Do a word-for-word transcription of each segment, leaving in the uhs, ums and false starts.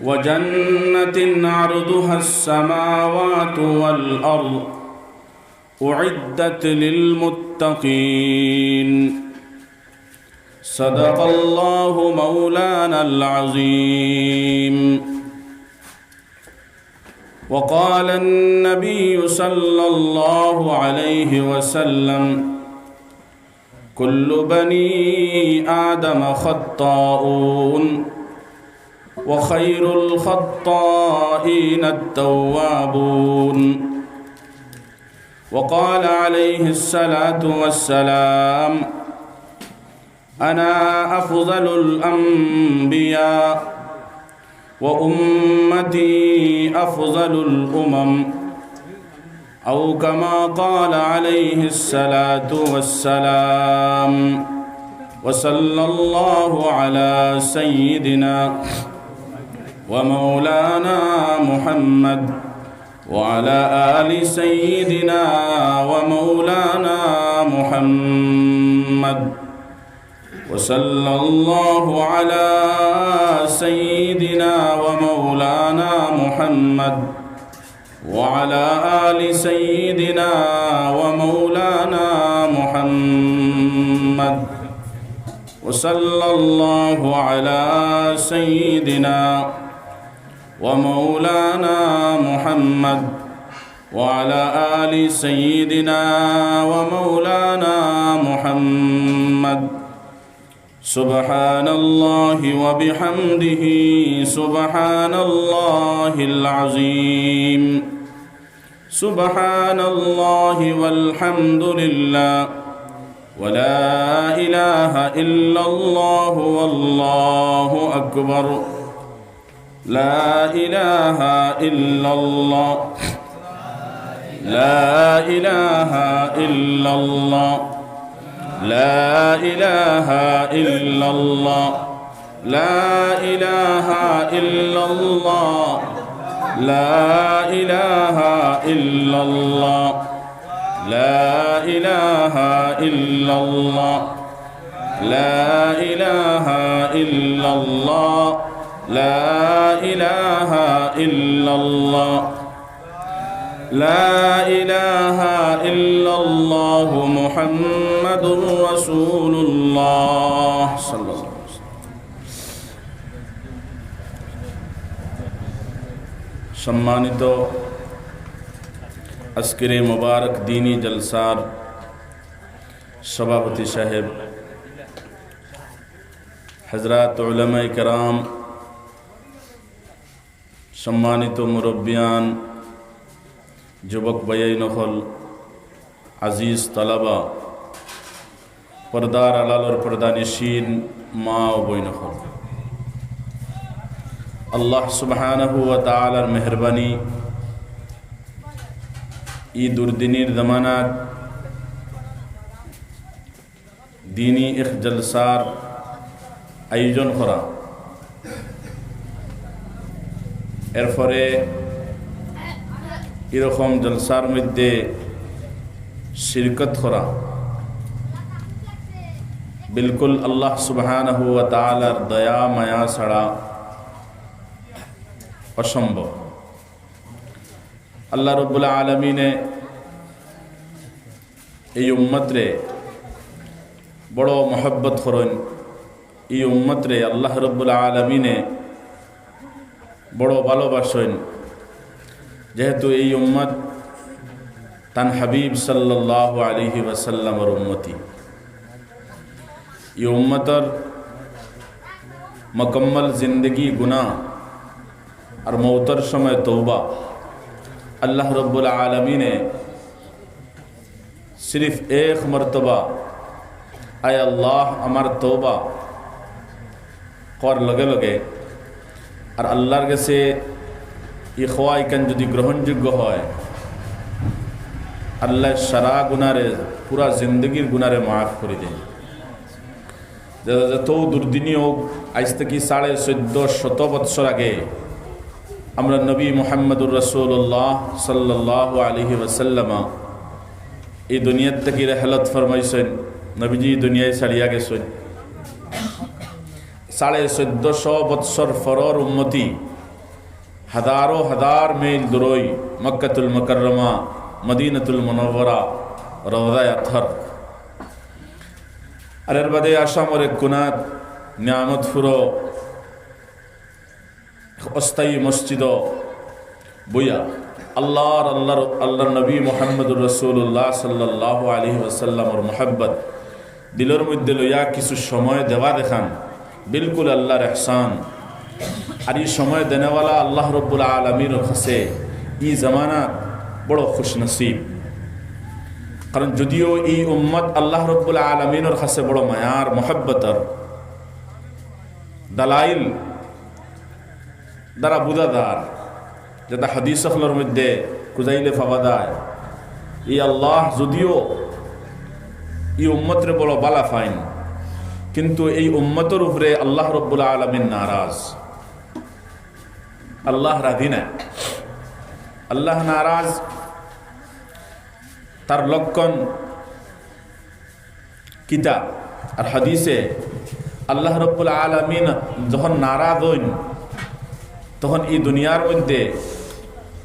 وجنة عرضها السماوات والأرض أعدت للمتقين. صدق الله مولانا العظيم. وقال النبي صلى الله عليه وسلم: كل بني آدم خطاؤون، وخير الخطائين التوابون. وقال عليه الصلاة والسلام: أنا أفضل الأنبياء، وأمتي أفضل الأمم، أو كما قال عليه الصلاة والسلام. وصلى الله على سيدنا ومولانا محمد وعلى آل سيدنا ومولانا محمد. وصلى الله على سيدنا ومولانا محمد وعلى آل سيدنا ومولانا محمد. وصلى الله على سيدنا ومولانا محمد وعلى آل سيدنا ومولانا محمد. سبحان الله وبحمده، سبحان الله العظيم، سبحان الله والحمد لله، ولا إله إلا الله، والله أكبر. لا إله إلا الله. لا إله إلا الله. لا إله إلا الله. لا إله إلا الله. لا إله إلا الله. لا إله إلا الله. لا إله إلا الله. لا إله إلا الله. لا إله إلا الله محمد رسول الله صلى الله عليه وسلم. সম্মানিত আজকের এই মোবারক দিনী জলসার সভাপতি সাহেব, হযরত উলামায়ে কেরাম, সম্মানিত মুরব্বিয়ান, যুবক ভাইয়াইন অকল, আজিজ তালাবা, পর্দার আড়ালর পর্দানিশীন মা ও বইন অকল, আল্লাহ সুবহানাহু ওয়া তাআলার মেহেরবানি, ই দুর্দিনীর জমানাত দিনী এক জলসার আয়োজন করা, এরপরে এরকম জলসার মধ্যে শিরকত করা, বিলকুল আল্লাহ সুবহানাহু ওয়া তাআলার দয়া মায়া ছাড়া অসম্ভব। আল্লাহ রব্বুল আলামিনে এই উম্মতরে বড় মহব্বত করইন, এই উম্মতরে আল্লাহ রব্বুল আলামিনে বড় ভালোবাসইন, যেহেতু এই উম্মত তান হাবিব সাল্লাল্লাহু আলাইহি ওয়াসাল্লামর উম্মতি। এই উম্মতর মুকম্মল জিন্দেগি গুনাহ আর মউতর সময় তওবা। আল্লাহ রব্বুল আলামিনে সিরিফ এক মর্তবা, "আয় আল্লাহ, আমার তওবা" কওয়ার লগে লগে আর আল্লাহর গেছে ই কওয়া ইখান যদি গ্রহণযোগ্য হয়, আল্লাহ সারা গুনারে, পুরা জিন্দেগির গুনারে মাফ করি দেইন। যে যত দুর্দিনী অউক, আইজ থাকি সাড়ে চৌদ্দ শত বৎসর আগে আমরার নবী মুহাম্মদুর রাসূলুল্লাহ সাল্লাল্লাহু আলাইহি ওয়াসাল্লাম ই দুনিয়াত থাকি রেহলত ফরমাইছইন, নবীজি দুনিয়ায় ছাড়িয়া গেছইন। সাড়ে চৌদ্দশো বৎসর পরর উম্মতি হাজারো হাজার মাইল দূরই মক্কাতুল মুকাররমা, মদিনাতুল মুনাওয়ারা, রওজায়ে আতহার। আর এর বাদে আসামর এক কুনাত নিয়ামতপুরো অস্থায়ী মসজিদো বইয়া আল্লাহর, আল্লাহর, আল্লাহর নবী মুহাম্মদুর রাসূলুল্লাহ সাল্লাল্লাহু আলাইহি ওয়াসাল্লামর মুহাব্বত দিলর মধ্যে লইয়া কিছু সময় দেওয়া দেখান, বিলকুল আল্লাহর এহসান। আর ই সময় দেনেওয়ালা আল্লাহ রব্বুল আলামিনর কাছে ই জামানাত বড় খুশনসিব। কারণ যদিও ই উম্মত আল্লাহ রব্বুল আলামিনর কাছে বড় মায়ার, মুহাব্বতর, দালাইল দ্বারা বুঝা যার, যেটা হাদিস অকলর মধ্যে খুঁজাইলে পাওয়া যায়। ই আল্লাহ যদিও ই উম্মতরে বড় বালা পাইন, কিন্তু এই উম্মতর উপরে আল্লাহ রব্বুল আলামিন নারাজ, আল্লাহ রাজি না, আল্লাহ নারাজ। তার লক্ষণ কিতা? আর হাদিসে আল্লাহ রব্বুল আলামিন যখন নারাজ হইন, তখন এই দুনিয়ার মধ্যে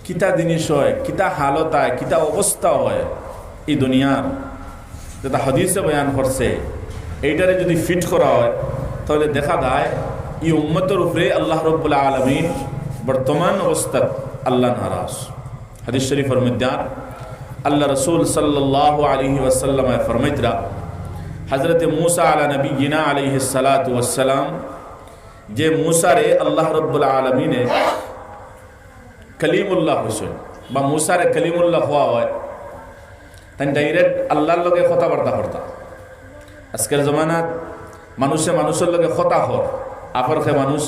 কিতা জিনিস হয়, কিতা হালত হয়, কিতা অবস্থা হয় এই দুনিয়ার, যেটা হাদিসে বয়ান করছে, এইটারে যদি ফিট করা হয়, তাহলে দেখা যায় এই উম্মতর উপরে আল্লাহ রব্বুল আলামিন বর্তমান অবস্থাত আল্লাহ নারাজ। হাদিস শরীফর মধ্যে আর আল্লাহ রসুল সাল্লাল্লাহু আলাইহি ওয়াসাল্লাম ফরমাইতরা, হযরতে মুসা আলা নবিয়িনা আলাইহিস সালাতু ওয়াস সালাম, যে মুসারে আল্লাহ রব্বুল আলামিনে কলিমুল্লাহ কইছইন বা মুসারে কলিমুল্লাহ কওয়া হয়, তাইন direct আল্লাহর লগে কথাবার্তা করতা। আজকের জমানাত মানুষে মানুষর লগে কথা কর, আপরকে মানুষ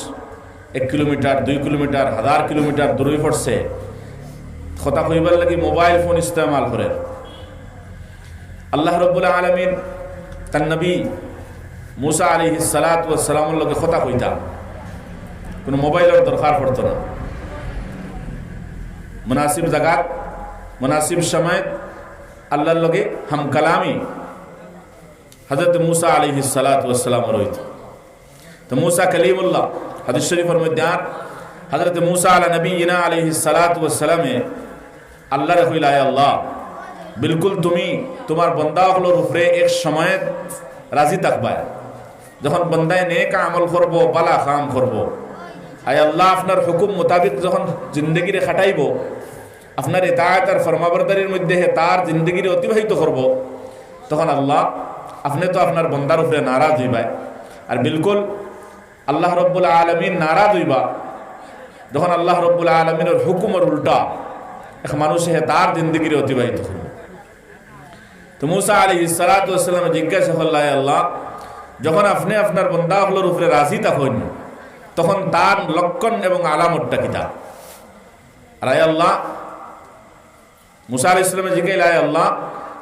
এক কিলোমিটার, দুই কিলোমিটার, হাজার কিলোমিটার দূরই পড়ছে, কথা কইবার লাগি মোবাইল ফোন ইস্তেমাল করে। আল্লাহ রব্বুল আলামিন তার নবী মুসা আলাইহিস সালাতু ওয়াস সালামর লগে কথা কইতা, কোনো মোবাইলর দরকার পড়তো না। মুনাসিব জাগাত, মুনাসিব সময় আল্লাহর লগে হামকালামি হযরত মুসা আলাইহিস সালাতু ওয়াস সালামর হইতো। তো মুসা কলিমুল্লাহ, হাদিস শরীফর মধ্যে আর হযরত মুসা আলা নবিয়িনা আলাইহিস সালাতু ওয়াস সালামে আল্লাহরে কইলা, "আয় আল্লাহ, বিলকুল তুমি তোমার বন্দা অকলর উপরে এক সময় রাজি থাকবায়, যখন বন্দায় নেক আমল করবো, বালা কাম করবো, আয় আল্লাহ, আপনার হুকুম মোতাবিক যখন জিন্দেগিরে কাটাইবো, আপনার ইতাআত আর ফরমাবরদারির মধ্যে হে তার জিন্দেগিরে অতিবাহিত করবো, তখন আল্লাহ, আপনে তো আপনার বন্দার উপরে নারাজ হইবায়।" আর বিলকুল আল্লাহ রব্বুল আলামিন নারাজ হইবা, যখন আল্লাহ রব্বুল আলামিনর হুকুমর উল্টা এক মানুষে হে তার জিন্দেগিরে অতিবাহিত করবো। তো মুসা আলাইহিস সালাতু ওয়াস সালামে জিজ্ঞাসা করলা, "আয় আল্লাহ, যখন আপনে আপনার বন্দা অকলর উপরে রাজি থাকইন, তখন তার লক্ষণ এবং আলামতটা কিতা?" আর আয় আল্লাহ, মুসা আলাইহিস সালামে জিজ্ঞাইলা, "আয় আল্লাহ,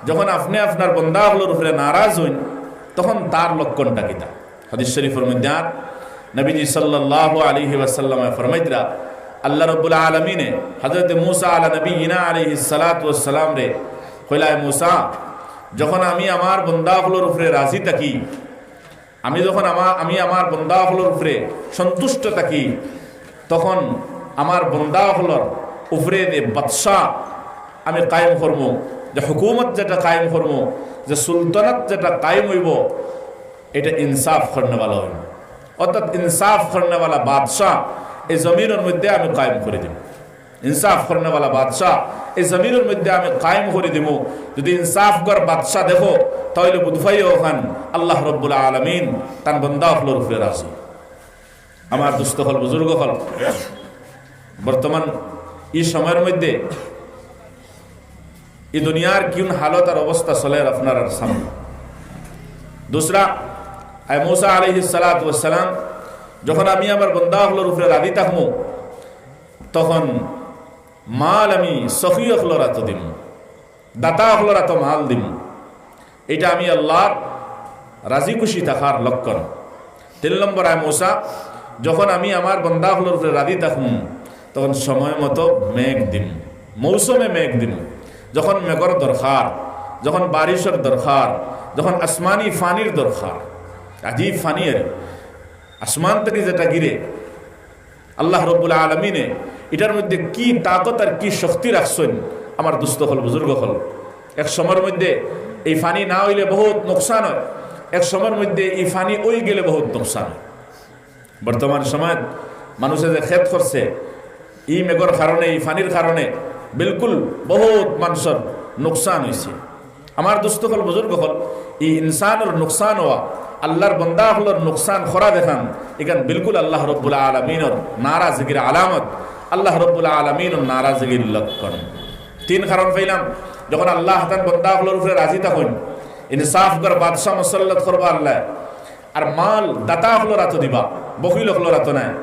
যখন আপনে আপনার বন্দা অকলর উপরে নারাজ হইন, তখন তার লক্ষণটা কিতা?" হাদিস শরীফর মধ্যে আর নবীজি সাল্লাল্লাহু আলাইহি ওয়াসাল্লামে ফরমাইতরা, আল্লাহ রব্বুল আলামিনে হযরত মুসা আলা নবিয়িনা আলাইহিস সালাতু ওয়াস সালামরে কইলা, "আয় মুসা, যখন আমি আমার বন্দা অকলর উপরে রাজি থাকি, আমি যখন আমা-, আমি আমার বন্দা অকলর উপরে সন্তুষ্ট থাকি, তখন আমার বন্দা অকলর উপরে যে বাদশা আমি কায়েম করমু, যে হুকুমত যেটা কায়েম করমু, যে সুলতানাত যেটা কায়েম হইবো, এটা ইনসাফ করনেওয়ালা হইবো, অর্থাৎ ইনসাফ করনেওয়ালা বাদশা এই জমিনর মধ্যে আমি কায়েম করি দিমু।" ইনসাফ করনেওয়ালা বাদশা এই জমিনর মধ্যে আমি কায়েম করি দিমু। যদি ইনসাফগার বাদশা দেখো, তাহলে বুঝবায় অখান আল্লাহ রব্বুল আলামিন তান বন্দা অকলর উপরে রাজি। আমার দোস্ত অকল, বুজুর্গ অকল, বর্তমান ই সময়ের মধ্যে ই দুনিয়ার কোন হালত আর অবস্থা চলের আপনারার সামনে। দুসরা, আয় মুসা আলাইহিস সালাতু ওয়াস সালাম, যখন আমি আমার বন্দা অকলর উপরে রাজি থাকমু, তখন মাল আমি সখী অকলর আতো দিমু, দাতা অকলর আতো মাল দিমু। এটা আমি আল্লাহর রাজি খুশি থাকার লক্ষণ। তিন নম্বর, আয় মুসা, যখন আমি আমার বন্দা অকলর উপরে রাজি থাকমু, তখন সময় মতো মেঘ দিমু, মৌসুমে মেঘ দিমু। যখন মেঘর দরকার, যখন বারিশর দরকার, যখন আসমানি পানির দরকার, আজীব পানি আর আসমান থাকি যেটা গিরে, আল্লাহ রব্বুল আলামিনে ইটার মধ্যে কি তাকত আর কি শক্তি রাখছইন আমার দোস্ত অকল, বুজুর্গ অকল। এক সময়র মধ্যে এই পানি না অইলে বহুত নোকসান অয়, এক সময়র মধ্যে এই পানি অই গেলে বহুত নোকসান অয়। বর্তমান সময়ত মানুষে যে খেত করছে, ই মেঘর কারণে, ই পানির কারণে বিলকুল বহুত মানুষর নোকসান অইছে। আমার দোস্ত অকল, বুজুর্গ অকল, ই ইনসানর নোকসান অওয়া, আল্লার বন্দা অকলর নোকসান করা দেখান, ইখান বিলকুল আল্লাহ রব্বুল আলামিনর নারাজগির আলামত, আল্লাহ রব্বুল আলামিনর নারাজগির লক্ষণ। তিন কারণ পাইলাম, যখন আল্লাহ তান বন্দা অকলর উপরে রাজি থাকইন, ইনসাফ কর বাদশা মুসল্লত করবা আল্লাহ, আর মাল দাতা অকলর আতো দিবা, বখিল অকলর আতো নায়।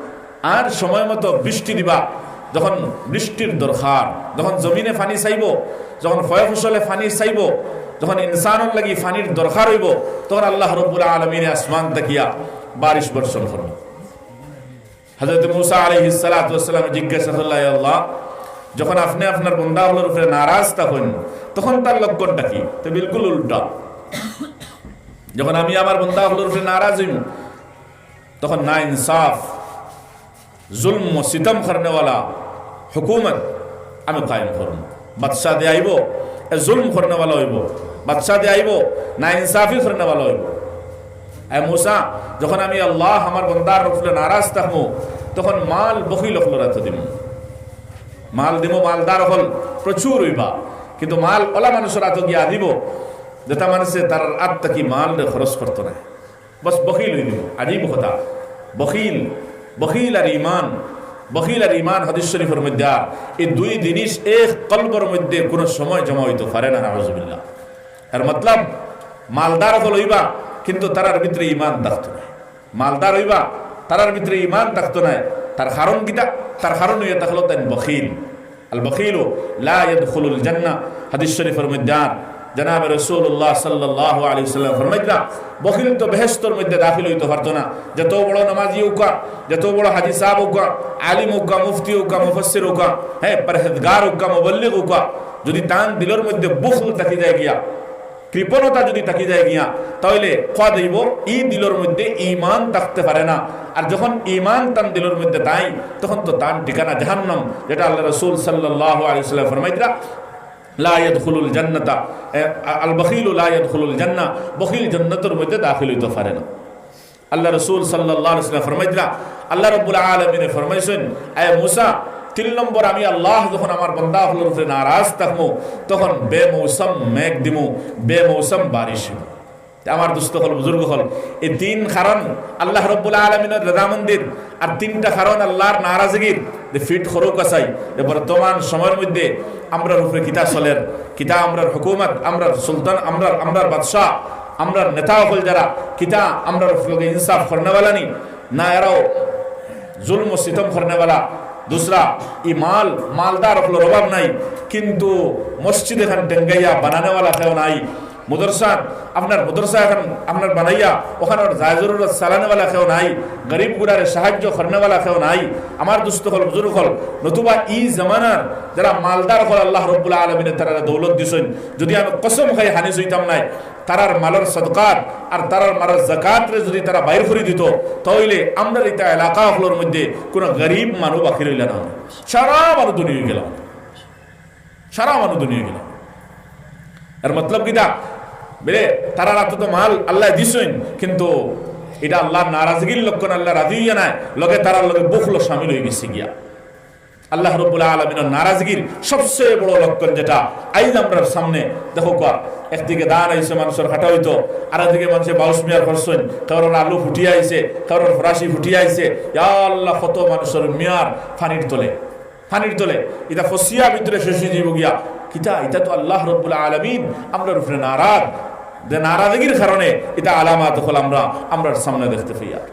আর সময় মতো বৃষ্টি দিবা, যখন বৃষ্টির দরকার, যখন জমিনে পানি চাইবো, যখন ফয় ফসলে পানি চাইবো, যখন ইনসানর লাগি পানির দরকার অইবো, তখন আল্লাহ রব্বুল আলামিনে আসমান থাকিয়া বারিশ বর্ষণ করবো। হযরত মুসা আলাইহিস সালাতু ওয়াস সালামে জিজ্ঞাসা করলা, "ইয়া আল্লাহ, যখন আপনে আপনার বন্দা অকলর উপরে নারাজ থাকইন, তখন তার লক্ষণটা কি?" তো বিলকুল উল্টা। যখন আমি আমার বন্দা অকলর উপরে নারাজ অইমু, তখন না ইনসাফ, জুলম ও সিতম করনেওয়ালা হুকুমত আমি কায়েম করমু। বাদশা যে আইবো, এ জুলম করনেওয়ালা অইবো। বাদশা যে আইবো, না ইনসাফি করনেওয়ালা অইবো। এ মুসা, যখন আমি আল্লাহ আমার বন্দার উপরে নারাজ থাকমু, তখন মাল বখিল অকলর আতো দিমু। মাল দিমু, মালদার অকল প্রচুর অইবা, কিন্তু মাল অলা মানুষর আতো গিয়া দিবো, যেটা মানুষে তার আত থাকি মালরে খরচ করতো নায়। বস বখিল অইযিবো। আজীব কথা। বখিল, বখিল আর ইমান, বখিল আর ইমান হাদিস শরীফর মধ্যে, আর ই দুই জিনিস এক কলবর মধ্যে কুনু সময় জমা অইতো পারে না, নাউজুবিল্লাহ। এর মতলব, মালদার অকল অইবা, কিন্তু তারার ভিতরে ইমান থাকতো নায়। মালদার অইবা, তারার ভিতরে ইমান থাকতো নায়। তার কারণ কিতা? তার কারণ অইয়া থাকলো তাইন বখিল। আল বখিলু লা ইয়াদখুলুল জান্নাহ। হাদিস শরীফর মধ্যে আর জনাবে রাসূলুল্লাহ সাল্লাল্লাহু আলাইহি ওয়াসাল্লাম ফরমাইতরা, বখিল তো বেহেশতর মধ্যে দাখিল অইতো পারতো না। যত বড় নামাজি অউক্কা, যত বড় হাজি সাব অউক্কা, আলিম অউক্কা, মুফতি অউক্কা, মুফাসসির অউক্কা, হ্যাঁ, পরহেজগার অউক্কা, মুবল্লিগ অউক্কা, যুদি তান দিলর মধ্যে বুখল থাকি যায় গিয়া, কৃপণতা যুদি থাকি যায় গিয়া, তাইলে কওয়া যাইবো ই দিলর মধ্যে ইমান থাকতে পারে না। আর যখন ইমান তান দিলর মধ্যে নাই, তখন তো তান ঠিকানা জাহান্নাম, যেটা আল্লাহ রাসূল সাল্লাল্লাহু আলাইহি ওয়াসাল্লাম ফরমাইতরা, লা ইয়াদখুলুল জান্নাতা, এ, আল বখিলু লা ইয়াদখুলুল জান্নাহ, বখিল জান্নাতর মধ্যে দাখিল অইতো পারে না। আল্লাহ রাসূল সাল্লাল্লাহু আলাইহি ওয়াসাল্লাম ফরমাইতরা, আল্লাহ রাব্বুল আলামিনে ফরমাইছইন, "এ মুসা, তিন নম্বর আমি আল্লাহ যখন আমার বন্দা অকলর উপরে নারাজ থাকমু, তখন বেমৌসম মেঘ দিমু, বেমৌসম বারিশ অইবো।" তে আমার দোস্ত অকল, বুজুর্গ অকল, ই তিন কারণ আল্লাহ রাব্বুল আলামিনর রেজামন্দির, আর তিনটা কারণ আল্লাহর নারাজগির, যে ফিট করুক আছাই, যে বর্তমান সময়র মধ্যে আমরার উপরে কিতা চলের, কিতা আমরার হুকুমত, আমরার সুলতান, আমরার, আমরার বাদশা, আমরার নেতা অকল যারা, কিতা আমরার লগে ইনসাফ করনেওয়ালা নি, না এরাও জুলম ও সিতম করনেওয়ালা। দুসরা, ই মাল, মালদার অকলর অভাব নাই, কিন্তু মসজিদ এখান ডেঙ্গাইয়া বানানেওয়ালা কেউ নাই। মাদ্রাসা, আপনার মাদ্রাসা এখান আপনার বানাইয়া ওখানর জায় জরুরত চালানেওয়ালা কেউ নাই, গরিব গুরারে সাহায্য করনেওয়ালা কেউ নাই। আমার দোস্ত অকল, বুজুর্গ অকল, নতুবা ই জমানার যারা মালদার অকল আল্লাহ রব্বুল আলামিনে তারারে দৌলত দিছইন, যুদি আমি কসম খাই হানিস অইতাম নায়, তারার মালর সদকাত আর তারার মালর জাকাতরে যুদি তারা বাইর করি দিতো, তাইলে আমরার ইতা এলাকা অকলর মধ্যে কুনু গরিব মানুষ বাকি রইলা না, সারা মানুষ ধনী অইগেলা। সারা মানুষ ধনী অইগেলা। এর মতলব কিতা? বলে, তারার আতো তো মাল আল্লায় দিছইন, কিন্তু ইটা আল্লাহর নারাজগির লক্ষণ, আল্লাহ রাজি অইয়া নায়, লগে তারার লগে বুখল শামিল অইগেছে গিয়া। আল্লাহ রব্বুল আলামিনর নারাজগির সবচেয়ে বড় লক্ষণ যেটা আইজ আমরার সামনে দেখউক্কা, একদিকে ধান আইছে মানুষর কাটা অইতো, আর একদিকে মানুষে বাউশ মিয়ার করছইন, কেউর আলু ফুটিয়া আইছে, কেউর ফরাসি ফুটিয়া আইছে, ইয়া আল্লাহ, কত মানুষর মিয়ার পানির তলে। পানির তলে, ইটা ফসিয়া ভিতরে শেষ অইযিবো গিয়া। কিতা? ইটা তো আল্লাহ রব্বুল আলামিন আমরার উপরে নারাজ, যে নারাজগির কারণে ইটা আলামত অকল আমরা, আমরার সামনে দেখতে পাইয়ার।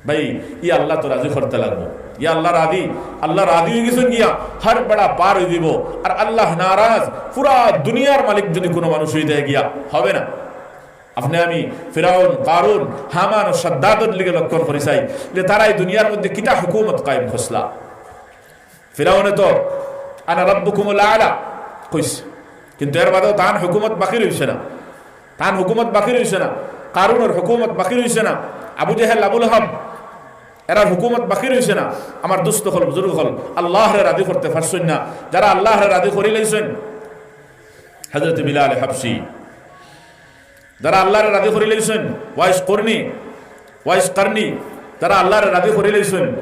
ভাই, ই আল্লাহ তো রাজি করতে লাগবো। ই আল্লাহ রাজি, আল্লাহ রাজি অইগেছইন গিয়া, হর বেড়া পার অইযিবো। আর আল্লাহ নারাজ, পুরা দুনিয়ার মালিক যুদি কুনু মানুষ অইযায় গিয়া, হবে না। আপনে আমি ফিরাউন, কারুন, হামান ও সাদ্দাদর লগে লক্ষণ করি চাই যে তারা ই দুনিয়ার মধ্যে কিতা হুকুমত কায়েম করছলা। ফিরাউনে তো "আনা রাব্বুকুমুল আ'লা" কইছে, কিন্তু এর বাদেও তান হুকুমত বাকি রইছে না, তান হুকুমত বাকি রইছে না, কারুনর হুকুমত বাকি রইছে না, আবু জেহেল, আবু লাহাব, এরার হুকুমত বাকি রইছে না। আমার দুস্ত অকল, বুজুর্গ অকল, আল্লাহরে রাজি করতে পারছইন না। যারা আল্লাহরে রাজি করি লাইছইন, হযরত বিলাল হাবশি, যারা আল্লাহরে রাজি করি লাইছইন, ওয়াইস করনি, ওয়াইস করনি, যারা আল্লাহরে রাজি করি লাইছইন,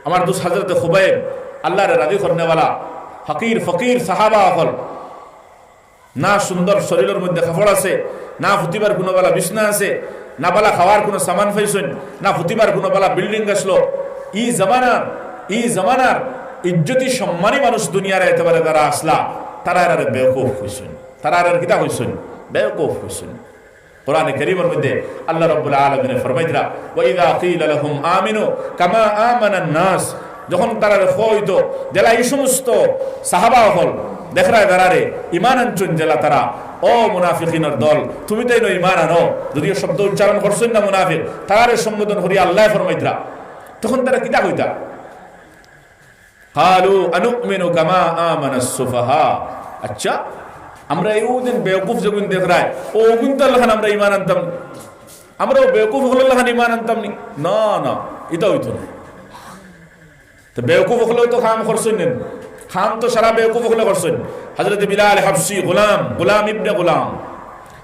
আমার দুস্ত হযরত খুবাইব, আল্লাহরে রাজি করনেওয়ালা, ফকির, ফকির সাহাবা অকল, না সুন্দর শরীরর মধ্যে কাপড় আছে, না ফুতিবার কুনু বালা বিছনা আছে, না বালা খাওয়ার কুনু সামান পাইছইন, না ফুতিবার কুনু বালা বিল্ডিং আছলো। ই জামানার, ই জামানার ইজ্জতি সম্মানী মানুষ দুনিয়ার এতবারে যারা আছলা, তারা এরারে বেওকুফ কইছইন। তারা এরারে কিতা কইছইন? বেওকুফ কইছইন। কোরআনে কারীমর মধ্যে আল্লাহ রাব্বুল আলামিনে ফরমাইতরা, "ওয়া ইযা কিলা লাহুম আমিনু কামা আমানান নাস।" যখন তারারে কওয়া অইতো, যেলা ই সমস্ত সাহাবা অকল দেখরায় তারারে ইমান আনছইন যেলা তারা, "ও মুনাফিকিনর দল, তুমি তাইন ইমান আনো।" যদিও শব্দ উচ্চারণ করছইন না মুনাফিক, তারারে সম্বোধন করি আল্লায় ফরমাইতরা। তখন তারা কিতা কইতা? "কালু আনুমিনু কামা আমানাস সুফাহা।" আচ্ছা, আমরা ইগুইন বেওকুফ যেগুইন দেখরায়, অগুইনতর লাখান আমরা ইমান আনতাম নি? আমরাও বেওকুফ অকলর লাখান ইমান আনতাম নি? না, না, ইতা অইতো নায়। তো বেওকুফ অকলেও তো কাম করছইন না, কাম তো সারা বেওকুফ অকলে করছইন। হযরত বিলাল হাবশি, গোলাম, গোলাম ইবনে গোলাম,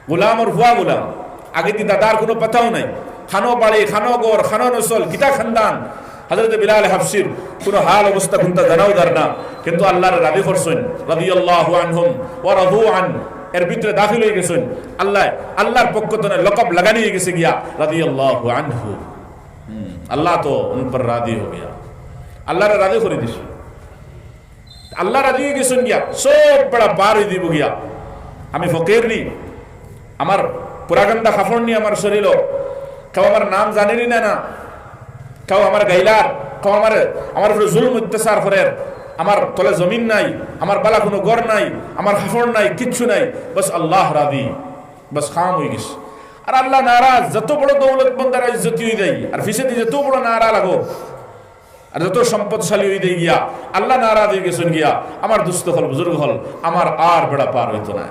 গোলামর ফুয়া গোলাম। আগেদি দাদার কুনু পাতাও নাই। খানো বাড়ি, খানো ঘর, খানো নসল, কিতা খানদান। হযরত বিলাল হাবশির কুনু হাল অবস্থা কুনতা জানাও যার না। কিন্তু আল্লাহরে রাজি করছইন, রাদিয়াল্লাহু আনহুম ওয়া রাদু আন। এর ভিতরে দাখিল অইগেছইন। আল্লাহ, আল্লাহর পক্ষ তনে লকব লাগানি অইগেছে গিয়া, রাদিয়াল্লাহু আনহু। হুম, আল্লাহ তো উন পর রাজি হো গিয়া। আল্লাহরে রাজি করি দিছইন। আল্লাহ রাজি অইগেছইন গিয়া, সব বেড়া পার অই দিবো গিয়া। আমি ফকির নি, আমার পুরাগান্দা কাপড় নি আমার শরীরো, কেউ আমার নাম জানের নি না, না, কেউ আমার গাইলার, কেউ আমার, আমার উপরে জুলুম অত্যাচার করের, আমার তলে জমিন নাই, আমার বালা কুনু ঘর নাই, আমার কাপড় নাই, কিচ্ছু নাই, বাস আল্লাহ রাজি, বাস কাম অইগেছে। আর আল্লাহ নারাজ, যত বড় দৌলতমন্দ আর ইজ্জতি অই যাই, আর পিছেদি যত বড় নারা লাগো, আর যত সম্পদশালী অই দেই গিয়া, আল্লাহ নারাজ অইগেছইন গিয়া, আমার দুস্ত অকল, বুজুর্গ অকল, আমার আর বেড়া পার অইতো নায়।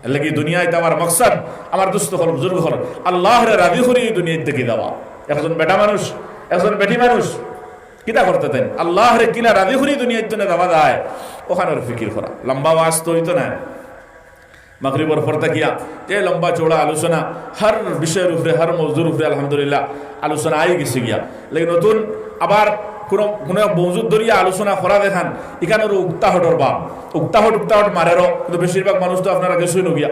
এরলাগি দুনিয়াত আমার মকসদ, আমার দুস্ত অকল, বুজুর্গ অকল, আল্লাহরে রাজি করি ই দুনিয়াত থাকি যাওয়া। একজন বেটা মানুষ, একজন বেটি মানুষ, কিতা করতে তাইন? আল্লাহরে কিলা রাজি করি দুনিয়াত তনে যাওয়া যায়, অখানর ফিকির করা। লম্বা ওয়াজ তো অইতো নায়। মাগরিবর পর থাকিয়া যে লম্বা চওড়া আলোচনা, হর বিষয়র উপরে, হর মৌজুর উপরে আলহামদুলিল্লাহ আলোচনা আই গেছে গিয়া। লেকিন নতুন আবার কুনু, কুনু এক মৌজুর ধরিয়া আলোচনা করা যেখান, ইখানর উক্তা হটর বাপ। উক্তা হট, উক্তা হট মারেরও, কিন্তু বেশিরভাগ মানুষ তো আপনারা গেছইন গিয়া।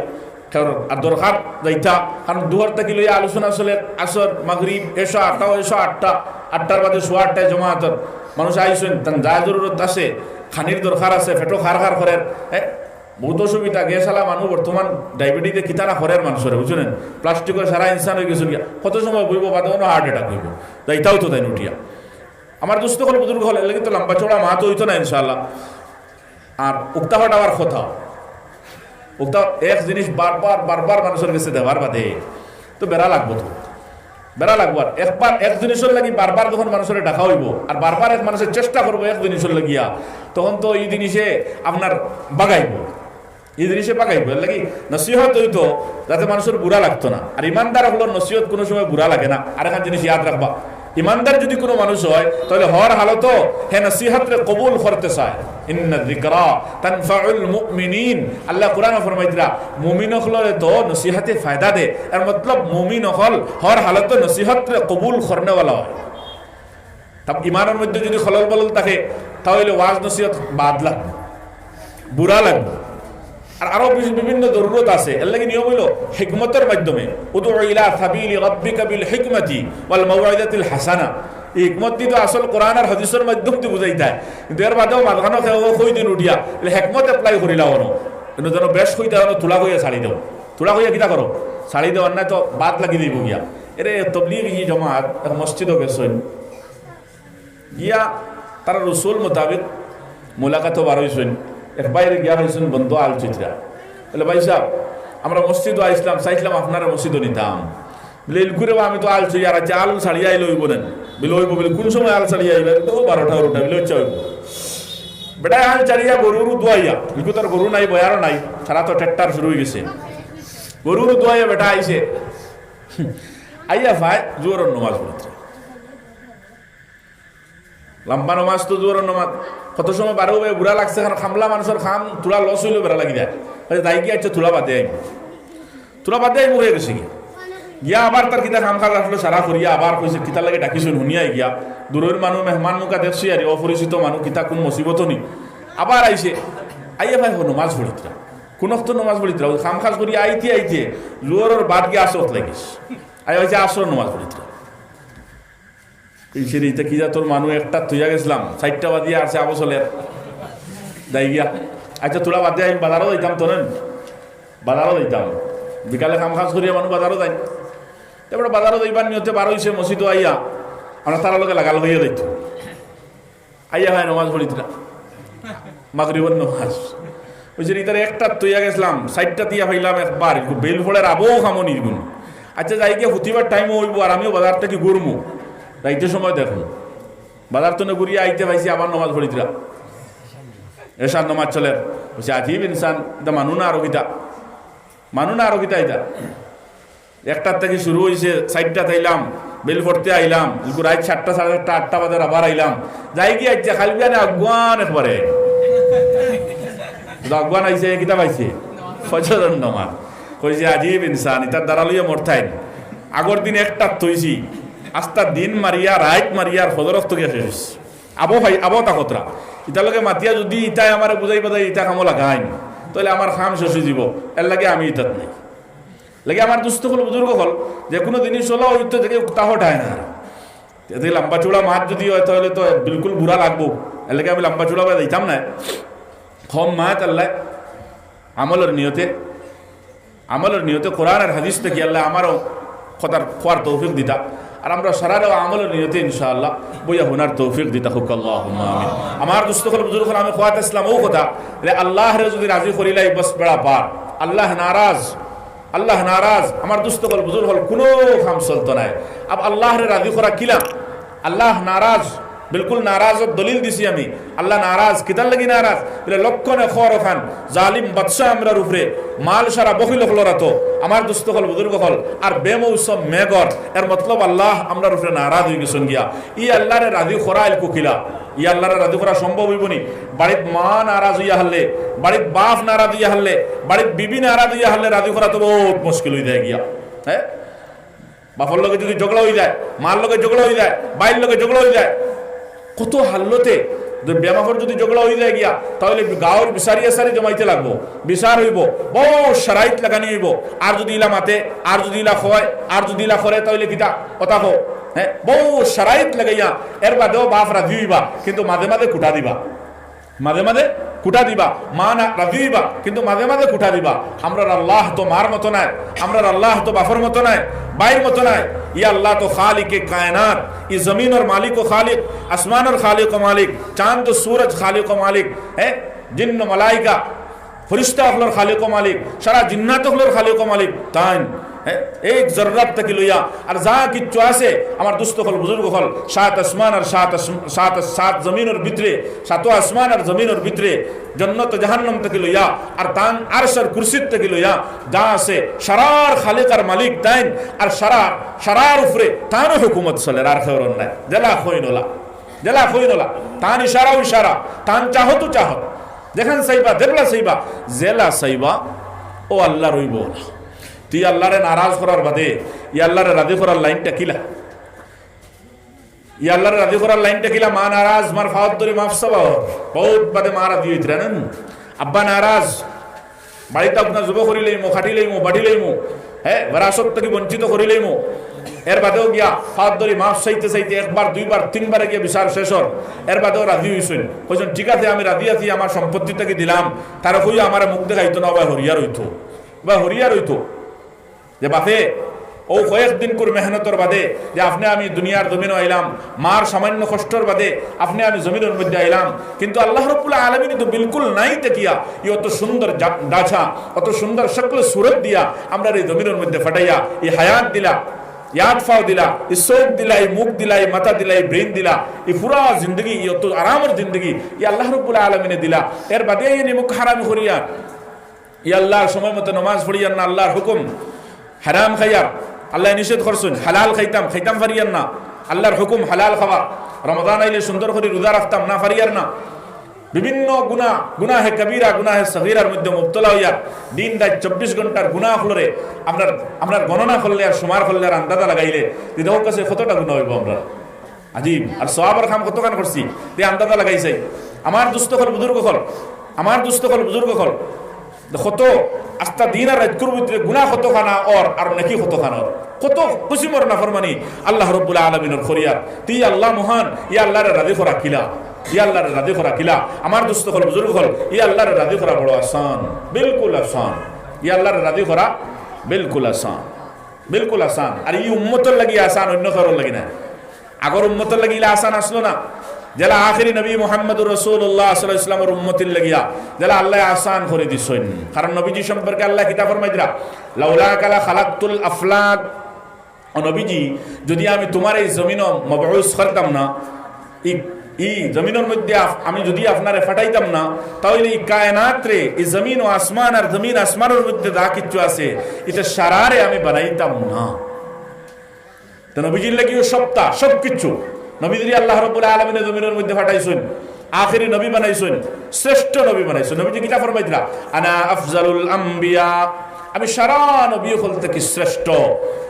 কারণ আর দরকার যাইতা, কারণ দুহর থাকি লইয়া আলোচনা চলে, আসর, মাগরিব, এশা, আটটা, এশা, আটটা, আটটার বাদে সোয়া আটটায় জমাতর মানুষ আইছইন, তান যা জরুরত আছে, খানির দরকার আছে, পেটো খার খার করের, হ্যাঁ, বহুত অসুবিধা, গ্যাস আলা মানুষ বর্তমান ডায়াবেটিসে কিতা না করের মানুষরে, বুঝছইন? প্লাস্টিকর সারা ইনসান অইগেছইন গিয়া। কত সময় বইবো, বাদে কুনু হার্ট অ্যাটাক অইবো। তা ইতাও তো তাইন উঠিয়া। আমার দুস্ত অকল, বুজুর্গ অকল, এরলাগি তো লম্বা চওড়া মাত অইতো নায় ইনশাআল্লাহ। আর উক্তা হট আবার কথা। উক্তা এক জিনিস বারবার, বারবার মানুষর গেছে দেওয়ার বাদে তো বেড়া লাগবো তো। বেড়া লাগবো। আর একবার এক জিনিসর লাগি বারবার যখন মানুষরে ডাকা অইবো, আর বারবার এক মানুষে চেষ্টা করবো এক জিনিসর লাগিয়া, তখন তো ই জিনিসে আপনার বাগাইবো, ই জিনিসে বাগাইবো। এরলাগি নসিহত অইতো যাতে মানুষর বুরা লাগতো না। আর ইমানদার অকলর নসিহত কুনু সময় বুরা লাগে না। আর একখান জিনিস ইয়াদ রাখবা, ইমানদার যুদি কুনু মানুষ অয়, তাইলে হর হালতো হে নসিহতরে কবুল করতে চায়। ইন্না যিকরা তানফাউল মুমিনিন। আল্লাহ কোরআনো ফরমাইতরা, মুমিন অকলরে তো নসিহতে ফায়দা দে। এর মতলব মুমিন অকল হর হালতো নসিহতরে কবুল করনেওয়ালা অয়। তা ইমানর মধ্যে যুদি খলল বলল থাকে, তা অইলে ওয়াজ নসিহত বাদ লাগবো, বুরা লাগবো। আর আরো বি-, বিভিন্ন জরুরত আছে। এরলাগি নিয়ম অইলো হিকমতর মাধ্যমে, উদউ ইলা সাবিলি রাব্বিকা বিল হিকমাতি ওয়াল মাউইজাতিল হাসানা। ই হিকমতদি তো আসল কোরআন আর হাদিসর মাধ্যমদি বুঝাইতায়, কিন্তু এর বাদেও মাঝখানো কেউ কই দিন উঠিয়া, বলে, "হিকমত apply করিলা অনো, কিন্তু যেন বেশ কইতা অনো, থুড়া কইয়া ছাড়ি দেও, থুড়া কইয়া কিতা করো, ছাড়ি দেও, আর নায় তো বাদ লাগি দিবো গিয়া।" এরে তবলিগি জমাত এক মসজিদো গেছইন, গিয়া তারা রসুল মোতাবেক মোলাকাতো বার অইছইন। এক ভাইরে গিয়া পাইছইন বন্ধ আলচইতরা। বলে, "ভাইসাব, আমরা মসজিদো আইছলাম, চাইছলাম আপনারে মসজিদো নিতাম।" বলে, "ইলকুরে বা আমি তো আলচইয়া, আর আচ্ছা আল ছাড়িয়া আইলে অইবো না।" বলে, "অইবো।" বলে, "কুন সময় আল ছাড়িয়া আইবা?" বলে, "ও বারোটা বারোটা।" বলে, "আচ্ছা অইবো।" বেটায় আল ছাড়িয়া গরু উরু দুয়াইয়া, ইলকু তার গরু নাই, বয়ারও নাই, সারা তো টেট্টার শুরু অইগেছে। গরু উরু দুয়াইয়া বেটা আইছে, আইয়া পায় জোহরর নমাজ পড়িতরা। লম্বা নমাজ তো জোহরর নমাজ। কত সময় বারো ভাই বুড়া লাগছে, কারণ কামলা মানুষর কাম থুড়া লস অইলেও বেড়া লাগি যায়। আচ্ছা, যাইগি, আচ্ছা, থুড়া বাদে আইমু, থুড়া বাদে আইমু, অইয়া গেছে গি। গিয়া আবার তার কিতা কাম কাজ আসলো সারা করিয়া আবার কইছে, "কিতার লাগি ডাকিছইন?" হুনিয়া গিয়া, দূরর মানুষ, মেহমান মুখা দেখছি আর অপরিচিত মানুষ, কিতা কুন মুসিবত নি। আবার আইছে, আইয়া ভাই, হো, নমাজ পড়িতরা। কুন অক্ত নমাজ পড়িতরা? অউ কাম কাজ করি আইতে আইতে জোহরর বাদ গিয়া আসরত লাগিস। আইয়া অইছে আসরর নমাজ পড়িতরা। কইছে রে, ইতা কি জাতর মানুষ, একটা থইয়া গেছিলাম, চাইরটা বাজিয়া আছে আবো চলের। যাই গিয়া। আচ্ছা, থুড়া বাদে আমি বাজারও যাইতাম তো রে, বাজারও যাইতাম। বিকালে কাম কাজ করিয়া মানুষ বাজারও যায়। তারপরে বাজারও যাইবার নিয়তে বার অইছে, মসজিদও আইয়া, আমরা তারার লগে লাগাল অইয়া যাইতো। আইয়া ভাই নমাজ পড়িতরা। মাগরিবর নমাজ। কইছে রে, ইতারে একটাত থইয়া গেছিলাম, চাইরটা দিয়া পাইলাম একবার, ইগু বেইল ফড়ের আবো কামো নিগুন। আচ্ছা, যাই গিয়া হুতিবার টাইমও অইবো, আর আমিও বাজার থাকি ঘুরমু। যাইতে সময় দেখমু। বাজার তনে ঘুরিয়া আইতে পাইছি, আবার নমাজ পড়িতরা। এশার নমাজ চলের। কইছে, "আজীব ইনসান, ইতা মানুষ না আরো কিতা? মানুষ না আরো কিতা ইতা?" একটার থাকি শুরু অইছে, চাইরটা থাইলাম, বেইল ফড়তে আইলাম, ইগু রাইত সাতটা, সাড়ে সাতটা, আটটা বাজার আবার আইলাম। যাই গিয়া আইছে, খালি বিয়ানে আগুয়ান একবারে। তো আগুয়ান আইছে, কিতা পাইছে? ফজরর নমাজ। কইছে, "আজীব ইনসান, ইতার দ্বারা লইয়া মরতাইন।" আগর দিন একটাত থইছি, আস্তা দিন মারিয়া, রাইত মারিয়া, আর ফজর অক্ত গিয়া শেষ অইছে। আবো ভাই, আবো তা খতরা। ইতার লগে মাতিয়া যদি ইতায় আমারে বুঝাই বাজাই ইতা কামো লাগাইন, তাইলে আমার কাম শেষ অইযিবো। এরলাগি আমি ইতাত নাই। লাগে আমার দুস্ত অকল, বুজুর্গ অকল, যে কুনু জিনিস অলা অইতো থাকি উক্তা হটায় না। এতে লম্বা চুড়া মাত যদি অয়, তাইলে তো বিলকুল বুরা লাগবো। এরলাগি আমি লম্বা চুড়া বায় যাইতাম না। কম মাত আল্লাহ, আমলর নিয়তে, আমলর নিয়তে কোরআন আর হাদিস থাকি আল্লাহ আমারও কথার খোয়ার তৌফিক দিতা। আর আমরা সারারেও আমলর নিয়তে ইনশাআল্লাহ বইয়া হুনার তৌফিক দিতা হউক, আল্লাহুম্মা আমিন। আমার দুস্ত অকল, বুজুর্গ অকল, আমি খোয়াত ইসলাম ও কথা, যে আল্লাহরে যদি রাজি করিলাই, বস বেড়া পার। আল্লাহ নারাজ, আল্লাহ নারাজ, আমার দুস্ত অকল, বুজুর্গ অকল, কুনু কাম চলতো নায়। আব আল্লাহরে রাজি করা কিলা? আল্লাহ নারাজ, বিলকুল নারাজর দলিল দিছি আমি। আল্লাহ নারাজ, কিতার লাগি নারাজ? বলে, লক্ষণে খর খান, জালিম বাদশা আমরার উপরে, মাল সারা বখিল অকলর আতো, আমার দুস্ত অকল, বুজুর্গ অকল, আর বেমৌসম মেঘর, এর মতলব আল্লাহ আমরার উপরে নারাজ অইগেছইন গিয়া। ই আল্লাহরে রাজি করা ইলকু কিলা? ই আল্লাহরে রাজি করা সম্ভব অইবো নি? বাড়িত মা নারাজ অইয়া হারলে, বাড়িত বাফ নারাজ অইয়া হারলে, বাড়িত বিবি নারাজ অইয়া হারলে রাজি করা তো বউত মুশকিল অইযায় গিয়া। হ্যাঁ, বাফর লগে যদি ঝগড়া অইযায়, মার লগে ঝগড়া অইযায়, ভাইর লগে ঝগড়া অইযায়, কত হালতে যদি বেমাফর যদি ঝগড়া অইযায় গিয়া, তাইলে গাউর বিচারি আচারি জমাইতে লাগবো, বিচার অইবো, বউত শারাইত লাগানি অইবো। আর যদি ইলা মাতে, আর যদি ইলা কয়, আর যদি ইলা করে, তাইলে কিতা কথা কও? হ্যাঁ, বউত শারাইত লাগাইয়া এর বাদেও বাফ রাজি অইবা, কিন্তু মাঝে মাঝে খুটা দিবা। মাঝে মাঝে খুটা দিবা, মা না রাজি অইবা, কিন্তু মাঝে মাঝে খুটা দিবা। আমরার আল্লাহ তো মার মতো নায়, আমরার আল্লাহ তো বাফর মতো নায়, ভাইর মতো নায়। ই আল্লাহ তো খালিকে কায়নাত, ই জমিনর মালিক ও খালিক, আসমানর খালিক ও মালিক, চান্দ ও সূরজ খালিক ও মালিক, হ্যাঁ, জিন্ন মালাইকা, ফিরিস্তা অকলর খালিক ও মালিক, সারা জিন্নাত অকলর খালিক ও মালিক, তাইন। হ্যাঁ, এক জর্রাত থাকি লইয়া আর যা কিচ্ছু আছে, আমার দুস্ত অকল, বুজুর্গ অকল, সাত আসমান আর সাত আস-, সাত, সাত জমিনর ভিতরে, সাত আসমান আর জমিনর ভিতরে, জন্নত জাহান্নাম থাকি লইয়া আর তান আরশ আর কুরসিত থাকি লইয়া যা আছে, সারার খালিক আর মালিক তাইন, আর সারা, সারার উপরে তানও হুকুমত চলের, আর কেউরর নায়। যেলা কইন অলা, যেলা কইন অলা, তান ইশারাও ইশারা, তান চাহতও চাহত, যেখান চাইবা, যেবলা চাইবা, যেলা চাইবা, অউ আল্লাহর অইবো অলা। তে ই আল্লাহরে নারাজ করার বাদে ই আল্লাহরে রাজি করার লাইনটা কিলা? ই আল্লাহরে রাজি করার লাইনটা কিলা? মা নারাজ, মার ফাওত ধরি মাফ চাওয়া। বউত বাদে মা রাজি অইতরা না। আব্বা নারাজ, বাড়িত আপনার জুবো করিলাইমু, কাটিলাইমু, বাটিলাইমু, হ্যাঁ, বিরাসত থাকি বঞ্চিত করিলাইমু। এর বাদেও গিয়া ফাওত ধরি মাফ চাইতে চাইতে একবার, দুইবার, তিনবারে গিয়া বিচার শেষ অর। এর বাদেও রাজি অইছইন, কইছইন, "ঠিক আছে, আমি রাজি আছি, আমার সম্পত্তি থাকি দিলাম।" তারে কইও আমারে মুখ দেখাইতো না, অবায় হরিয়ার অইতো। বা হরিয়ার অইতো যে বাফে অউ কয়েক দিনকুর মেহনতর বাদে যে আপনে আমি দুনিয়ার জমিনো আইলাম, মার সামান্য কষ্টর বাদে আপনে আমি জমিনর মধ্যে আইলাম, কিন্তু আল্লাহ রাব্বুল আলামিন তো বিলকুল নাই থাকিয়া ই অত সুন্দর জা-, গাছা, অত সুন্দর শক্ল সুরত দিয়া আমরারে ই জমিনর মধ্যে ফাটাইয়া ই হায়াত দিলা, ই আত ফাও দিলা, ই চউখ দিলা, ই মুখ দিলা, ই মাথা দিলা, ই ব্রেইন দিলা, ই পুরা জিন্দেগি, ই অত আরামর জিন্দেগি ই আল্লাহ রাব্বুল আলামিনে দিলা। এর বাদে ই নিমক হারামি করিয়া ই আল্লাহর সময় মতো নমাজ পড়িয়ার না, আল্লাহর হুকুম। হারাম খাইয়ার, আল্লায় নিষেধ করছইন, হালাল খাইতাম, খাইতাম পারিয়ার না, আল্লাহর হুকুম হালাল খাওয়া। রমাদান আইলে সুন্দর করি রোজা রাখতাম, না পারিয়ার না। বিভিন্ন গুনা, গুনাহে কবিরা, গুনাহে সগীরার মধ্যে মুবতলা অইয়া দিন রাইত চব্বিশ ঘন্টার গুনা অকলরে আমরার, আমরার গণনা করলে আর সুমার করলে আর আন্দাজা লাগাইলে, তে দেখউক্কা চাই কতটা গুনা অইবো আমরার। আজিব। আর সওয়াবর কাম কতখান করছি, তে আন্দাজা লাগাই চাই। আমার দুস্ত অকল, বুজুর্গ অকল, আমার দুস্ত অকল, বুজুর্গ অকল, কত আস্তা দিন আর রাইতকুর ভিতরে গুনা কতখান অর আর নেকি কতখান অর, কত কিসিমর নাফরমানি আল্লাহ রব্বুল আলামিনর করিয়ার। তে ই আল্লাহ মহান, ই আল্লাহরে রাজি করা কিলা, ই আল্লাহরে রাজি করা কিলা। আমার দুস্ত অকল, বুজুর্গ অকল, ই আল্লাহরে রাজি করা বড় আসান, বিলকুল আসান। ই আল্লাহরে রাজি করা বিলকুল আসান, বিলকুল আসান। আর ই উম্মতর লাগি আসান, অইন্য কারোর লাগি না। আগর উম্মতর লাগি ইলা আসান আছলো না, যেলা আখেরি নবী মুহাম্মদুর রাসূলুল্লাহ সাল্লাল্লাহু আলাইহি ওয়াসাল্লামর উম্মতির লাগিয়া, যেলা আল্লায় আসান করি দিছইন। কারণ নবীজি সম্পর্কে আল্লায় কিতা ফরমাইতরা, "লাউলাকা লাখালাকতুল আফলাক।" ও নবীজি, যুদি আমি তুমারে ই জমিনো মবউস করতাম না, ই, ই জমিনর মধ্যে আফ-, আমি যুদি আপনারে পাঠাইতাম না, তা অইলে ই কায়নাতরে, ই জমিন ও আসমান আর জমিন আসমানর মধ্যে যা কিচ্ছু আছে, ইতা সারারে আমি বানাইতাম না। তো নবীজির লাগিও সবতা, সব কিচ্ছু। নবীজিরে আল্লাহ রাব্বুল আলামিনে জমিনর মধ্যে পাঠাইছইন, আখেরি নবী বানাইছইন, শ্রেষ্ঠ নবী বানাইছইন। নবীজি কিতা ফরমাইতরা? "আনা আফজালুল আম্বিয়া।" আমি সারা নবী অকল থাকি শ্রেষ্ঠ,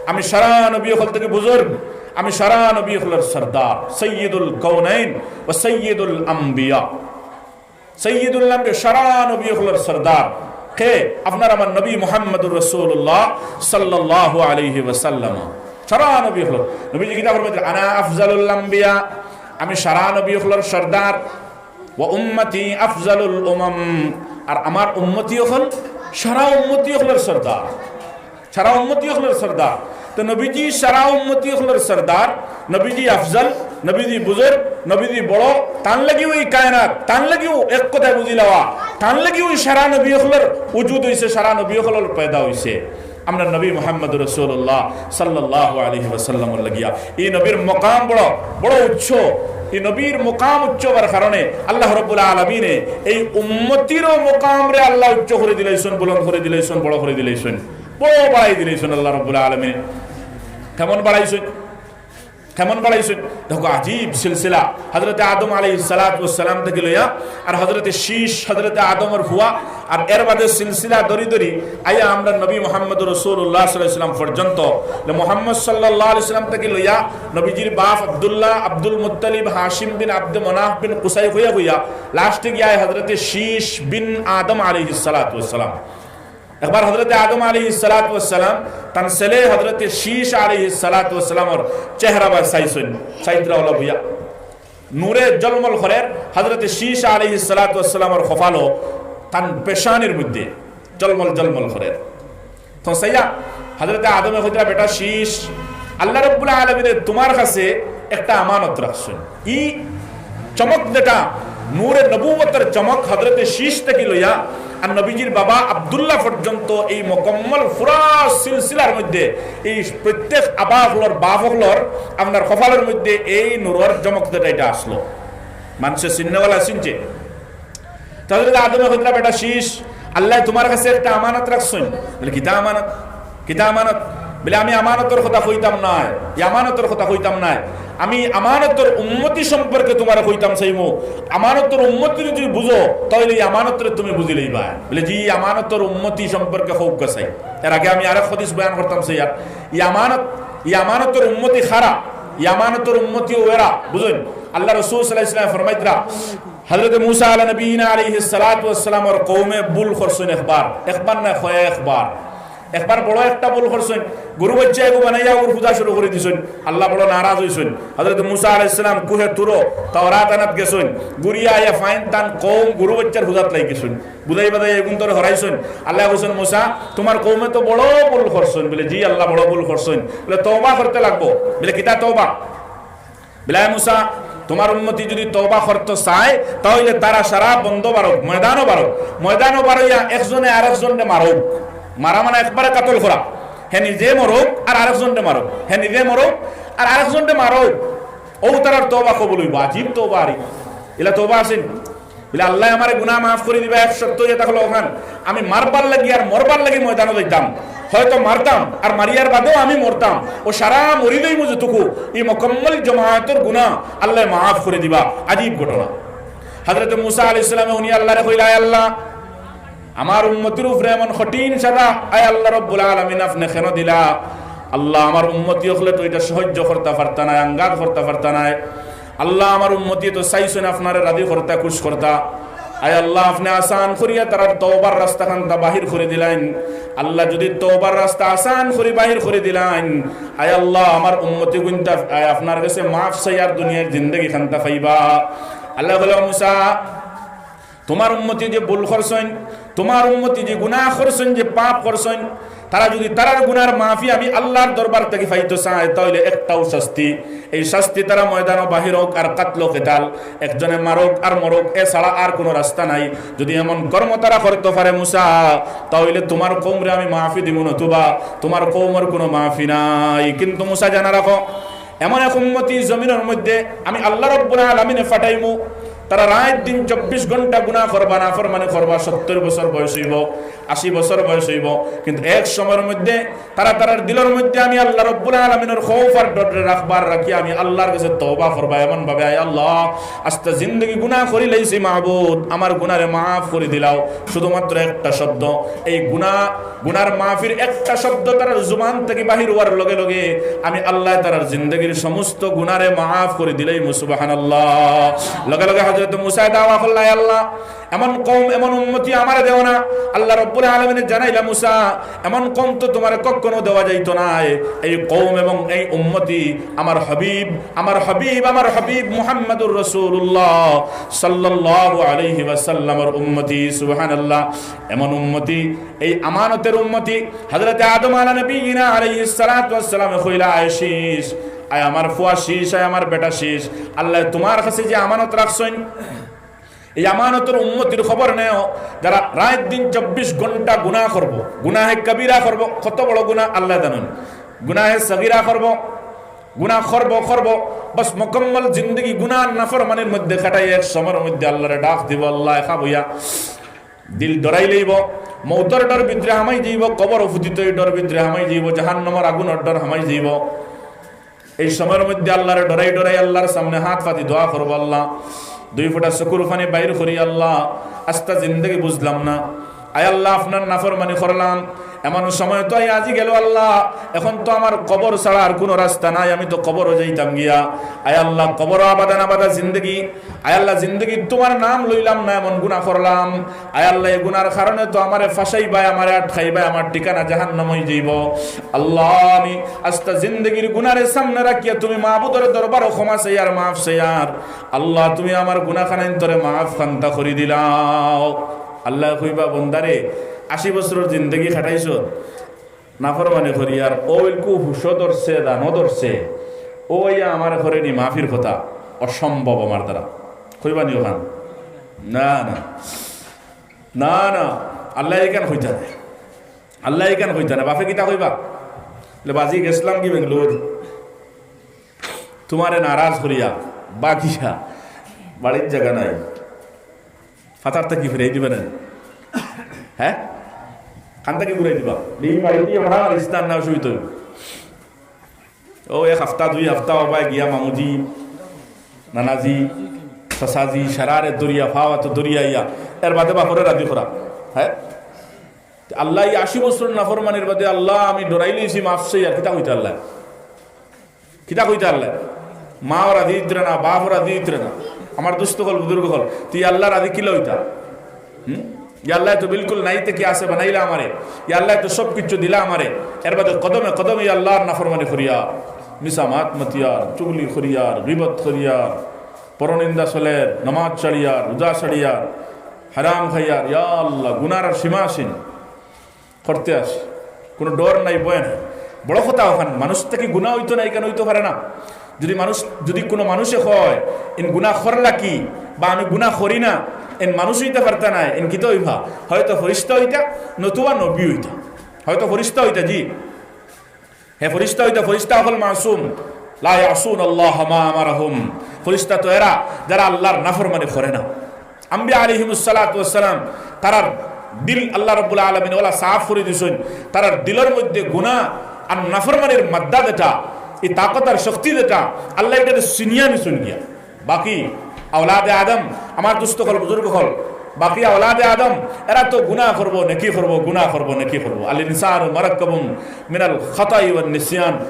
আমি সারা নবী অকল থাকি বুজুর্গ, আমি সারা নবী অকলর সর্দার, সাইয়্যিদুল কাউনাইন ওয়া সাইয়্যিদুল আম্বিয়া। সাইয়্যিদুল আম্বিয়া, সারা নবী অকলর সর্দার। কে? আপনার আমার নবী মুহাম্মদুর রাসূলুল্লাহ সাল্লাল্লাহু আলাইহি ওয়াসাল্লাম। সারা নবী অকলর। নবীজি কিতা ফরমাইতরা? "আনা আফজালুল আম্বিয়া।" আমি সারা নবী অকলর সর্দার। "ওয়া উম্মতি আফজালুল উমাম।" আর আমার উম্মতি অকল সারা উম্মতি অকলর সর্দার। সারা উম্মতি অকলর সর্দার। তো নবীজি সারা উম্মতি অকলর সর্দার, নবীজি আফজল, নবীজি বুজুর্গ, নবীজি বড়, তান লাগিও ই কায়নাত, তান লাগিও এক কথায় বুজি লওয়া, তান লাগিও ই সারা নবী অকলর উজুদ অইছে, সারা নবী অকলর পয়দা অইছে। আমরার নবী মুহাম্মদুর রাসূলুল্লাহ সাল্লাল্লাহু আলাইহি ওয়াসাল্লামর লাগিয়া। ই নবীর মকাম বড়, বড় উচ্চ। ই নবীর মকাম উচ্চ অওয়ার কারণে আল্লাহ রাব্বুল আলামিনে এই উম্মতিরও মকামরে আল্লায় উচ্চ করি দিলাইছইন, বুলন্দ করি দিলাইছইন, বড় করি দিলাইছইন। বড় বাড়াই দিলাইছইন আল্লাহ রাব্বুল আলামিন। কেমন বাড়াইছইন? কেমন বাড়াইছইন? দেখো, আজীব সিলসিলা। হযরতে আদম আলাইহিস সালাতু ওয়াস সালাম থাকি লইয়া, আর হযরতে শীষ, হযরতে আদমর ফুয়া, আর এর বাদে সিলসিলা ধরি ধরি আইয়া আমরার নবী মুহাম্মদুর রাসূলুল্লাহ সাল্লাল্লাহু আলাইহি ওয়াসাল্লাম পর্যন্ত। লে মুহাম্মদ সাল্লাল্লাহু আলাইহি ওয়াসাল্লাম থাকি লইয়া নবীজির বাপ আব্দুল্লাহ, আব্দুল মুত্তালিব, হাশিম বিন আব্দে মনাফ বিন কুসাই কইয়া কইয়া লাস্টে গিয়া হযরতে শীষ বিন আদম আলাইহিস সালাতু ওয়াস সালাম। একবার হযরতে আদম আলাইহিস সালাতু ওয়াস সালাম তান ছেলে হযরতে শীষ আলাইহিস সালাতু ওয়াস সালামর চেহারা বায় চাইছইন, চাইতরা অলা বইয়া। নূরে জলমল করের হযরতে শীষ আলাইহিস সালাতু ওয়াস সালামর কপালো, তান পেশানির মধ্যে জলমল জলমল করের। তো চাইয়া হযরতে আদমে কইতরা, "বেটা শীষ, আল্লাহ রাব্বুল আলামিনে তুমার কাছে একটা আমানত রাখছইন।" ই চমক যেটা, নূরে নবুয়তর চমক হযরতে শীষ থাকি লইয়া আর নবীজির বাবা আব্দুল্লাহ পর্যন্ত এই মুকম্মল পুরা সিলসিলার মধ্যে এই প্রত্যেক আবা অকলর, বাপ অকলর আপনার কপালর মধ্যে এই নূরর চমক যেটা, এটা আসলো। মানষে চিননেওয়ালা চিনছে। তো হযরতে আদমে কইতরা, "বেটা শীষ, আল্লায় তুমার কাছে একটা আমানত রাখছইন।" বলে, "কিতা আমানত? কিতা আমানত?" বলে, "আমি আমানতর কথা কইতাম নায়, ই আমানতর কথা কইতাম নায়। আমি আমানতর উম্মতি সম্পর্কে তুমারে কইতাম চাইমু। আমানতর উম্মতি যুদি বুজো, তা অইলে ই আমানতরে তুমি বুজি লইবায়।" বলে, "জি, ই আমানতর উম্মতি সম্পর্কে কউক্কা চাই।" এর আগে আমি আরেক হাদিস বয়ান করতাম চাইয়ার, ই আমানত, ই আমানতর উম্মতি কারা, ই আমানতর উম্মতি অউ এরা, বুজইন? আল্লাহ রাসূল সাল্লাল্লাহু আলাইহি ওয়াসাল্লাম ফরমাইতরা, হযরতে মুসা আলা নবীনা আলাইহিস সালাতু ওয়াস সালামর কওমে ভুল করছইন একবার, একবার না, কয়েকবার। একবার বড় একটা ভুল করছইন, গরু বাইচ্চা এগু বানাইয়া অগুর পূজা শুরু করি দিছইন। আল্লাহ বড় নারাজ অইছইন। হযরতে মুসা আলাইহিস সালাম কুহে তুরো তাওরাত আনাত গেছইন, ঘুরিয়া আইয়া পাইন তান কওম গরু বাইচ্চার পূজাত লাগি গেছইন। বুজাই বাজাই এগুন্তরে হরাইছইন। আল্লায় কইছইন, "মুসা, তুমার কওমে তো বড় ভুল করছইন।" বলে, "জি আল্লাহ, বড় ভুল করছইন।" বলে, "তওবা করতে লাগবো।" বলে, "কিতা তওবা?" বলে, "আয় মুসা, তুমার উম্মতি যুদি তওবা করতো চায়, তা অইলে তারা সারা বন্দো বারউক, ময়দানো বারউক, ময়দানো বারইয়া একজনে আরেকজনরে মারউক।" মারা মানে একবারে কাতল করা। হে নিজে মরউক আর আরেকজনরে মারউক, হে নিজে মরউক আর আরেকজনরে মারউক। অউ তারার তওবা কবুল অইবো। আজীব তওবা আরি। ইলা তওবা আছেনি? বলে, "আল্লায় আমারে গুনা মাফ করি দিবা, এক শর্ত ইটা অইলো অখান, আমি মারবার লাগি আর মরবার লাগি ময়দানো যাইতাম, হয়তো মারতাম, আর মারিয়ার বাদেও আমি মরতাম, ও সারা মরি যাইমু যেটুকু, ই মুকাম্মল জমাতর গুনা আল্লায় মাফ করি দিবা। আজীব ঘটনা। হযরত মুসা আলাইহিস সালামে হুনিয়া আল্লারে কইলা, "আয় আল্লাহ, আমার উম্মতির উপরে এমন কঠিন সাজা, আয় আল্লাহ রব্বুল আলামিন, আপনে কেনে দিলা? আল্লাহ, আমার উম্মতি অকলে তো ইটা সহ্য করতা পারতা নায়, আঙ্গাত করতা পারতা নায়। আল্লাহ, আমার উম্মতি তো চাইছইন আপনারে রাজি করতা, খুশ করতা। আয় আল্লাহ, আপনে আসান করিয়া তারার তওবার রাস্তাখানটা বাহির করি দিলাইন। আল্লাহ, যুদি তওবার রাস্তা আসান করি বাহির করি দিলাইন, আয় আল্লাহ, আমার উম্মতি গুইন্তা, আয় আপনার গেছে মাফ চাইয়ার দুনিয়ার জিন্দেগিখানটা পাইবা।" আল্লায় কইলা, "মুসা, তুমার উম্মতি যে ভুল করছইন, তুমার উম্মতি যে গুনা করছইন, যে পাপ করছইন, তারা যুদি তারার গুনার মাফি আমি আল্লার দরবার থাকি পাইতো চায়, তা অইলে একটাউ শাস্তি, এই শাস্তি তারা ময়দানো বাহির অউক আর কাতলো কেতাল, একজনে মারউক আর মরউক, এ ছাড়া আর কুনু রাস্তা নাই। যুদি এমন কর্ম তারা করতো পারে মুসা, তা অইলে তুমার কওমরে আমি মাফি দিমু, নতুবা তুমার কওমর কুনু মাফি নাই।" কিন্তু মুসা জানা রাখো, এমন এক উম্মতি জমিনর মধ্যে আমি আল্লাহ রব্বুল আলামিনে পাঠাইমু, তারা রাইত দিন চব্বিশ ঘন্টা গুনা করবা, নাফরমানি করবা, সত্তর বছর বয়স অইবো, আশি বছর বয়স অইবো, কিন্তু এক সময়র মধ্যে তারা তারার দিলর মধ্যে আমি আল্লাহ রব্বুল আলামিনর খৌফ আর ডররে রাখবা, আর রাখিয়া আমি আল্লার গেছে তওবা করবা এমন ভাবে, "আয় আল্লাহ, আস্তা জিন্দেগি গুনা করিলাইছি মাবুদ, আমার গুনারে মাফ করি দিলাও।" শুধুমাত্র একটা শব্দ, এই গুনা গুনার মাফির একটা শব্দ তারার জুবান থাকি বাহির অওয়ার লগে লগে আমি আল্লায় তারার জিন্দেগির সমস্ত গুনারে মাফ করি দিলাইমু। সুবহানাল্লাহ। লগে লগে হযরত মুসায় দাওয়া করলা, "আয় আল্লাহ, এমন কওম, এমন উম্মতি আমারে দেও না।" আল্লাহ রব্বুল আলামিনে জানাইলা, "মুসা, এমন কওম তো তুমারে কখনো দেওয়া যাইতো নায়। এই কওম এবং এই উম্মতি আমার হাবিব, আমার হাবিব, আমার হাবিব মুহাম্মাদুর রাসূলুল্লাহ সাল্লাল্লাহু আলাইহি ওয়াসাল্লামর উম্মতি।" সুবহানাল্লাহ। এমন উম্মতি, এই আমানতের উম্মতি, হযরতে আদম আলা নবিয়িনা আলাইহিস সালাতু ওয়াস সালামে কইলা, "আয় শীষ, আয় আমার ফুয়া শীষ, আয় আমার বেটা শীষ, আল্লায় তুমার কাছে যে আমানত রাখছইন, এই আমানতর উম্মতির খবর নেও, যারা রাইত দিন চব্বিশ ঘন্টা গুনা করবো, গুনাহে কবিরা করবো, কত বড় গুনা আল্লায় জানইন, গুনাহে সগীরা করবো, গুনা করবো, করবো, বাস মুকাম্মল জিন্দেগি গুনা নাফরমানির মধ্যে কাটাই, এক সময়র মধ্যে আল্লারে ডাক দিবো, আল্লায় খাবইয়া দিল ডরাই লইবো, মউতর ডর ভিতরে হামাই যাইবো, কবর ফুতিত ই ডর ভিতরে হামাই যাইবো, জাহান্নামর আগুনর ডর হামাই যাইবো।" এই সময়র মধ্যে আল্লারে ডরাই ডরাই আল্লার সামনে হাত পাতি দোয়া করবো, "আল্লাহ, দুই ফুটা চকুর পানি বাইর করি, আল্লাহ, আস্তা জিন্দেগি বুঝলাম না, আয় আল্লাহ, আপনার নাফরমানি করলাম, এমন সময় তো আই আজি গেল আল্লাহ, এখন তো আমার কবর ছাড়া আর কুনু রাস্তা নাই, আমি তো কবরো যাইতাম গিয়া, আয় আল্লাহ, কবরো আবাদান আবাদা জিন্দেগি, আয় আল্লাহ, জিন্দেগিত তুমার নাম লইলাম না, এমন গুনা করলাম। আয় আল্লাহ, এই গুনার কারণে তো আমারে ফাঁসাইবায়, আমারে আটকাইবায়, আমার ঠিকানা জাহান্নাম অই যাইবো। আল্লাহ, আমি আস্তা জিন্দেগির গুনারে সামনে রাখিয়া তুমি মাবুদর দরবারো ক্ষমা চাইয়ার, মাফ চাইয়ার। আল্লাহ, তুমি আমার গুনাখানাইন্তরে মাফ খান্তা করি দিলাও।" আল্লায় কইবা, "বন্দারে, আশি বছরর জিন্দেগি কাটাইছো, নাফরমানি করিয়ার, অউ ইলকু হুশো ধরছে, দানো ধরছে, অউ আইয়া আমারে করেনি মাফির কথা, অসম্ভব আমার দ্বারা।" কইবা নি অখান? না, না, না, না, আল্লায় ইখান কইতা নায়, আল্লায় ইখান কইতা নায়। বাফে কিতা কইবা? বলে, "বাজি গেছলাম কি বেঙ্গালোর, তুমারে নারাজ করিয়া, বাগিয়া, বাড়িত জাগা নাই।" ফাতার থাকি ফিরাই দিবা না? হ্যাঁ? কান থাকি ঘুরাই দিবা? এই বাড়িতে আমরা আর ইস্তার না অসুবিধা অইবো। অউ এক হাপ্তা, দুই হাপ্তা অবায় গিয়া মামুজি, নানাজি, চাচাজি, সারারে দরিয়া, ফাওয়াত দরিয়া ইয়া, এর বাদে বাফরে রাজি করা। হ্যাঁ? আল্লায় ই আশি বছর নাফরমানির বাদে, "আল্লাহ, আমি ডরাই লইছি, মাফ চাইয়ার।" কিতা কইতা আল্লায়? কিতা কইতা আল্লায়? মাও রাজি অইতরা না, বাফও রাজি অইতরা না। আমার দোস্ত অকল, বুজুর্গ অকল, তে আল্লাহ রাজি কিলা অইতা? হুম? ই আল্লায় তো বিলকুল নাই থাকি আছে বানাইলা আমারে। ই আল্লায় তো সব কিছু দিলা আমারে। এর বাদে কদমে কদমে ই আল্লাহর নাফরমানি করিয়ার, মিছা মাত মাতিয়ার, চুগলি করিয়ার, গিবত করিয়ার, পরনিন্দা চলের, নামাজ ছাড়িয়ার, রোজা ছাড়িয়ার, হারাম খাইয়ার, ইয়া আল্লাহ, গুনার আর সীমা আছে নি? করতে আছে, কুনু ডর নাই, ভয় নাই। বড় কথা অখান, মানুষ থাকি গুনা অইতো নায়, ইখান অইতো পারে না। যুদি মানুষ, যুদি কুনু মানুষে কয়, "ইন গুনা করলা কি?" বা "আমি গুনা করি না", ইন মানুষ অইতা পারতা নায়, ইন কিতা অইবা? হয়তো ফিরিস্তা অইতা, নতুবা নবী অইতা। হয়তো ফিরিস্তা অইতা, জি। হে ফিরিস্তা অইতা, ফিরিস্তা অকল মাসুম। লা ইয়াসুনাল্লাহা মা আমারাহুম। ফিরিস্তা তো এরা যারা আল্লাহর নাফরমানি করে না। আম্বিয়া আলাইহিমুস সালাতু ওয়াস সালাম, তারার দিল আল্লাহ রাব্বুল আলামিন ওলা সাফ করি দিছইন। তারার দিলর মধ্যে গুনাহ আর নাফরমানির মাদ্দা যেটা, এই তাকত আর শক্তি যেটা, আল্লাহ ইটারে ছিনিয়া নিছইন গিয়া। বাকি আওলাদে আদম, আমার দুস্ত অকল, বুজুর্গ অকল, বাকি আওলাদে আদম, এরা তো গুনাহ করবো, নেকি করবো, গুনাহ করবো, নেকি করবো। আল ইনসানু মুরাক্কাবুম মিনাল খাতাই ওয়ান নিসিয়ান।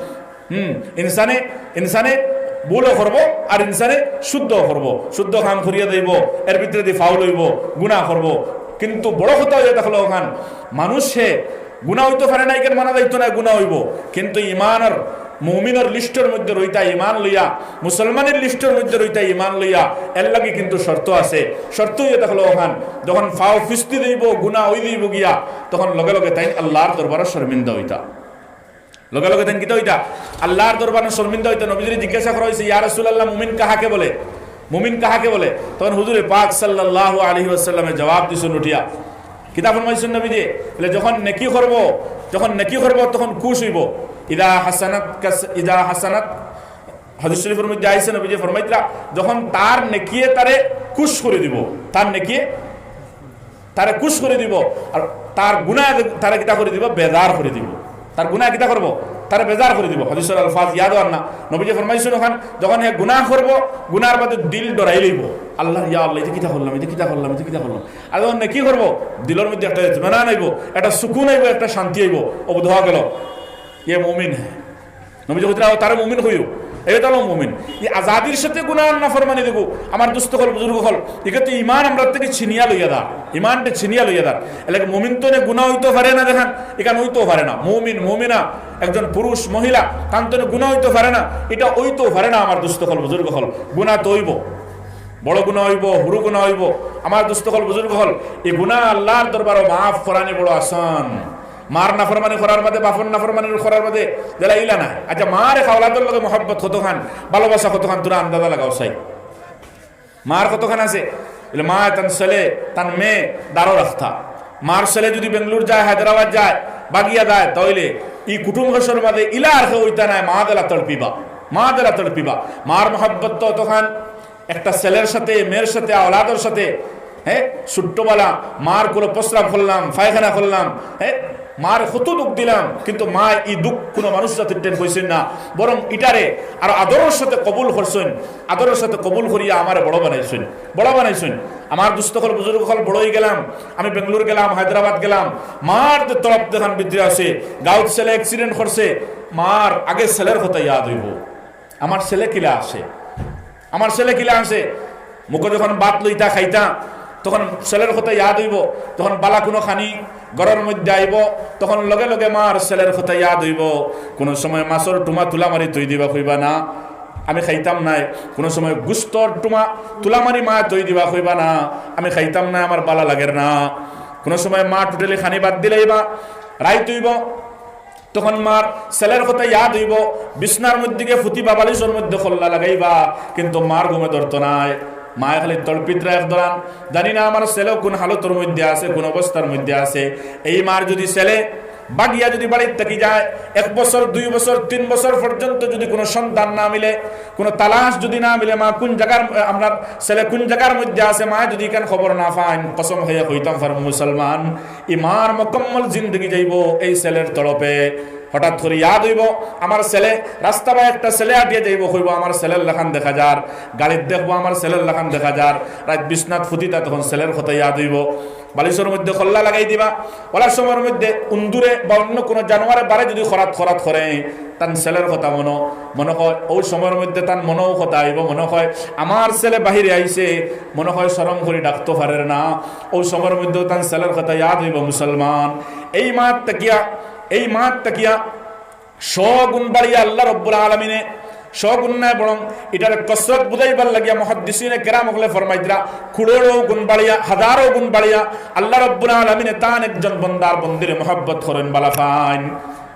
হুম, ইনসানে, ইনসানে ভুলও করবো, আর ইনসানে শুদ্ধও করবো। শুদ্ধ কাম করিয়া যাইবো, এর ভিতরে দি ফাউল অইবো, গুনাহ করবো। কিন্তু বড় কথা অইয়া থাকলো অখান, মানুষ হে গুনাহ অইতো পারে না, ইখান মানা যাইতো না, গুনাহ অইবো। কিন্তু ইমান আর মুমিনর লিস্টর মধ্যে রইতা ইমান লইয়া, মুসলমানের লিস্টর মধ্যে রইতা ইমান লইয়া, এর লাগি কিন্তু শর্ত আছে। শর্ত অইয়া থাকলো অখান, যখন ফাও ফিস্তি যাইবো, গুনাহ অই যাইবো গিয়া, তখন লগে লগে তাইন আল্লাহর দরবারো শর্মিন্দা অইতা। লগে লগে তাইন কিতা অইতা? আল্লাহর দরবারো শর্মিন্দা অইতা। নবীজিরে জিজ্ঞাসা করা অইছে, "ইয়া রাসূলুল্লাহ, মুমিন কাহাকে বলে? মুমিন কাহাকে বলে?" তখন হুজুরে পাক সাল্লাল্লাহু আলাইহি ওয়াসাল্লামে জবাব দিছইন উঠিয়া। কিতা ফরমাইছইন নবীজি? বলে, "যখন নেকি করবো, যখন নেকি করবো, তখন খুশ অইবো।" ইদা হাসানাত কাস-, ইদা হাসানাত, হাদিস শরীফর মধ্যে আইছে, নবীজি ফরমাইতরা, যখন তার নেকিয়ে তারে খুশ করি দিবো, তার নেকিয়ে তারে খুশ করি দিবো, আর তার গুনাহ তারে কিতা করি দিবো? বেজার করি দিবো। তার গুনাহ কিতা করবো? তারে বেজার করি দিবো। হাদিসর আলফাজ ইয়াদ অর না, নবীজি ফরমাইছইন অখান, যখন হে গুনাহ করবো, গুনাহর বাদে দিল ডরাই লইবো, "আল্লাহ, ইয়া আল্লাহ, ইটা কিতা করলাম, ইটা কিতা করলাম, ইটা কিতা করলাম।" আর যখন নেকি করবো, দিলর মধ্যে একটা ইতমিনান আইবো, একটা সুকুন আইবো, একটা শান্তি আইবো। অবুধ অইয়া গেলো, "ইয়ে মুমিন হে।" নবীজি কইতরা, "তারে মুমিন কইও, এ তালো মুমিন।" ই আজাদির সাথে গুনাহ আর নাফরমানি দেখো, আমার দুস্ত অকল, বুজুর্গ অকল, ইগু তো ইমান আমরার থাকি ছিনিয়া লইয়া যার, ইমানটা ছিনিয়া লইয়া যার। এলাকা মুমিন তো নে গুনাহ অইতো পারে না, দেখইন, ইখান অইতো পারে না। মুমিন, মুমিনা, একজন পুরুষ, মহিলা, তান তো নে গুনাহ অইতো পারে না, ইটা অইতো পারে না, আমার দুস্ত অকল, বুজুর্গ অকল। গুনাহ তো অইবো, বড় গুনাহ অইবো, হুরু গুনাহ অইবো, আমার দুস্ত অকল, বুজুর্গ অকল, ই গুনাহ আল্লাহর দরবারো মাফ করানি বড় আসান। মার নাফরমানি করার বাদে, বাপর নাফরমানি করার বাদে, যেলা ইলা না। আচ্ছা, মার এক আওলাদর লগে মহব্বত কতখান, ভালোবাসা কতখান, তুরা আন্দাজা লাগাও চাই। মার কতখান আছে? বলে, মা তান ছেলে, তান মেয়ে দারো রাখতা। মার ছেলে যদি বেঙ্গালুর যায়, হায়দ্রাবাদ যায়, বাগিয়া যায়, তাইলে ই কুটুম হসর বাদে ইলা আর কেউ অইতা নায়, মা যেলা তড়পিবা, মা যেলা তড়পিবা। মার মহব্বত তো অতখান, একটা ছেলের সাথে, মেয়ের সাথে, আওলাদর সাথে, হ্যাঁ, ছোট্টবেলা মার কুলো প্রস্রাব করলাম, পায়খানা করলাম, হ্যাঁ, মার কত দুঃখ দিলাম, কিন্তু মা ই দুঃখ কুনো মানুষ জাতির টেন কইছইন না, বরং ইটারে আর আদরর সাথে কবুল করছইন, আদরর সাথে কবুল করিয়া আমারে বড় বানাইছইন, বড় বানাইছইন। আমার দুস্ত অকল, বুজুর্গ অকল, বড় অই গেলাম, আমি বেঙ্গালুর গেলাম, হায়দ্রাবাদ গেলাম, মার যে তড়প যেখান ভিতরে আছে, গাউত ছেলে accident করছে, মার আগে ছেলের কথা ইয়াদ অইবো। আমার ছেলে কিলা আছে, আমার ছেলে কিলা আছে। মুখো যখন ভাত লইতা খাইতা, তখন ছেলের কথা ইয়াদ অইবো। যখন বালা কুনো খানি ঘরর মধ্যে আইবো, তখন লগে লগে মার ছেলের কথা ইয়াদ অইবো। কুনো সময় মাছর টুমা তুলা মারি থই দিবা কইবা না, আমি খাইতাম নায়। কুনো সময় গুস্তর টুমা তুলা মারি মা থই দিবা কইবা না, আমি খাইতাম নায়, আমার বালা লাগের না। কুনো সময় মা totally খানি বাদ দিলাইবা, রাইত অইবো, তখন মার ছেলের কথা ইয়াদ অইবো, বিছনার মধ্যে গিয়া ফুতিবা, বালিশর মধ্যে কল্লা লাগাইবা, কিন্তু মার ঘুমে ধরতো নায়। মায়ে খালি তড়পিতরা এক ধরান, জানি না আমার ছেলে কুন হালতর মধ্যে আছে, কুন অবস্থার মধ্যে আছে। এই মার যদি ছেলে বাগিয়া যদি বাড়ির থাকি যায়, এক বছর, দুই বছর, তিন বছর পর্যন্ত যদি কুনো সন্ধান না মিলে, কুনো তালাশ যদি না মিলে, মা কুন জাগার, আপনার ছেলে কুন জাগার মধ্যে আছে, মায়ে যদি ইখান খবর না পাইন, কসম খাইয়া কইতাম পারমু মুসলমান, ই মার মুকাম্মল জিন্দেগি যাইবো এই ছেলের তড়পে। হঠাৎ করি ইয়াদ অইবো, আমার ছেলে, রাস্তা বায় একটা ছেলে আটিয়া যাইবো, কইবো, "আমার ছেলের লাখান দেখা যার।" গাড়িত দেখবো, "আমার ছেলের লাখান দেখা যার।" রাইত বিছনাত ফুতিতা, তখন ছেলের কথা ইয়াদ অইবো। বালিশর মধ্যে কল্লা লাগাই দিবা। অলা সময়র মধ্যে উন্দুরে বা অন্য কুনো জানোয়ারে বারে যদি খরাত খরাত করে, তান ছেলের কথা মনো, মনো কয়, অউ সময়র মধ্যে তান মনো কথা আইবো, মনো কয়, "আমার ছেলে বাহিরে আইছে", মনো কয় শরম করি ডাকতো পারের না। অউ সময়র মধ্যেও তান ছেলের কথা ইয়াদ অইবো মুসলমান। এই মাত তাকিয়া, এই মাত তাকিয়া শ গুণ বাড়িয়া আল্লাহ রব্বুল আলামিনে, শ গুণ নায় বরং ইটারে কসরত বুঝাইবার লাগিয়া মুহাদ্দিসিনে কেরাম অকলে ফরমাইতরা, কুড়োড়ো গুণ বাড়িয়া, হাজারো গুণ বাড়িয়া আল্লাহ রব্বুল আলামিনে তান একজন বন্দার বন্দিরে মহব্বত করইন, বালা পাইন।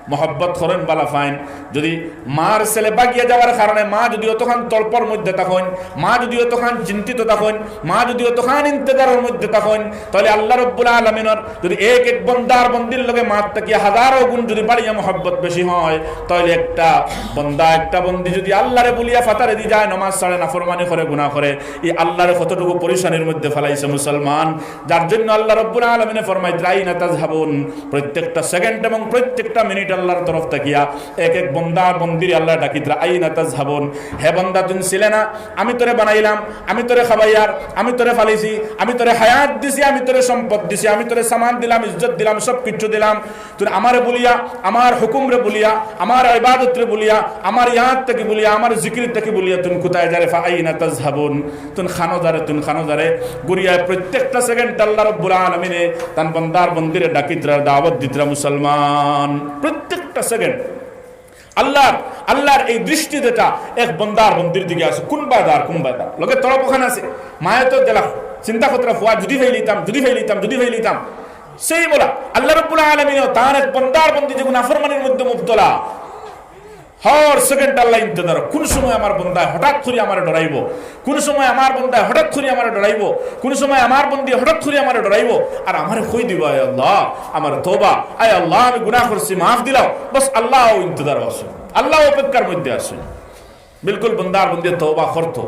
মহব্বত করইন, বালা পাইন। যদি মার ছেলে ভাগিয়া যাওয়ার কারণে মা যদি অতখান তড়পর মধ্যে থাকইন, মা যদি অতখান চিন্তিত থাকইন, মা যদি অতখান ইন্তেজারর মধ্যে থাকইন, তাইলে আল্লাহ রব্বুল আলামিনর যদি এক এক বন্দার বন্দির লগে মার থাকিয়া হাজারো গুণ যদি বাড়িয়া মহব্বত বেশি হয়, তাইলে একটা বন্দা, একটা বন্দি যদি আল্লাহরে ভুলিয়া ফাতারেদি যায়, নামাজ ছাড়ে, নাফরমানি করে, গুনাহ করে, ই আল্লাহরে কতটুকু পরেশানির মধ্যে ফালাইছে মুসলমান। যার জন্য আল্লাহ রব্বুল আলামিনে ফরমাইতরা, "আইনা তাযহাবুন?" প্রত্যেকটা সেকেন্ড এবং প্রত্যেকটা মিনিট আল্লাহর তরফ থাকিয়া এক এক বন্দা বন্দিরে আল্লাহ ডাকিতরা, "আইনা তাযহাবুন?" হে বন্দা, তুই ছিলে না? আমি তোরে বানাইলাম, আমি তোরে খাবাইয়ার, আমি তোরে ফালিছি, আমি তোরে হায়াত দিছি, আমি তোরে সম্পদ দিছি, আমি তোরে সামান দিলাম, ইজ্জত দিলাম, সব কিছু দিলাম। তুই আমারে ভুলিয়া, আমার হুকুমরে ভুলিয়া, আমার ইবাদতরে ভুলিয়া, আমার ইয়াদ থাকি ভুলিয়া, আমার জিকির থাকি ভুলিয়া তুই কোথায় যারে? "ফা আইনা তাযহাবুন?" তুই খানো যারে, তুই খানো যারে? ঘুরিয়া প্রত্যেকটা সেকেন্ড আল্লাহ রব্বুল আলামিনে তান বন্দার বন্দিরে ডাকিতরা, দাওয়াত দিতরা মুসলমান। প্রত্যেকটা সেকেন্ড আল্লাহর, আল্লাহর এই দৃষ্টি যেটা এক বন্দার বন্দির দিকে আছে, কোন বাজার, কোন বাজার, লগে তড়প অখান আছে। মায়ে তো দিলা, চিন্তা করতরা, ফুয়া যদি ফাইলিতাম, যদি ফাইলিতাম, যদি ফাইলিতাম। সেই বলা, আল্লাহ রব্বুল আলামিনও তার এক বন্দার বন্দি যেগুন নাফরমানির মধ্যে মুবতলা, হর সেকেন্ড আল্লাহ ইন্তজার, কোন সময় আমার বন্দায় হঠাৎ করি আমারে ডরাইবো, কোন সময় আমার বন্দায় হঠাৎ করি আমারে ডরাইবো, কোন সময় আমার বন্দি হঠাৎ করি আমারে ডরাইবো, আর আমারে কই দিবা, "আয় আল্লাহ, আমার তওবা, আয় আল্লাহ, আমি গুনাহ করছি, মাফ দিলাও।" বাস আল্লাহ ইন্তজার আছে, আল্লাহ অপেক্ষার মধ্যে আছে। বিলকুল বন্দার বন্দি তওবা করতো,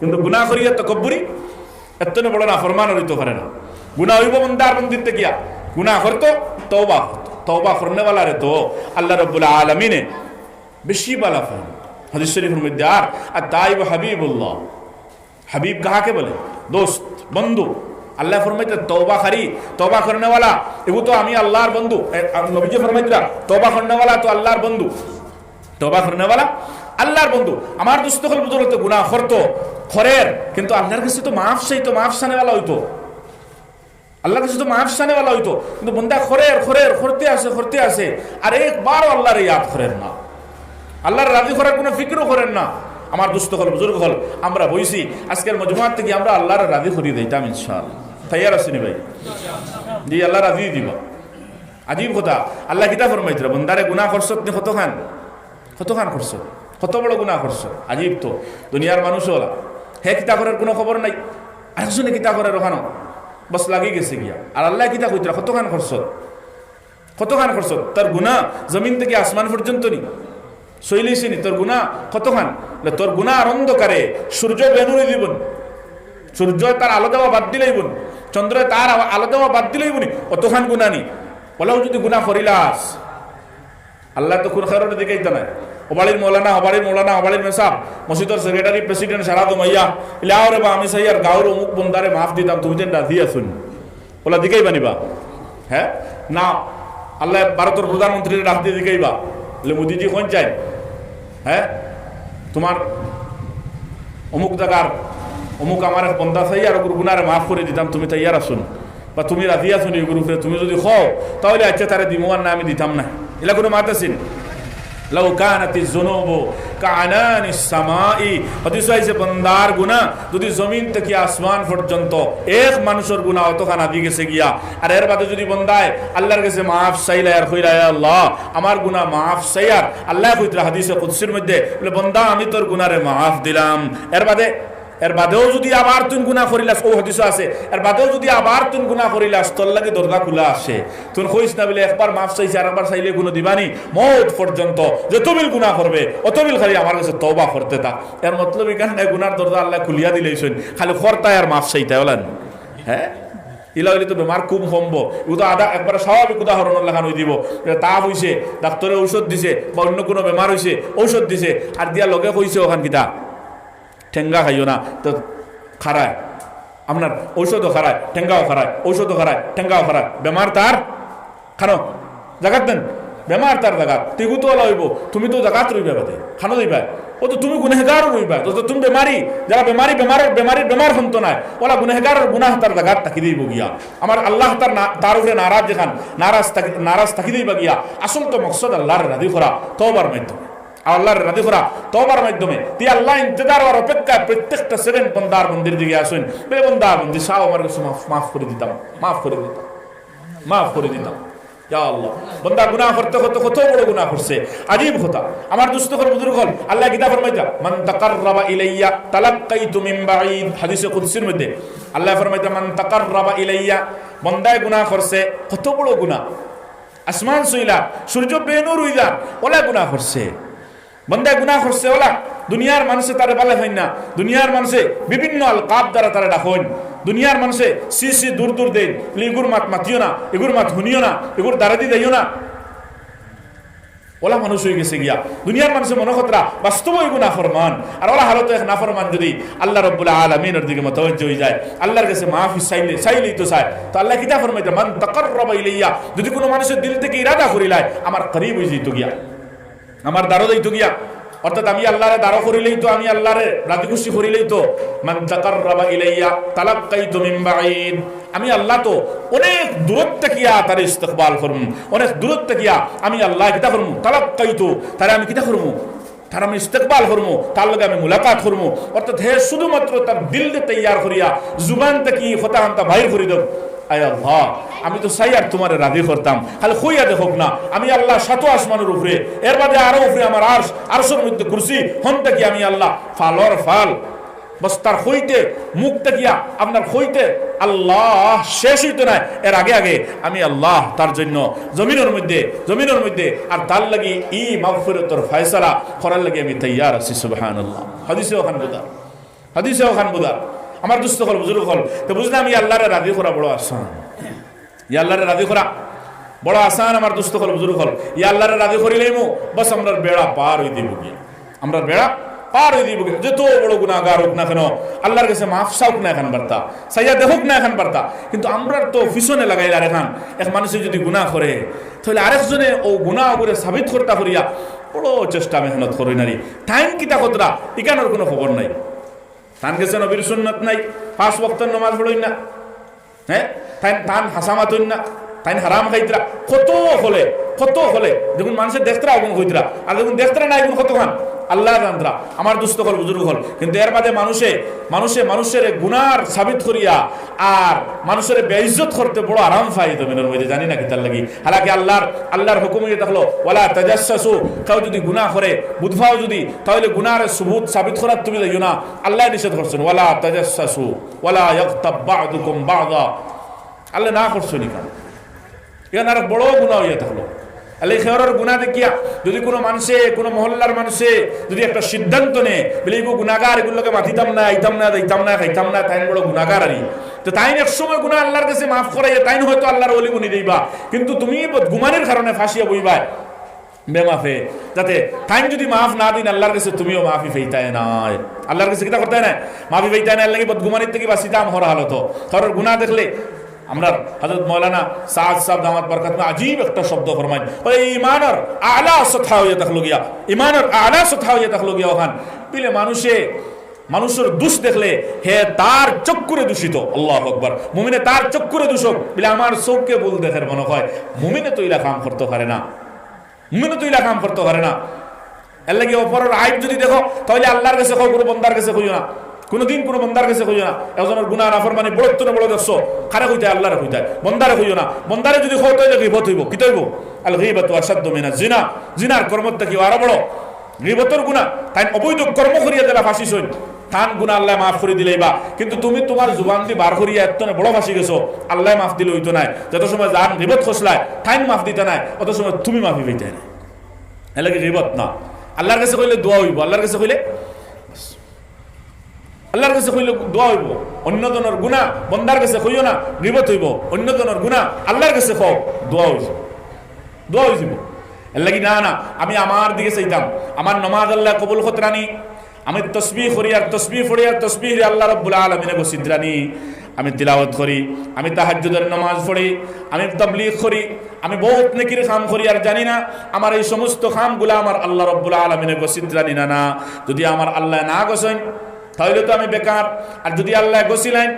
কিন্তু গুনাহ করিয়া তকব্বুরি, এত বড় নাফরমান হইতে পারে না। গুনাহ হইব বন্দার বন্দিতে গিয়া, গুনাহ করতো, তওবা করতো। তওবা করনেওয়ালারে তো আল্লাহ রব্বুল আলামিনে বেশি বালা পাইন। হাদিস শরীফের মধ্যে, আর, আর তাইব হাবিবুল্লাহ, হাবিব কাহাকে বলে? দোস্ত, বন্ধু। আল্লাহ ফরমাইতে তওবাকারী, তওবা করনেওয়ালা, এগু তো আমি আল্লাহর বন্ধু। এ, আর নবীজি ফরমাইতরা, তওবা করনেওয়ালা তো আল্লাহর বন্ধু। তওবা করনেওয়ালা আল্লাহর বন্ধু। আমার দোস্ত অকল বুজুর্গ তো গুনাহ করতো, করের, কিন্তু আল্লাহর কাছে তো মাফ চাইতো, মাফ চানেওয়ালা হইতো। আল্লাহর কাছে তো মাফ চানেওয়ালা হইতো, কিন্তু বন্দা করের, করের, করতে আছে, করতে আছে, আর একবারও আল্লাহরে ইয়াদ করের না, আল্লাহরে রাজি করার কোনো ফিকিরও করের না। আমার দোস্ত অকল, বুজুর্গ অকল, আমরা বইছি, আজকের মজমুয়াত থাকি আমরা আল্লাহরে রাজি করি দিতাম ইনশাআল্লাহ। তৈয়ার আছনি ভাই? জি, আল্লাহ রাজি দিবা। আজীব কথা, আল্লাহ কিতা ফরমাইতরা, বন্দারে গুনাহ করছত নি কতখান? কতখান করছত? কত বড় গুনাহ করছত? আজীব তো, দুনিয়ার মানুষ ওলা, হে কিতা করের কোনো খবর নাই, আরেকজনে কিতা করের অখানো, বাস লাগি গেছে গিয়া। আর আল্লাহ কিতা কইতরা, কতখান করছত? কতখান করছত? তোর গুনাহ জমিন থাকি আসমান পর্যন্ত নি? সইলিছি নি তোর গুনাহ কতখান? বলে, তোর গুনাহর অন্ধকারে সূর্য বেনুরি দিবন, সূর্য তার আলো দেওয়া বাদ দিলাইবন, চন্দ্র তার আ-, আলো দেওয়া বাদ দিলাইবনি, অতখান গুনাহ নি? বলে, ও যদি গুনাহ করিলাস, আল্লাহ তো কোন কারণে দিকাইতা নাই। ও বাড়ির মৌলানা, ও বাড়ির মৌলানা, ও বাড়ির মেসাব, মসজিদর সেক্রেটারি, প্রেসিডেন্ট, সারা জমাইয়া, ইলে, "আও রে বা, আমি চাইয়ার গাঁওর অমুক বন্দারে মাফ দিতাম, তুমি তেন রাজি আছো নি?" ওলা দিকাইবা নি বা? হ্যাঁ? না, আল্লাহ ভারতর প্রধানমন্ত্রীরে ডাক দিয়া দিকাইবা, বলে, "মোদিজি, কইন চাই, হ্যাঁ, তোমার অমুক জাগার অমুক আমার এক বন্দা চাইয়ার, ওগুর গুনারে মাফ করি দিতাম, তুমি তৈয়ার আছো নি? বা তুমি রাজি আছো নি ওগুর উপরে? তুমি যদি কও, তাইলে আচ্ছা, তারে দিমু, আর না, আমি দিতাম না।" ইলা কোনো মাত আছে নি? লাউ কানাতিজ যুনুবু কাআনানিস সামাই। হাদিস আইছে, বন্দার গুনাহ যদি জমিন থাকি আসমান পর্যন্ত, এক মানুষর গুনাহ অতখান আদি গেছে গিয়া, আর এর বাদে যদি বন্দায় আল্লাহর কাছে মাফ চাইলায় আর কইলায়, "আল্লাহ, আমার গুনাহ মাফ চাইয়ার", আল্লাহ কইতরা হাদিসে কুদসির মধ্যে, বলে, "বন্দা, আমি তোর গুনারে মাফ দিলাম।" এর বাদে, এর বাদেও যদি আবার তুই গুনাহ করিলাস, ও হাদিসও আছে, এর বাদেও যদি আবার তুই গুনাহ করিলাস, তোর লাগি দরজা খোলা আছে। তুই কইস না বলে, "একবার মাফ চাইছি, আর একবার চাইলে কোনো দিবানি, মউত পর্যন্ত যত বিল গুনাহ করবে, অত বিল খালি আমার কাছে তওবা করতে থাক।" এর মতলব ইখান নাই গুনার দরজা আল্লাহ খুলিয়া দিলাইছইন, খালি করতায় আর মাফ চাইতায়, ওলা নি? হ্যাঁ, ইলা অইলে তো বেমার খুব কমবো। ও তো আদা একবার স্বাভাবিক উদাহরণর লাখান অই দিবো, যে তাপ অইছে, ডাক্তরে ঔষধ দিছে, বা অন্য কোনো বেমার অইছে, ঔষধ দিছে, আর দিয়া লগে কইছে অখান কিতা, "ঠেঙ্গা খাইও না", তো খারায়, আপনার ঔষধও খারায়, ঠেঙ্গাও খারায়, ঔষধও খারায়, ঠেঙ্গাও খারায়, বেমার তার খানো জাগাত দেন, বেমার তার জাগাত, তিগু তো ওলা অইবো, তুমি তো জাগাত রইবা বাদে, খানো দিবা, ও তো তুমি গুনেহগারও রইবা, তো, তো তুমি বেমারি, যারা বেমারি, বেমারর, বেমারির বেমার হন্ত নাই, ওলা গুনেহগারর গুনাহ তার জাগাত থাকি দিবো গিয়া। আমার আল্লাহ তার না-, তার উপরে নারাজ যেখান, নারাজ থাকি, নারাজ থাকি দিবা গিয়া। আসল তো মকসদ আল্লাহরে রাজি করা, তওবার মাধ্যমে। আর আল্লাহরে রাজি করা, তওবার মাধ্যমে। তি আল্লাহ ইন্তজার আর অপেক্ষায় প্রত্যেকটা সেকেন্ড বন্দার বন্দির দিকে আসইন। বে বন্দার বন্দি, সাও আমার কাছে মাফ, মাফ করি দিতাম, মাফ করি দিতাম, মাফ করি দিতাম। ইয়া আল্লাহ, বন্দা গুনাহ করতে করতে কত বড় গুনাহ করছে, আজীব কথা। আমার দোস্ত অকল, বুজুর্গ অকল, আল্লায় কিতা ফরমাইতা, "মান তাকাররাবা ইলাইয়া তালাক্কাইতু মিন বাঈদ।" হাদিসে কুদসির মধ্যে আল্লায় ফরমাইতা, "মান তাকাররাবা ইলাইয়া", বন্দায় গুনাহ করছে, কত বড় গুনাহ, আসমান ছুইলা, সূর্য বেনূর অইযার, অলা গুনাহ করছে। বন্দায় গুনাহ করছে অলা, দুনিয়ার মানষে তারে ভালা পাইন না, দুনিয়ার মানষে বিভিন্ন আলকাব দ্বারা তারে ডাকইন, দুনিয়ার মানষে ছি ছি দূর দূর দেইন, বলে, "ইগুর মাত মাতিও না, ইগুর মাত হুনিও না, ইগুর দ্বারেদি যাইও না।" অলা মানুষ অইগেছে গিয়া। দুনিয়ার মানষে মনো করতরা বাস্তবে ইগু নাফরমান, আর অলা হালতো এক নাফরমান যুদি আল্লাহ রাব্বুল আলামিনর দিকে মুতাওয়াজ্জো অইযায়, আল্লাহর গেছে মাফি চাইলে, চাইলেই তো চায়, তো আল্লায় কিতা ফরমাইতা, "মান তাকাররাবা ইলাইয়া", যুদি কুনু মানষে দিল থাকি ইরাদা করিলায়, আমার করিব অইযিতো গিয়া। আমার দ্বারো যাইতো গিয়া, অর্থাৎ আমি আল্লাহরে দ্বারো করিলেই তো, আমি আল্লাহরে রাজি খুশি করিলেই তো, "মান তাকাররাবা ইলাইয়া তালাক্কাইতু মিন বাঈদ", আমি আল্লাহ তো অনেক দূরত থাকিয়া তারে ইস্তেকবাল করমু, অনেক দূরত থাকিয়া আমি আল্লাহ কিতা করমু, তালাক্কাইতু, তারে আমি কিতা করমু, তারে আমি ইস্তেকবাল করমু, তার লগে আমি মুলাকাত করমু। অর্থাৎ হে শুধুমাত্র তার দিলরে তৈয়ার করিয়া জুবান থাকি কথা আনতা বাইর করি দেও, "আয় আল্লাহ, আমি তো চাইয়ার তুমারে রাজি করতাম, খালি কইয়া দেখউক না, আমি আল্লাহ সাত আসমানর উপরে, এর বাদে আরো উপরে আমার আরশ, আরশর মধ্যে কুরসি, হন থাকি আমি আল্লাহ ফালর ফাল।" বস তার কইতে, মুখ থাকিয়া আপনার কইতে আল্লাহ শেষ অইতো নায়, এর আগে আগে আমি আল্লাহ তার জন্য জমিনর মধ্যে, জমিনর মধ্যে আর তার লাগি ই মাগফিরাতর ফয়সালা করার লাগি আমি তৈয়ার আছি। সুবহানাল্লাহ। হাদিসে অখান বুঝা। হাদিসে অখান বুঝা। আমার দোস্ত অকল, বুজুর্গ অকল, তো বুঝলাম, ই আল্লাহরে রাজি করা বড় আসান। ই আল্লাহরে রাজি করা বড় আসান, আমার দোস্ত অকল, বুজুর্গ অকল। ই আল্লাহরে রাজি করিলাইমু, বস আমরার বেড়া পার অই দিবো গিয়া। আমরার বেড়া পার অই দিবো গিয়া। যত বড় গুনাগার অউক না কেন, আল্লাহর গেছে মাফ চাউক না এখান বার্তা, চাইয়া দেখউক না এখান বার্তা। কিন্তু আমরার তো পিছনে লাগাইল আরেকখান, এক মানষে যুদি গুনা করে, তাইলে আরেকজনে অউ গুনা অগুরে সাবিত করতা করিয়া বড় চেষ্টা মেহনত করইন নানি। তাইন কিতা করতরা, ইখানর কুনু খবর নাই। তান গেছে নবীর সুন্নত নাই, পাঁচ ওয়াক্তর নমাজ পড়ইন না, হ্যাঁ, তাইন, তান হাছা মাতইন না, তাইন হারাম খাইতরা, কত অকলে, কত অকলে, যেগুন মানষে দেখতরা অগুন কইতরা, আর যেগুন দেখতরা না অগুন কতখান আল্লায় জানতরা, আমার দোস্ত অকল, বুজুর্গ অকল। কিন্তু এর বাদে মানষে, মানষে, মানষরে গুনার সাবিত করিয়া আর মানষরে বেইজ্জত করতে বড় আরাম পায় জমিনর মধ্যে, জানি না কিতার লাগি। হালাকি আল্লাহর, আল্লাহর হুকুম অইয়া থাকলো, "ওয়ালা তাজাসসাসু", কেউ যুদি গুনা করে, বুঝ পাও যুদি, তাইলে গুনার সুবুত সাবিত করার তুমি যাইও না। আল্লায় নিষেধ করছইন, "ওয়ালা তাজাসসাসু ওয়ালা ইয়াগতাব বা'দুকুম বা'দা।" আল্লায় না করছইন ইখান। ইখান আরো বড় গুনা অইয়া থাকলো। আল্লায় খেয়রর গুনা দেখিয়া যুদি কুনু মানষে, কুনু মহল্লার মানষে যুদি একটা সিদ্ধান্ত নেয়, বলে, "ইগু গুনাগার, ইগুর লগে মাতিতাম না, আইতাম না, যাইতাম না, খাইতাম না, তাইন বড় গুনাগার আরি।" তো তাইন এক সময় গুনা আল্লাহর গেছে মাফ করাইয়া তাইন হয়তো আল্লাহর ওলি বনি যাইবা, কিন্তু তুমি বদগুমানির কারণে ফাঁসিয়া বইবায় বেমাফে। যাতে তাইন যুদি মাফ না দেইন, আল্লাহর গেছে তুমিও মাফি পাইতায় নায়। আল্লাহর গেছে কিতা করতায় নায়? মাফি পাইতায় নায়। এর লাগি বদগুমানির থাকি বাঁচিতাম হর হালতো। কারণ গুনা দেখলে আমরার হযরত মাওলানা সাদ সাহেব দামাত বরকাতহুম আজীব একটা শব্দ ফরমাইন, বলে, "ইমানর আলা সতহা অইয়া থাকলো গিয়া, ইমানর আলা সতহা অইয়া থাকলো গিয়া অখান।" বিলে মানষে, মানষর দুষ দেখলে হে তার চক্ষুরে দুষিত। আল্লাহু আকবার। মুমিনে তার চক্ষুরে দুষক, বিলে আমার চউখে ভুল দেখের মনো অয়। মুমিনে তো ইলা কাম করতো পারে না। মুমিনে তো ইলা কাম করতো পারে না। এর লাগি অপরর আইব যুদি দেখো, তাইলে আল্লাহর গেছে কও, কুনু বন্দার গেছে কইও না। কুনুদিন কুনু বন্দার গেছে কইও না। একজনর গুনা নাফরমানি বড়ত্ত না বড় দেখছো, কারে কইতায়? আল্লাহরে কইতায়। বন্দারে কইও না। বন্দারে যুদি কও, তাইলে গীবত অইবো। কিতা অইবো? আল গীবাতু আশাদ্দু মিনাজ জিনা। জিনার কর্ম থাকি আরো বড়। গীবতর গুনা, তাইন অবৈধ কর্ম করিয়া যেলা ফাঁসিছইন, তান গুনা আল্লায় মাফ করি দিলাইবা। কিন্তু তুমি তুমার জুবানদি বার করিয়া এত্তনে বড় ফাঁসি গেছো, আল্লায় মাফ দিলে অইতো নায়। যত সময় যান গীবত করছলায়, তাইন মাফ দিতা নায়, অত সময় তুমি মাফি পাইতায় নায়। এর লাগি গীবত না। আল্লাহর গেছে কইলে দোয়া অইবো, আল্লাহর গেছে কইলে, আল্লাহর গেছে কইলে দোয়া অইবো। অন্য জনর গুনা বন্দার গেছে কইও না, গীবত অইবো। অন্য জনর গুনা আল্লাহর গেছে কও, দোয়া অইযিবো, দোয়া অইযিবো। এর লাগি না, না, আমি আমার দিকে চাইতাম, আমার নমাজ আল্লায় কবুল করতরা নি, আমি তসবিহ করি আর তসবিহ পড়ি আর তসবিহরে আল্লাহ রাব্বুল আলামিনে গছিতরা নি। আমি তিলাওয়াত করি, আমি তাহাজ্জুদের নমাজ পড়ি, আমি তাবলীগ করি, আমি বউত নেকির কাম করি, আর জানি না আমার এই সমস্ত কামগুলা আমার আল্লাহ রাব্বুল আলামিনে গছিতরা নি না, না। যুদি আমার আল্লায় না গছইন, তাইলে তো আমি বেকার। আর যুদি আল্লায় গছিলাইন,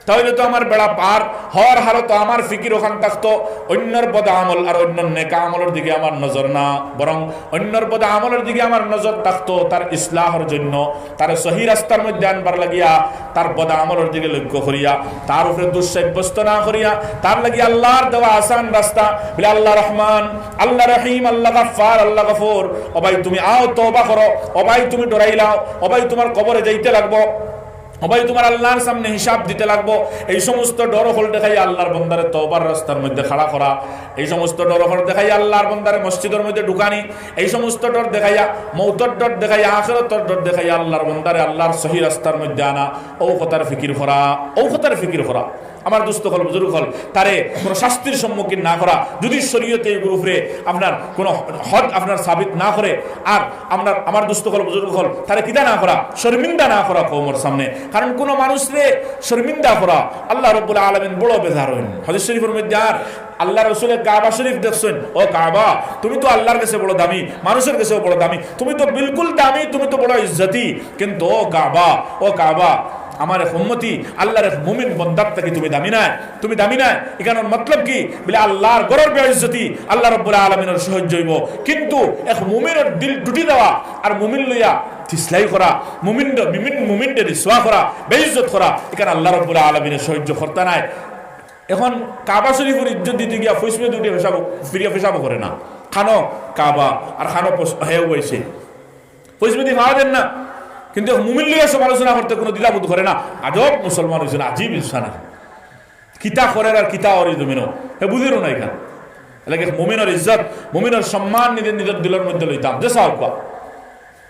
তাইলে তো আমার বেড়া পার। হর হালতো আমার ফিকির অখান থাকতো অইন্যর বদ আমল আর অইন্যর নেক আমলর দিকে আমার নজর না, বরং অইন্যর বদ আমলর দিকে আমার নজর থাকতো তার ইসলাহর জন্য, তারে সহি রাস্তার মধ্যে আনবার লাগিয়া, তার বদ আমলর দিকে লক্ষ্য করিয়া, তার উপরে দোষ সাব্যস্ত না করিয়া, তার লাগি আল্লার দেওয়া আসান রাস্তা, বলে, "আল্লা রহমান, আল্লা রহিম, আল্লা গাফফার, আল্লা গফুর, ও ভাই তুমি আও, তওবা করো, ও ভাই তুমি ডরাইলাও, ও ভাই তুমার কবরে যাইতে লাগবো, ও ভাই তুমার আল্লার সামনে হিসাব দিতে লাগবো।" এই সমস্ত ডর অকল দেখাইয়া আল্লার বন্দারে তওবার রাস্তার মধ্যে খাড়া করা, এই সমস্ত ডর অকল দেখাইয়া আল্লার বন্দারে মসজিদর মধ্যে ঢুকানি, এই সমস্ত ডর দেখাইয়া, মৌতর ডর দেখাইয়া, আখিরাতর ডর দেখাইয়া আল্লার বন্দারে আল্লার সহি রাস্তার মধ্যে আনা, অউ কথার ফিকির করা, অউ কথার ফিকির করা। আমার দোস্ত অকল, বুজুর্গ অকল, তারে কোনো শাস্তির সম্মুখীন না করা। যদি শরীয়তে এগুর উপরে আপনার কোনো হদ আপনার সাবিত না করে, আর আপনার, আমার দোস্ত অকল, বুজুর্গ অকল, তারে কিতা না করা, শর্মিন্দা না করা কওমর সামনে। কারণ কোনো মানুষরে শর্মিন্দা করা আল্লা রব্বুল আলামিন বড় বেজার অইন। হাদিস শরীফর মধ্যে আর আল্লার রসুলে কাবা শরীফ দেখছইন, "ও কাবা, তুমি তো আল্লার গেছে বড় দামি, মানুষর গেছেও বড় দামি, তুমি তো বিলকুল দামি, তুমি তো বড় ইজ্জতি, কিন্তু ও কাবা, ও কাবা, আমার এক উম্মতি, আল্লার এক মুমিন বন্দার থাকি তুমি দামি নায়, তুমি দামি নায়।" ইখানর মতলব কি? বলে, আল্লার ঘরর বেইজ্জতি আল্লা রব্বুল আলামিনর সহ্য অইবো, কিন্তু এক মুমিনর দিল টুটি দেওয়া আর মুমিন লইয়া চিল্লাই করা, মুমিন, মুমিন, মুমিনরে রিসওয়া করা, বেইজ্জত করা, ইখান আল্লা রব্বুল আলামিনে সহ্য করতা নায়। এখন কাবা শরীফর ইজ্জত দিতে গিয়া ফইসবে দুটি হিসাব, ফিরিয়া হিসাব করে না। খানো কাবা আর খানো পস-, হেউ অইছে। ফইসবে দি ফাওয়া দেন না। কিন্তু এক মুমিন লইয়া সমালোচনা করতে কোনো দ্বিধাবোধ করে না। আজব মুসলমান অইছে না, আজীব ইনসান। কিতা করের আর কিতা অর ই জমিনো, হে বুঝেরও না ইখান। এরলাগি মুমিনর ইজ্জত, মুমিনর সম্মান নিজের, নিজের দিলর মধ্যে লইতাম। যে চাউক্কা,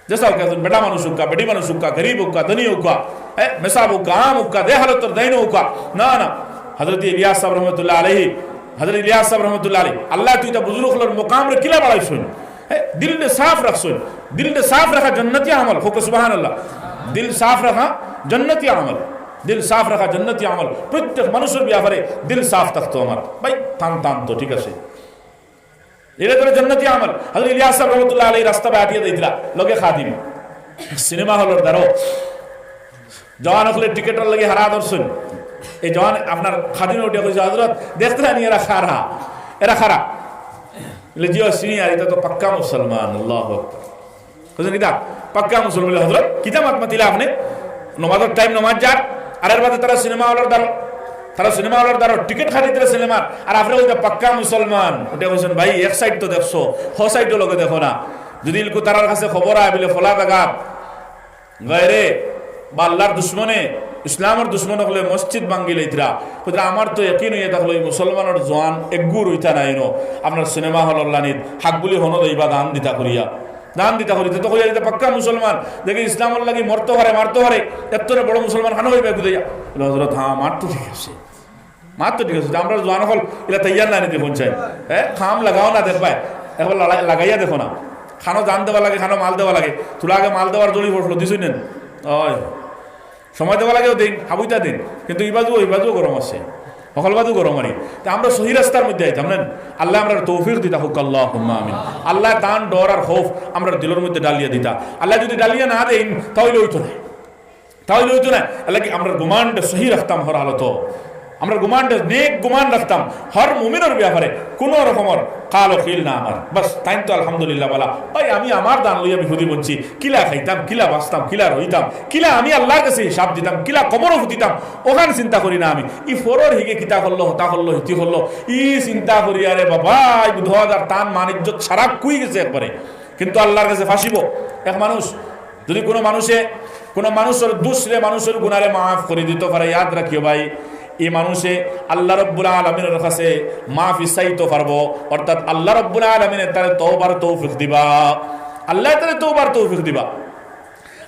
যে চাউক্কা, একজন বেটা মানুষ অউক্কা, বেটি মানুষ অউক্কা, গরিব অউক্কা, ধনী অউক্কা, এ, মেসাব অউক্কা, আম অউক্কা, যে হালতর দাইন অউক্কা, না, না। হযরত ইলিয়াস সাহেব রহমতুল্লাহ আলাইহি, হযরত ইলিয়াস সাহেব রহমতুল্লাহ আলাইহি, আল্লায় তো ইতা বুজুর্গ অকলর মকামরে কিলা বাড়াইছইন। এ, দিলরে সাফ রাখছইন। দিলরে সাফ রাখা জান্নাতি আমল। কউক্কা সুবহানাল্লাহ। দিল সাফ রাখা জান্নাতি আমল। দিল সাফ রাখা জান্নাতি আমল। প্রত্যেক মানুষর ব্যাপারে দিল সাফ থাকতো আমার। ভাই, টান টান তো, ঠিক আছে। ইটা তো জান্নাতি আমল। হযরত ইলিয়াস সাহেব রহমতুল্লাহ আলাইহি রাস্তা বায় আটিয়া যাইতরা, লগে খাদিম। সিনেমা হলর দ্বারো জওয়ান অকলে টিকেটর লাগি হারা ধরছইন। এই জওয়ান আপনার খাদিমে উঠিয়া কইছে, "হযরত, দেখতরা নি এরা কারা? এরা কারা?" বলে, "জি অয়, চিনি, আর ইতা তো পাক্কা মুসলমান।" আল্লাহু আকবার। কইছইন, "কিতা? পাক্কা মুসলমান?" বলে, "হযরত, কিতা মাত মাতিলা আপনে? নমাজর টাইম নমাজ যার, আর এর বাদে তারা সিনেমা হলর দ্বারো, তারা সিনেমা হলর দ্বারো টিকেট কাটিতরা সিনেমার, আর আপনে কইতা পাক্কা মুসলমান।" উঠিয়া কইছইন, "ভাই, এক সাইড তো দেখছো, হ সাইডও লগে দেখো না। যদি ইলকু তারার কাছে খবর আয়, বলে ফলা জাগাত গায়রে বা আল্লার দুশমনে, ইসলামর দুশমন অকলে মসজিদ ভাঙ্গি লাইতরা, কইতরা, আমার তো ইয়াকিন অইয়া থাকলো, ই মুসলমানর জওয়ান এগুর অইতা নায় ইনো, আপনার সিনেমা হলর লানিত হাক বুলি হনো দইবা দান দিতা করিয়া।" দান দিতা করিতে তো কইয়া দিতা পাক্কা মুসলমান, দেখি ইসলামর লাগি মরতো পারে, মারতো পারে, এত্তরে বড় মুসলমান খানো অইবা কুদাইয়া। বলে, "হযরত, হ্যাঁ, মাত তো ঠিক আছে, মাত তো ঠিক আছে, আমরার জওয়ান অকল ইলা তৈয়ার নায় নি দেখইন চাই, হ্যাঁ, কাম লাগাও না দেখবায়, একবার লড়াই লাগাইয়া দেখো না, খানো জান দেওয়া লাগে, খানো মাল দেওয়া লাগে, থুড়া আগে মাল দেওয়ার দড়ি পড়লো, দিছইন না?" অয়। সময় দেওয়া লাগেও দিন, হাবুইতা দিন, কিন্তু ইবাজুও, ইবাজুও গরম আছে, হকল বাজু গরম আরি। তে আমরা সহি রাস্তার মধ্যে আইতাম না? আল্লায় আমরারে তৌফিক দিতা কউক্কা, আল্লাহুম্মা আমিন। আল্লায় তান ডর আর খৌফ আমরার দিলর মধ্যে ডালিয়া দিতা। আল্লায় যদি ডালিয়া না দেইন, তাইলে অইতো নায়, তাইলে অইতো নায়। এরলাগি আমরার গুমানরে সহি রাখতাম হর হালতো। আমরার গুমানরে নেক গুমান রাখতাম হর মুমিনর ব্যাপারে, কুনু রকমর কাল ও খিল না আমার। বাস, তাইন তো আলহামদুলিল্লাহ বালা। ভাই, আমি আমার দান লইয়া বিপদি বনছি, কিলা খাইতাম, কিলা বাঁচতাম, কিলা রইতাম, কিলা আমি আল্লার কাছে হিসাব দিতাম, কিলা কবরো ফুটিতাম, অখান চিন্তা করি না আমি। ই ফরর হিগে কিতা করলো, হতা করলো, হিতি করলো, ই চিন্তা করি, আরে বাবা, ই বুধ হাজার তান মান ইজ্জত সারা কুই গেছে একবারে। কিন্তু আল্লার কাছে ফাঁসিবো এক মানুষ। যদি কুনু মানুষে কুনু মানুষর দুষরে, মানুষর গুনারে মাফ করি দিতো পারে, ইয়াদ রাখিও ভাই, ই মানুষে আল্লা রব্বুল আলামিনর কাছে মাফি চাইতো পারবো, অর্থাৎ আল্লা রব্বুল আলামিনে তারে তওবার তৌফিক দিবা, আল্লায় তারে তওবার তৌফিক দিবা।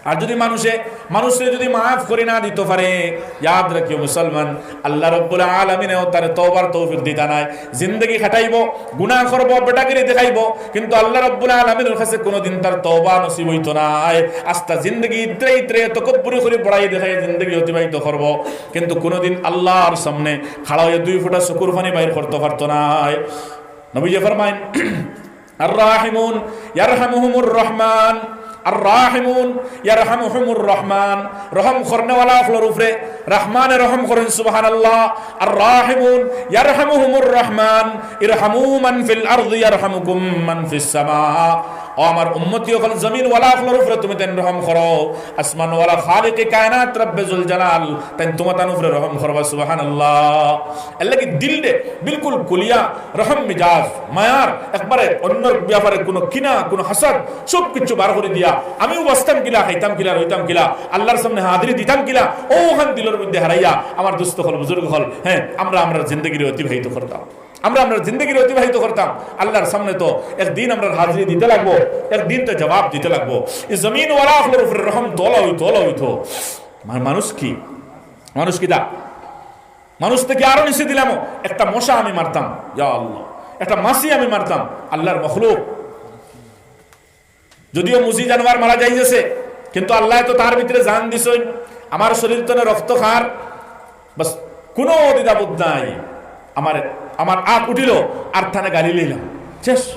আর যদি মানুষে, মানুষরে যদি মাফ করি না দিতো পারে, ইয়াদ রাখিও মুসলমান, আল্লা রব্বুল আলামিনেও তারে তওবার তৌফিক দিতা নায়। জিন্দেগি কাটাইবো, গুনা করবো, বেটাগিরি দেখাইবো, কিন্তু আল্লা রব্বুল আলামিনর কাছে কুনুদিন তার তওবা নসিব অইতো নায়। আস্তা জিন্দেগি ইতরে ইতরে তকব্বুরি করি বড়াই দেখাইয়া জিন্দেগি অতিবাহিত করবো, কিন্তু কুনুদিন আল্লার সামনে খাড়া অইয়া দুই ফুটা চকুর পানি বাইর করতো পারতো নায়। নবীজি ফরমাইন, "আর রাহিমুন ইয়ারহামুহুমুর রহমান।" আর রাহিমুন ইয়ারহামুহুমুর রহমান, রহম করনেওয়ালা অকলর উপরে রহমানে রহম করইন, সুবহানাল্লাহ। আর রাহিমুন ইয়ারহামুহুমুর রহমান, ইরহামু মান ফিল আরদি ইয়ারহামুকুম মান ফিস সামা। ও আমার উম্মতি অকল, জমিনওয়ালা অকলর উপরে তুমি তাইন রহম করো, আসমানওয়ালা খালিকে কায়নাত রব্বে জুল জালাল তাইন তুমাতান উপরে রহম করবা, সুবহানাল্লাহ। এর লাগি দিলরে বিলকুল খুলিয়া, রহম মিজাজ, মায়ার, একবারে অন্যর ব্যাপারে কুনু কিনা, কুনু হাসাদ, সব কিছু বার করি দিয়া, আমিও বাঁচতাম কিলা, খাইতাম কিলা, রইতাম কিলা, আল্লার সামনে হাজিরি দিতাম কিলা, অউখান দিলর মধ্যে হারাইয়া আমার দোস্ত অকল, বুজুর্গ অকল, হ্যাঁ, আমরা আমরার জিন্দেগিরে অতিবাহিত করতাম। আমরা আমরার জিন্দেগিরে অতিবাহিত করতাম। আল্লার সামনে তো একদিন আমরার হাজিরি দিতে লাগবো, একদিন তো জবাব দিতে লাগবো। ই জমিনওয়ালা অকলর উপরে রহম তো অলা অইতো, অলা অইতো। মা-, মানুষ কি, মানুষ কিতা? মানুষ থাকি আরো নিচে দিলাম, একটা মশা আমি মারতাম, ইয়া আল্লাহ, একটা মাছি আমি মারতাম, আল্লার মখলুক। যদিও মুজি জানোয়ার মারা যাইতেছে, কিন্তু আল্লায় তো তার ভিতরে জান দিছইন। আমার শরীর তনে রক্ত খার, বাস, কুনু দ্বিধাবোধ নাই। আমার, আমার আত উঠিল, আর তানে গালি লইলাম, শেষ।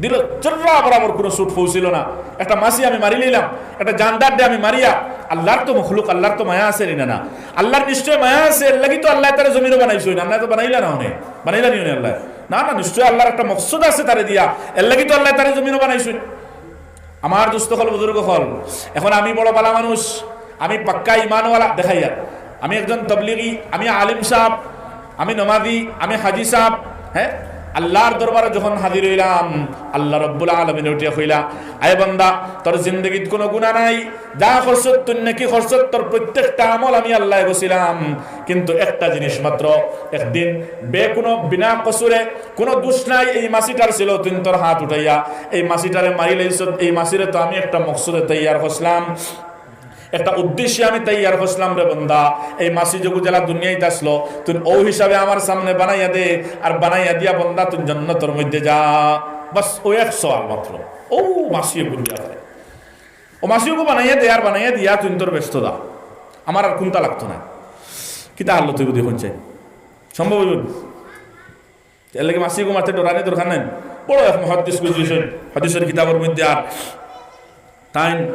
দিল চর্রা বরাবর কুনু চুট পৌঁছিল না। একটা মাছি আমি মারি লইলাম, একটা জানদাররে আমি মারিয়া, আল্লার তো মখলুক, আল্লার তো মায়া আছে নি না? না, আল্লার নিশ্চয় মায়া আছে, এর লাগি তো আল্লায় তারে জমিনো বানাইছইন, আল্লায় তো বানাইলা না অনে, বানাইলা নি অনে আল্লায়? না, না, নিশ্চয় আল্লার একটা মকসুদ আছে তারে দিয়া, এর লাগি তো আল্লায় তারে জমিনো বানাইছইন। আমার দোস্ত অকল, বুজুর্গ অকল, এখন আমি বড় ভালা মানুষ, আমি পাক্কা ইমানওয়ালা দেখাইয়া, আমি একজন তবলিগি, আমি আলিম সাব, আমি নমাজি, আমি হাজি সাব, হ্যাঁ, আল্লার দরবারে যখন হাজির অইলাম, আল্লা রব্বুল আলামিনে উঠিয়া কইলা, "আয় বান্দা, তোর জিন্দেগিত কুনু গুনা নাই, যা করছত তুই, নেকি করছত, তোর প্রত্যেকটা আমল আমি আল্লায় গছিলাম, কিন্তু একটা জিনিস মাত্র, একদিন বে কুনু বিনা কসুরে, কুনু দুষ নাই, এই মাছিটার ছিল তুই তোর হাত উঠাইয়া, এই মাছিটারে মারি লাইছত, এই মাছিরে তো আমি একটা মকসুদে তৈয়ার করছিলাম, একটা উদ্দেশ্যে আমি তৈয়ার করছিলাম রে বান্দা। এই মাছি যগু যেলা দুনিয়াইত আসলো, তুই অউ হিসাবে আমার সামনে বানাইয়া দে, আর বানাইয়া দিয়া বান্দা তুই জান্নাতর মধ্যে যা।" বাস, অউ এক সওয়াল মাত্র। অউ মাছি অগু দিয়া দে, অউ মাছি অগু বানাইয়া দে, আর বানাইয়া দিয়া তুই তোর বেহেস্তো যা, আমার আর কুন্তা লাগতো না। কিতা হালত অইবো দেখইন চাই, সম্ভব অইবো নি? এর লাগি মাছি অগু মারতে ডরানির দরকার নাই। বড় এক মুহাদ্দিস গুজরিছইন হাদিসর কিতাবর মধ্যে, আর তাইন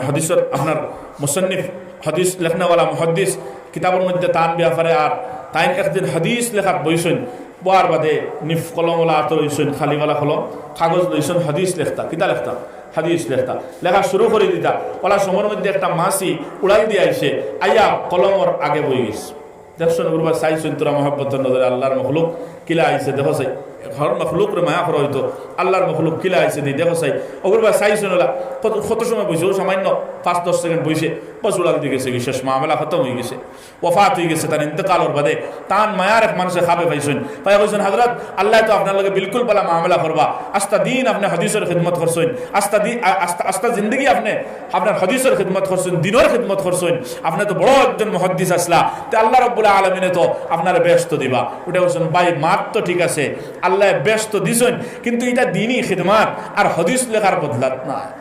হাদিসর আপনার মুসন্নিফ, হাদিস লেখনেওয়ালা মুহাদ্দিস, কিতাবর মধ্যে তান ব্যাপারে, আর তাইন একদিন হাদিস লেখাত বইছইন, বওয়ার বাদে নিফ কলম অলা আতো লইছইন, খালিওয়ালা কলম, কাগজ লইছইন, হাদিস লেখতা, কিতা লেখতা? হাদিস লেখতা। লেখা শুরু করি দিতা, অলা সময়র মধ্যে একটা মাছি উড়াল দিয়া আইছে, আইয়া কলমর আগে বই গেছে। দেখছইন, অগুর বায় চাইছইন তোরা মহব্বতর নজরে, আল্লার মখলুক কিলা আইছে, দেখো চাই। হর মখলুকরে মায়া করা অইতো, আল্লার মখলুক কিলা আইছে নি, দেখো চাই। অগুর বায় চাইছইন অলা, কত, কত সময় বইছে, অউ সামান্য পাঁচ দশ সেকেন্ড বইছে, বাস উড়াল দি গেছেগি, শেষ, মামলা খতম অই গেছে। ওফাত অই গেছে, তান ইন্তেকালর বাদে তান মায়ার এক মানুষে খাবে পাইছইন, পাইয়া কইছইন, "হযরত, আল্লায় তো আপনার লগে বিলকুল ভালা মামলা করবা, আস্তা দিন আপনে হাদিসর খিদমত করছইন, আস্তা দি-, আ-, আস্তা, আস্তা জিন্দেগি আপনে আপনার হাদিসর খিদমত করছইন, দিনর খিদমত করছইন, আপনে তো বড় একজন মুহাদ্দিস আছলা, তে আল্লা রব্বুল আলামিনে তো আপনারে বেহেস্তো দিবা।" উঠে কইছইন, "ভাই, মাত তো ঠিক আছে, আল্লায় বেহেস্তো দিছইন, কিন্তু ইটা দিনি খিদমত, আর হাদিস লেখার বদলাত নায়,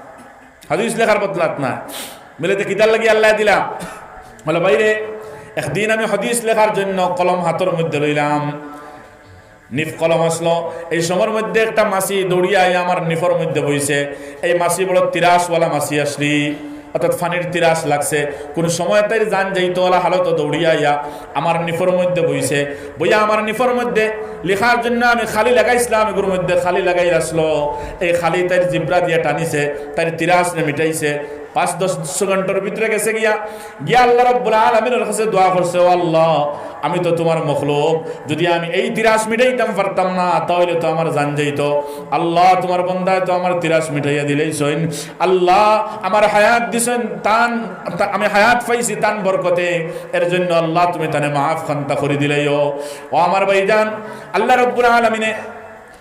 হাদিস লেখার বদলাত নায়।" বলে, "তে কিতার লাগি আল্লায় দিলা?" বলে, "ভাইরে, একদিন আমি হাদিস লেখার জন্য কলম হাতর মধ্যে লইলাম, নিফ কলম আছলো, এই সময়র মধ্যে একটা মাছি দৌড়িয়া আইয়া আমার নিফর মধ্যে বইছে। এই মাছি বড় তিরাসওয়ালা মাছি আছলি, অর্থাৎ পানির তিরাস লাগছে। কুনু সময় তাইর জান যাইতো অলা হালতো দৌড়িয়া আইয়া আমার নিফর মধ্যে বইছে। বইয়া আমার নিফর মধ্যে লেখার জন্য আমি খালি লাগাইছলাম, এগুর মধ্যে খালি লাগাই আছলো। এই খালি তাইর জিব্রা দিয়া টানিছে, তাইর তিরাসরে মিটাইছে।" পাঁচ দশ সেকেন্ডর ভিতরে গেছে গিয়া, গিয়া আল্লা রব্বুল আলামিনর কাছে দোয়া করছে, "ও আল্লা, আমি তো তুমার মখলুক, যুদি আমি এই তিরাস মিটাইতাম পারতাম না, তাইলে তো আমার জান যাইতো। আল্লা, তুমার বন্দায় তো আমার তিরাস মিটাইয়া দিলাইছইন। আল্লা, আমার হায়াত দিছইন, তান, তা-, আমি হায়াত পাইছি তান বরকতে, এর জন্য আল্লা তুমি তানে মাফ খান্তা করি দিলাইও।" ও আমার ভাইজান, আল্লা রব্বুল আলামিনে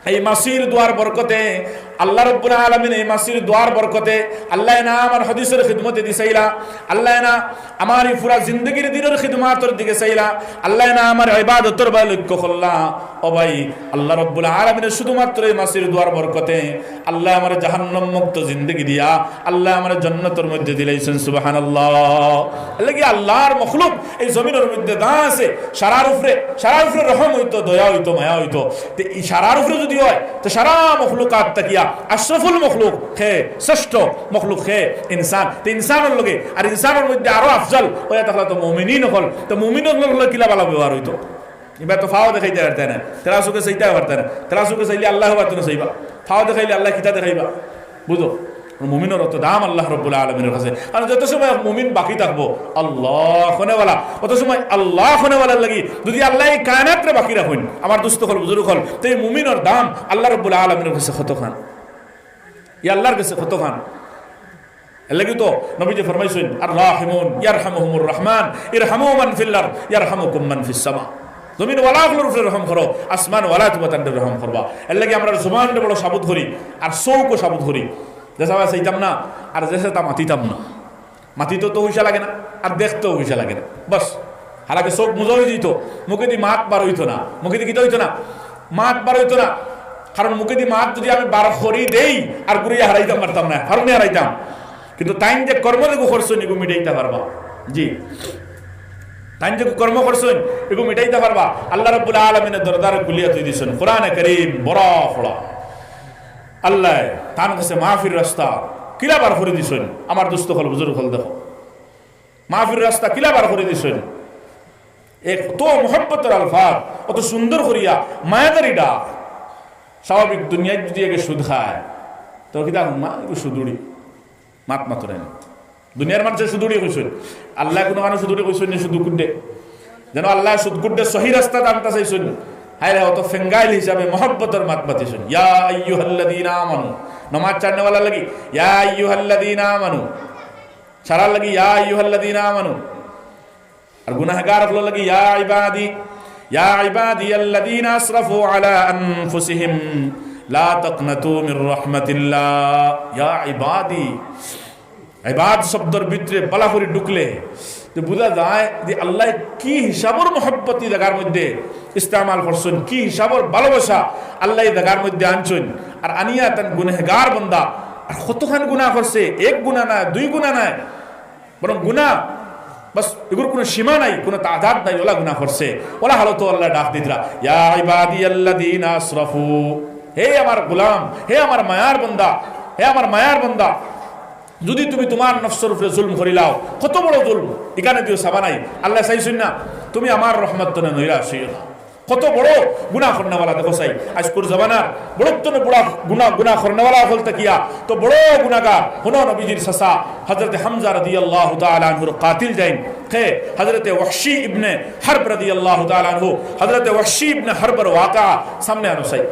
এই মাছির দোয়ার বরকতে, আল্লা রব্বুল আলামিনে এই মাছির দোয়ার বরকতে, আল্লায় না আমার হাদিসর খিদমতে দিছাইলা, আল্লায় না আমার ই পুরা জিন্দেগির দিনর খিদমতর দিকে চাইলা, আল্লায় না আমার ইবাদতর বায় লক্ষ্য করলা। ও ভাই, আল্লা রব্বুল আলামিনে শুধুমাত্র এই মাছির দোয়ার বরকতে আল্লায় আমারে জাহান্নাম মুক্ত জিন্দেগি দিয়া আল্লায় আমারে জান্নাতর মধ্যে দিলাইছইন। সুবহানাল্লাহ। এর লাগি আল্লার মখলুক এই জমিনর মধ্যে যা আছে, সারার উপরে, সারার উপরে রহম অইতো, দয়া অইতো, মায়া অইতো। তে ই সারার উপরে যুদি অয়, তে সারা মখলুকাত থাকিয়া আশরাফুল মখলুক কে, শ্রেষ্ঠ মখলুক কে ইনসান। তে ইনসানর লগে, আর ইনসানর মধ্যে আরো আফজল অইয়া থাকলা তো মুমিনিন অকল। তো মুমিন অকলর লগে কিলা ভালা ব্যবহার অইতো? ইবা তো ফাও দেখাইতা পারতা নায়, তেরা চউখে চাইতা পারতা নায়। তেরা চউখে চাইলে আল্লায় বাতো না চাইবা, ফাও দেখাইলে আল্লায় কিতা দেখাইবা? বুঝো, মুমিনর অত দাম আল্লাহ রাব্বুল আলামিনর কাছে। কারণ যত সময় এক মুমিন বাকি থাকবো, আল্লাহ কনেওয়ালা, অত সময় আল্লাহ কনেওয়ালার লাগি যদি আল্লায় এই কায়নাতরে বাকি রাখইন, আমার দোস্ত অকল, বুজুর্গ অকল, তে এই মুমিনর দাম আল্লাহ রাব্বুল আলামিনর কাছে কতখান, ই আল্লাহর কাছে কতখান। এর লাগি তো নবীজি ফরমাইছইন, "আর রাহিমুন ইয়ারহামুহুমুর রহমান, ইরহামু মান ফিল আরদ ইয়ারহামুকুম মান ফিস সামা।" জমিন ওয়ালা অকলর উপরে রহম করো, আসমান ওয়ালা তুমরা তানরে রহম করবা। এর লাগি আমরা জবানরে বড় সাবুত করি, আর চউখও সাবুত করি। যেছা চাইতাম না, আর যেছা মাতিতাম না। মাতিতেও তো পয়সা লাগে না, আর দেখতেও পয়সা লাগে না। বাস, হালাকে চউখ মুজা অইযিতো, মুখেদি মাত বার অইতো না। মুখেদি কিতা অইতো না? মাত বার অইতো না। কারণ মুখেদি মাত যদি আমি বার করি দেই, আর ঘুরাইয়া হারাইতাম পারতাম না, কারণে হারাইতাম। কিন্তু তাইন যে কর্ম যেগু করছইন, ইগু মিটাইতা পারবা। জি, তাইন যেগু কর্ম করছইন, ইগু মিটাইতা পারবা। আল্লাহ রাব্বুল আলামিনে দরজারে খুলিয়া থুই দিছইন। কোরআনে করিম বড় পড়া। আল্লায় তান কাছে মাফির রাস্তা কিলা বার করি দিছইন। আমার দোস্ত অকল, বুজুর্গ অকল, দেখো, মাফির রাস্তা কিলা বার করি দিছইন। এক তো মহব্বতর আলফাজ, অত সুন্দর করিয়া মায়াদারি ডাক। স্বাভাবিক দুনিয়াত যদি একে সুদ খায়, তো কিতা হুনমা, এগু সুদুড়ি, মাত মাতো নায়। দুনিয়ার মানষে সুদুড়ি কইছইন, আল্লায় কুনু মানুষ সুদুড়ি কইছইন নি, সুদকুড্ডে। যেন আল্লায় সুদকুড্ডে সহি রাস্তাত আনতা চাইছইন। হায় রে, অত ফেঙ্গাইল হিসাবে মহব্বতর মাত মাতিছইন। ইয়া আইয়ুহাল্লাযীনা আমানু, নমাজ ছাড়নেওয়ালার লাগি, ইয়া আইয়ুহাল্লাযীনা আমানু, সারার লাগি, ইয়া আইয়ুহাল্লাযীনা আমানু। আর গুনাহগার অকলর লাগি, ইয়া ইবাদি, ইয়া ইবাদিয়াল্লাযীনা আসরাফু আলা আনফুসিহিম, লা তাকনাতু মির রাহমাতিল্লাহ। ইয়া ইবাদি, ইবাদ শব্দর ভিতরে বালা করি ঢুকলে তো বুঝা যায় যে আল্লায় কি হিসাবর মহব্বত ই জাগার মধ্যে ইস্তেমাল করছইন, কি হিসাবর ভালোবাসা আল্লায় ই জাগার মধ্যে আনছইন। আর আনিয়া তান গুনাহগার বান্দা, আর কতখান গুনাহ করছে, এক গুনাহ নায়, দুই গুনাহ নায়, বরং গুনাহ, বাস, ইগুর কুনু সীমা নাই, কুনু তাদাদ নাই, অলা গুনাহ করছে। অলা হালতো আল্লায় ডাক দিতরা, ইয়া ইবাদিয়াল্লাযীনা আসরাফু, হে আমার গোলাম, হে আমার মায়ার বান্দা, হে আমার মায়ার বান্দা, যদি তুমি তুমার নফসর উপরে জুলুম করিলাও, কত বড় জুলুম, ইখান দিও চাবা নায়। আল্লায় চাইছইন না, তুমি আমার রহমত তনে নৈরাশ অইও না। কত বড় গুনাহ করনেওয়ালা, দেখো চাই, আইজকুর জমানার বড় তনে বড় গুনাহ, গুনাহ করনেওয়ালা অকল থাকিয়া তো বড় গুনাহগার। হুনো, নবীজির চাচা হযরতে হামজা রাদিয়াল্লাহু তাআলা আনহুর কাতিল যেইন, কে? হযরতে ওয়াহশী ইবনে হারব রাদিয়াল্লাহু তাআলা আনহু। হযরতে ওয়াহশী ইবনে হারবর ওয়াকিয়া সামনে আনো চাই।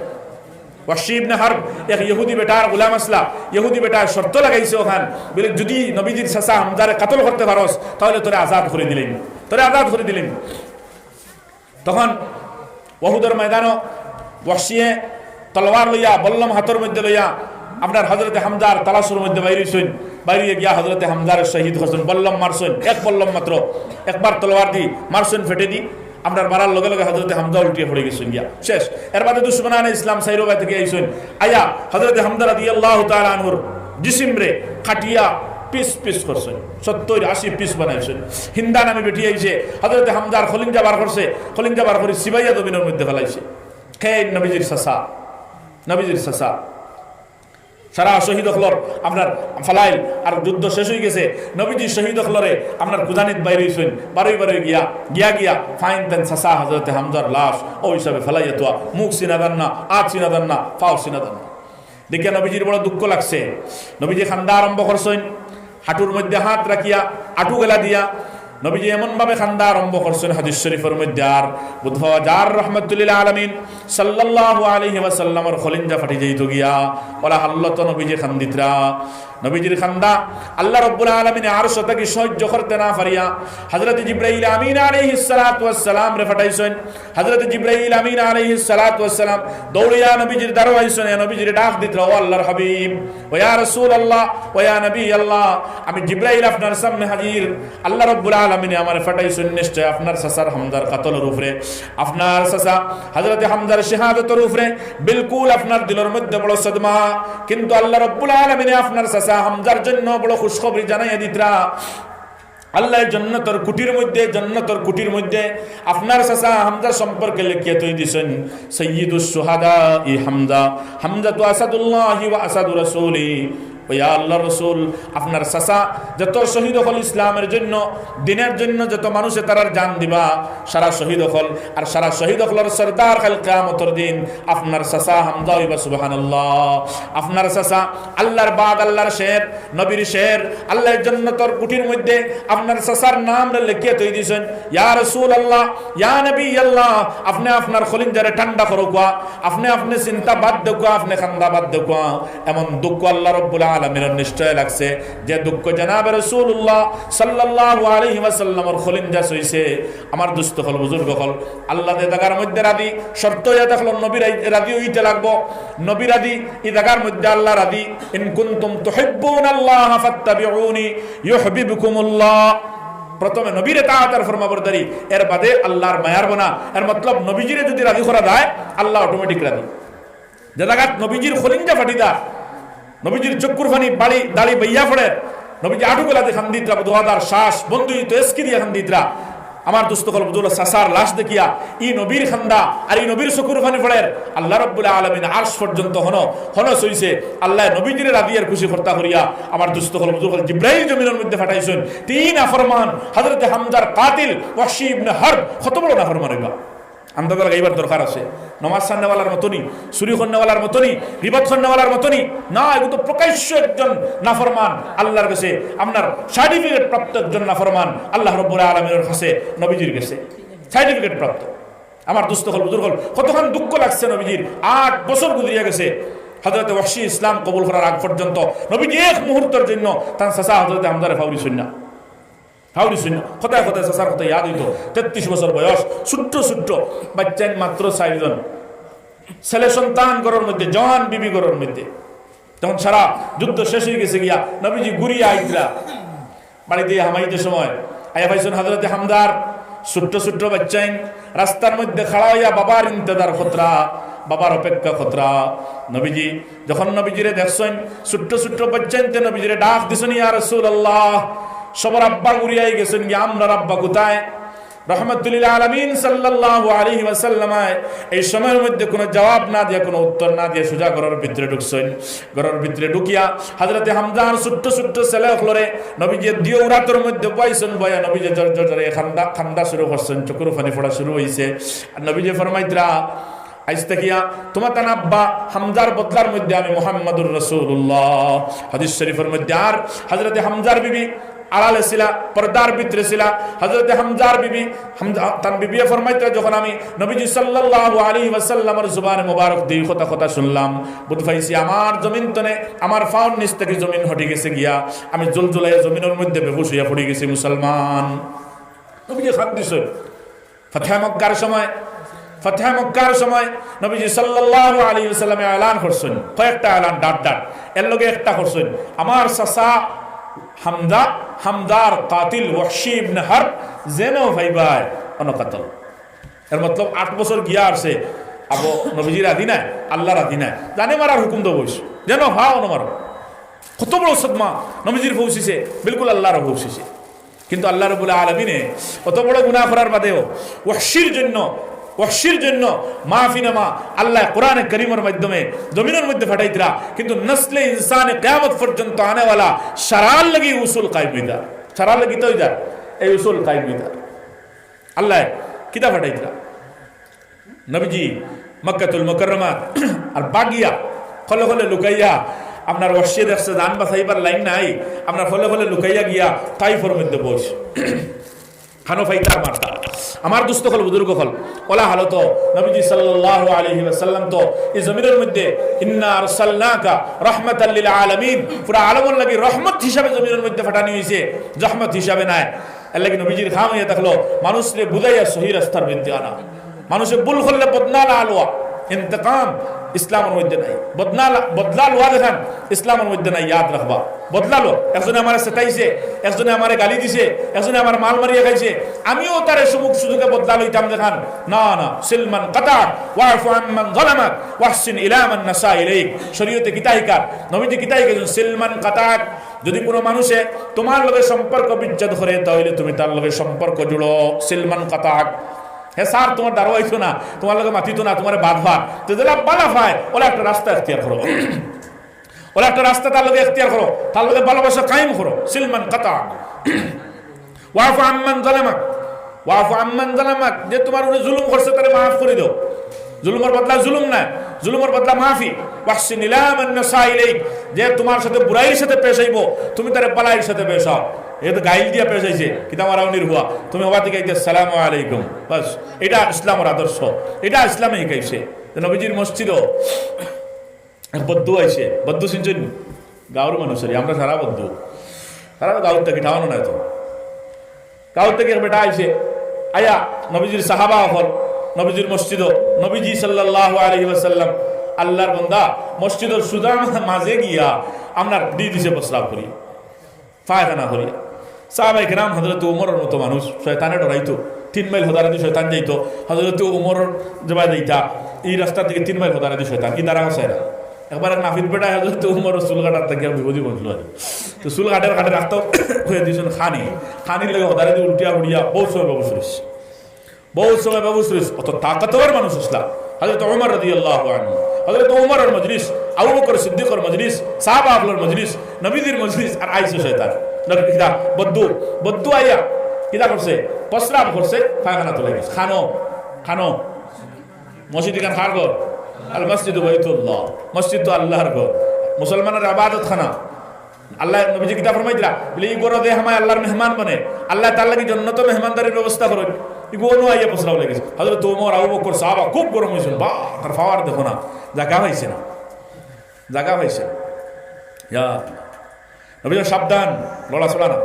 ওয়াহশী ইবনে হারব এক ইহুদি বেটার গোলাম আছলা। ইহুদি বেটায় শর্ত লাগাইছে অখান, বলে, "যদি নবীজির চাচা হামজারে কাতল করতে পারস, তাহলে তোরে আজাদ করি দিলাইমু, তোরে আজাদ করি দিলাইমু।" তখন উহুদর ময়দানো ওয়াহশীয়ে তলোয়ার লইয়া, বল্লম হাতর মধ্যে লইয়া, আপনার হযরতে হামজার তালাশর মধ্যে বাইর অইছইন। বাইরে গিয়া হযরতে হামজারে শহীদ করছইন, বল্লম মারছইন, এক বল্লম মাত্র, একবার তলোয়ার দি মারছইন পেটেদি। আপনার মারার লগে লগে হযরতে হামজা উল্টিয়া পড়ি গেছইন গিয়া, শেষ। এর বাদে দুশমনানে ইসলাম চাইরো বায় থাকি আইছইন, আইয়া হযরতে হামজা রাদিয়াল্লাহু তাআলা আনহুর জিসিমরে কাটিয়া পিস পিস করছইন, সত্তইর আশি পিস বানাইছইন। হিন্দা নামে বেটি আইছে, হযরতে হামজার খলিঞ্জা বার করছে, খলিঞ্জা বার করি চিবাইয়া জমিনর মধ্যে ফালাইছে। কে? নবীজির চাচা, নবীজির চাচা। সারা শহীদ অকলর আপনার ফালাইল, আর যুদ্ধ শেষ অইগেছে। নবীজি শহীদ অকলরে আপনার কুদানিত বাইর অইছইন, বারই বারই গিয়া, গিয়া গিয়া ফাইন তান চাচা হযরতে হামজার লাশ অউ হিসাবে ফালাইয়া থুয়া, মুখ চিনা যার না, আত চিনা যার না, পাও চিনা যার না। দেখিয়া নবীজির বড় দুঃখ লাগছে। নবীজি কান্দা আরম্ভ করছইন, হাঁটুর মধ্যে হাত রাখিয়া, হাঁটু গেলা দিয়া নবীজি এমন ভাবে কান্দা আরম্ভ করছইন, হাদিস শরীফর মধ্যে আর বুঝ পাওয়া যার, রহমাতুল্লিল আলামিন সাল্লাল্লাহু আলাইহি ওয়াসাল্লামর খলিঞ্জা ফাটি যাইতো গিয়া, অলা হালতো নবীজি কান্দিতরা। নবীজির কান্দা আল্লাহ রাব্বুল আলামিনে আরশ থাকি সহ্য করতে না পারিয়া হযরত জিব্রাইল আমিন আলাইহিস সালাতু ওয়াস সালামরে ফাটাইছইন। হযরত জিব্রাইল আমিন আলাইহিস সালাতু ওয়াস সালাম দৌড়িয়া নবীজির দ্বারো আইছইন, নবীজিরে ডাক দিতরা, "ও আল্লাহর হাবিব, ও ইয়া রাসূলুল্লাহ, ও ইয়া নবী আল্লাহ, আমি জিব্রাইল আপনার সামনে হাজির। আল্লাহ রাব্বুল আলামিনে আমারে ফাটাইছইন নিশ্চয় আপনার চাচার হামজার কাতলর উপরে। আপনার চাচা হযরতে হামজার শাহাদতর উপরে বিলকুল আপনার দিলর মধ্যে বড় সদমা, কিন্তু আল্লাহ রাব্বুল আলামিনে আপনার চাচা হামজার জন্য বড় খুশখবরি জানাইয়া দিতরা।" আল্লায় জন্নতর কুঠির মধ্যে, জন্নতর কুঠির মধ্যে আপনার চাচা হামজা সম্পর্কে লেখিয়া থই দিছইন, সাইয়্যিদুশ শুহাদা ই হামজা, হামজা তু আসাদুল্লাহি ওয়া আসাদু রাসূলি। ও ইয়া আল্লাহর রাসূল, আপনার চাচা যত শহীদ অকল ইসলামের জন্য, দ্বীনের জন্য যত মানুষে তারার জান দিবা, সারা শহীদ অকল, আর সারা শহীদ অকলর সর্দার কাইল কিয়ামতর দিন আপনার চাচা হামজা অইবা, সুবহানাল্লাহ। আপনার চাচা আল্লাহর বাগ, আল্লাহর শের, নবীর শের, আল্লায় জন্নতর কুঠির মধ্যে আপনার চাচার নামরে লেখিয়া থই দিছইন। ইয়া রাসূলুল্লাহ, ইয়া নবী আল্লাহ, আপনে আপনার কলিজারে ঠান্ডা করউক্কা, আপনে আপনে চিন্তা বাদ দেউক্কা, আপনে কান্দা বাদ দেউক্কা। এমন দুঃখ আল্লাহ রাব্বুল আলামিনর নিশ্চয় লাগছে, যে দুঃখ জনাবে রাসূলুল্লাহ সাল্লাল্লাহু আলাইহি ওয়াসাল্লামর কলিজা ছইছে। আমার দোস্ত অকল, বুজুর্গ অকল, আল্লাহ যে জাগার মধ্যে রাজি, শর্ত অইয়া থাকলো নবী রাজি, রাজি অইতে লাগবো। নবী রাজি, ই জাগার মধ্যে আল্লাহ রাজি। ইন কুনতুম তুহিব্বুনাল্লাহা ফাত্তাবিউনি ইউহবিবকুমুল্লাহ। প্রথমে নবীর ইতাআত আর ফরমাবরদারি, এর বাদে আল্লাহর মায়ার বনা। এর মতলব, নবীজিরে যদি রাজি করা যায়, আল্লাহ automatic রাজি। যে জাগাত নবীজির কলিজা ফাটিদার, নবীজির চক্ষুর পানি বাড়ি দাড়ি বাইয়া পড়ের, নবীজি আটুগুলা দি কান্দিতরা, দুহাদার শ্বাস বন্ধ অইতো, এসকি দিয়া কান্দিতরা। আমার দোস্ত অকল, বুজুর্গ অকল, চাচার লাশ দেখিয়া ই নবীর কান্দা আর ই নবীর চক্ষুর পানি পড়ের। আল্লাহ রাব্বুল আলামিন আরশ পর্যন্ত হনো, হনো ছইছে। আল্লায় নবীজিরে রাজি আর খুশি করতা করিয়া আমার দোস্ত অকল, বুজুর্গ অকল, জিব্রাইল জমিনর মধ্যে ফাটাইছইন। তিন নাফরমান, হযরতে হামজার কাতিল ওয়াহশী ইবনে হারব, কত বড় নাফরমান অইবা। আন্দাজা লাগাইবার দরকার আছে। নমাজ ছাড়নেওয়ালার মতো নি, চুরি করনেওয়ালার মতো নি, গিবত করনেওয়ালার মতো নি। না, এগু তো প্রকাশ্য একজন নাফরমান আল্লাহর গেছে, আপনার সার্টিফিকেট প্রাপ্ত একজন নাফরমান আল্লাহ রাব্বুল আলামিনর গেছে, নবীজির গেছে সার্টিফিকেট প্রাপ্ত। আমার দোস্ত অকল, বুজুর্গ অকল, কতখান দুঃখ লাগছে নবীজির। আট বছর গুজরিয়া গেছে হযরতে ওয়াহশী ইসলাম কবুল করার আগ পর্যন্ত। নবীজি এক মুহূর্তর জন্য তান চাচা হযরতে হামজারে ফাউরিছইন না। ফাউরিছইন না। কথায় কথায় চাচার কথা ইয়াদ অইতো। তেত্রিশ বছর বয়স, ছোট্ট ছোট্ট বাইচ্চাইন মাত্র চাইরজন। ছেলে সন্তান ঘরর মধ্যে, জওয়ান বিবি ঘরর মধ্যে। তখন সারা যুদ্ধ শেষ অইগেছে গিয়া, নবীজি ঘুরিয়া আইতরা। বাড়িত হামাইতে সময় আইয়া পাইছইন হযরতে হামজার ছোট্ট ছোট্ট বাইচ্চাইন রাস্তার মধ্যে খাড়া অইয়া বাবার ইন্তেজার করতরা, বাবার অপেক্ষা করতরা। নবীজি যখন নবীজিরে দেখছইন, ছোট্ট ছোট্ট বাইচ্চাইন্তে নবীজিরে ডাক দিছইন, "ইয়া রাসূলুল্লাহ, সবর আব্বা ঘুরিয়া আইগেছইন গি, আমরার আব্বা কোথায়?" রহমতুল্লিল আলামিন সাল্লাল্লাহু আলাইহি ওয়াসাল্লাম এই সময়র মধ্যে কোনো জবাব না দিয়া, কোনো উত্তর না দিয়া সোজা ঘরর ভিতরে ঢুকছইন। ঘরর ভিতরে ঢুকিয়া হযরতে হামজার ছোট্ট ছোট্ট ছেলে অকলরে নবীজি দিও উরাতর মধ্যে বওয়াইছইন, বওয়াইয়া নবীজি জোর জোর জোরে কান্দা, কান্দা শুরু করছইন, চক্ষুর পানি পড়া শুরু অইছে। আর নবীজি ফরমাইতরা, "আইজ থাকিয়া তুমার তান আব্বা হামজার বদলার মধ্যে আমি মুহাম্মাদুর রাসূলুল্লাহ।" হাদিস শরীফর মধ্যে আর হযরতে হামজার বিবি আড়ালে ছিলা, পর্দার ভিতরে ছিলা। হযরতে হামজার বিবি, হামজা, তান বিবিয়ে ফরমাইতরা, "যখন আমি নবীজি সাল্লাল্লাহু আলাইহি ওয়াসাল্লামর জুবানে মোবারক দি কথা কথা শুনলাম, বুঝ পাইছি আমার জমিন তনে, আমার পাওর নিচ থাকি জমিন হটি গেছে গিয়া, আমি জুলজুলাইয়া জমিনর মধ্যে বেহুশ অইয়া পড়ি গেছি মুসলমান।" নবীজি কান্দিছইন। ফাতহে মক্কার সময়, ফাতহে মক্কার সময় নবীজি সাল্লাল্লাহু আলাইহি ওয়াসাল্লামে এলান করছইন, কয়েকটা এলান ডাট ডাট। এর লগে একটা করছইন, "আমার চাচা হামজা, হামজার কাতিল ওয়াহশী ইবনে হারব যেন পাইবায়, অনো কাতল।" এর মতলব আট বছর গিয়া আরছে, আবো নবীজি রাজি নায়, আল্লাহ রাজি নায়, জানে মারার হুকুম দেওয়া অইছে, যেন পাও অনো মারো। কত বড় সদমা নবীজির পৌঁছিছে, বিলকুল আল্লাহর পৌঁছিছে। কিন্তু আল্লাহ রাব্বুল আলামিনে অত বড় গুনাহ করার বাদেও ওয়াহশীর জন্য, ওয়াহশীর জন্য মাফিনামা আল্লাহ কোরআনে করিমর মাধ্যমে জমিনর মধ্যে ফাটাইতরা, কিন্তু নসলে ইনসানে কিয়ামত পর্যন্ত আনেওয়ালা সারার লাগি উসুল কায়েম অইতা, সারার লাগি তো অইতা, এই উসুল কায়েম অইতা। আল্লাহ কিতা ফাটাইতরা? নবীজি মক্কাতুল মুকাররমাত আর বাগিয়া, খলে খলে লুকাইয়া, আপনার ওয়াহশীয়ে দেখছে জান বাঁচাইবার লাইন নাই, আপনার খলে খলে লুকাইয়া গিয়া তাইফর মধ্যে বওয়াইছে। হানো ফাইতার মারতা। আমার দোস্ত অকল, বুজুর্গ অকল, অলা হালত নবীজি সাল্লাল্লাহু আলাইহি ওয়াসাল্লাম তো এই জমিনর মধ্যে, "ইন্না আরসালনাকা রাহমাতাল লিল আলামিন", পুরা আলমর লাগি রহমত হিসাবে জমিনর মধ্যে ফাটানি অইছে, জহমত হিসাবে নায়। এর লাগি নবীজির কাম অইয়া থাকলো মানুষরে বুঝাইয়া সহি রাস্তার মধ্যে আনা। মানুষে ভুল করলে বদলা লওয়া, ইন্তেকাম ইসলামর মধ্যে নাই। বদলা লা-, বদলা লওয়া যেখান ইসলামর মধ্যে নাই, ইয়াদ রাখবা। বদলা লো, একজনে আমারে সেটাইছে, একজনে আমারে গালি দিছে, একজনে আমার মাল মারিয়া খাইছে, আমিও তারে সুযোগ সুযোগে বদলা লইতাম যেখান। না, না, সিল মান কাতাআক, ওয়াফু আম্মান যালামাক, ওয়াহসিন ইলা মান আসাআ ইলাইক। শরীয়তে কিতা হিকার, নবীজি কিতা হিকাইছইন, সিল মান কাতাআক, যদি কোনো মানুষে তোমার লগে সম্পর্ক বিচ্ছেদ করে, তাহলে তুমি তার লগে সম্পর্ক জুড়ো, সিলমান কাতাক। হে স্যার, তোমার দারো আইতো না, তোমার লগে মাতিতো না, তোমারে বাদ ভাত। তো যেলা বালা পায়, ওলা একটা রাস্তা এখতিয়ার করো, ওলা একটা রাস্তা তার লগে এখতিয়ার করো, তার লগে ভালোবাসা কায়েম করো, সিলমান কাতাক। ওয়াফু আম্মান জালামাক, ওয়াফু আম্মান জালামাক, যে তোমার উপরে জুলুম করছে, তারে মাফ করি দাও। জুলুমর বদলা জুলুম না, জুলুমর বদলা মাফি। ওয়াহসিন ইলা মান আসাআ ইলাইক, যে তোমার সাথে বুরাইর সাথে পেশ আইবো, তুমি তারে বালাইর সাথে পেশ আও। এ তো গাইল দিয়া পেশ আইছে, কিতা মারাউনির হুয়া, তুমি হবা থেকে আইতে আসসালামু আলাইকুম। বাস, এটা ইসলামর আদর্শ, এটা ইসলামে শিখাইছে। তো নবীজির মসজিদও এক বদ্দু আইছে, বদ্দু চিনছইন? গাঁওর মানুষ আর আমরা সারা বদ্দু, সারা গাঁওর থাকি ঠাওয়ানো নাই তো। গাঁওর থাকি এক বেটা আইছে, আইয়া নবীজির সাহাবা অকল, নবীজির মসজিদও, নবীজি সাল্লাল্লাহু আলাইহি ওয়াসাল্লাম, আল্লাহর বন্দা, মসজিদর সুজা মাঝে গিয়া আপনার দি দিছে প্রস্রাব করি, পায়খানা করি। সাহাবায়ে কেরাম, হযরত উমরর মতো মানুষ, শয়তানে ডরাইতো, তিন মাইল হদারেদি শয়তান যাইতো, হযরত উমরর জবাই দিতা, এই রাস্তা থেকে তিন মাইল হদারেদি শয়তান, কি দাঁড়া আছে না? একবার এক নাফিদ বেটায় হযরত উমরর চুল কাটার থাকি বিপদে পড়ছিল আর কি। তো চুল কাটের কাটের রাস্তা হয়ে দিয়েছেন খানি, খানির লগে হদারেদি উল্টিয়া উড়িয়া বহুত সময় ব্যবস্থা রয়েছে, বহুত সময় ব্যবস্থা রয়েছে। অত তাকতবর মানুষ আসলা হযরত উমর রাদিয়াল্লাহু আনহু, হযরত উমরর মজলিস, আবু বকর সিদ্দিকর মজলিস, সাহাবা অকলর মজলিস, নবীজির মজলিস, আর আইছে শয়তান। নবী কিতা? বদ্দু, বদ্দু আইয়া কিতা করছে? প্রস্রাব করছে, পায়খানা তুলে গেছে। খানো, খানো। মসজিদ ইখান কার ঘর? আল মসজিদু বাইতুল্লাহ। মসজিদ তো আল্লাহর ঘর, মুসলমানের ইবাদতখানা। আল্লাহ নবীজি কিতা ফরমাইতরা? বলে, "এই ঘরো যে হামায় আল্লাহর মেহমান বনে, আল্লাহ তার লাগি জন্নতো মেহমানদারির ব্যবস্থা করইন।" ইগু অনু আইয়া প্রস্রাব লাগিছে। হযরত ওমর, আবু বকর, সাহাবা খুব গরম হয়েছেন। বা, তার পাওয়ার দেখো না, জাগা পাইছে না, জাগা পাইছে না। ইয়া আল্লাহ। নবীজি, সাবধান, লড়াচড়া না,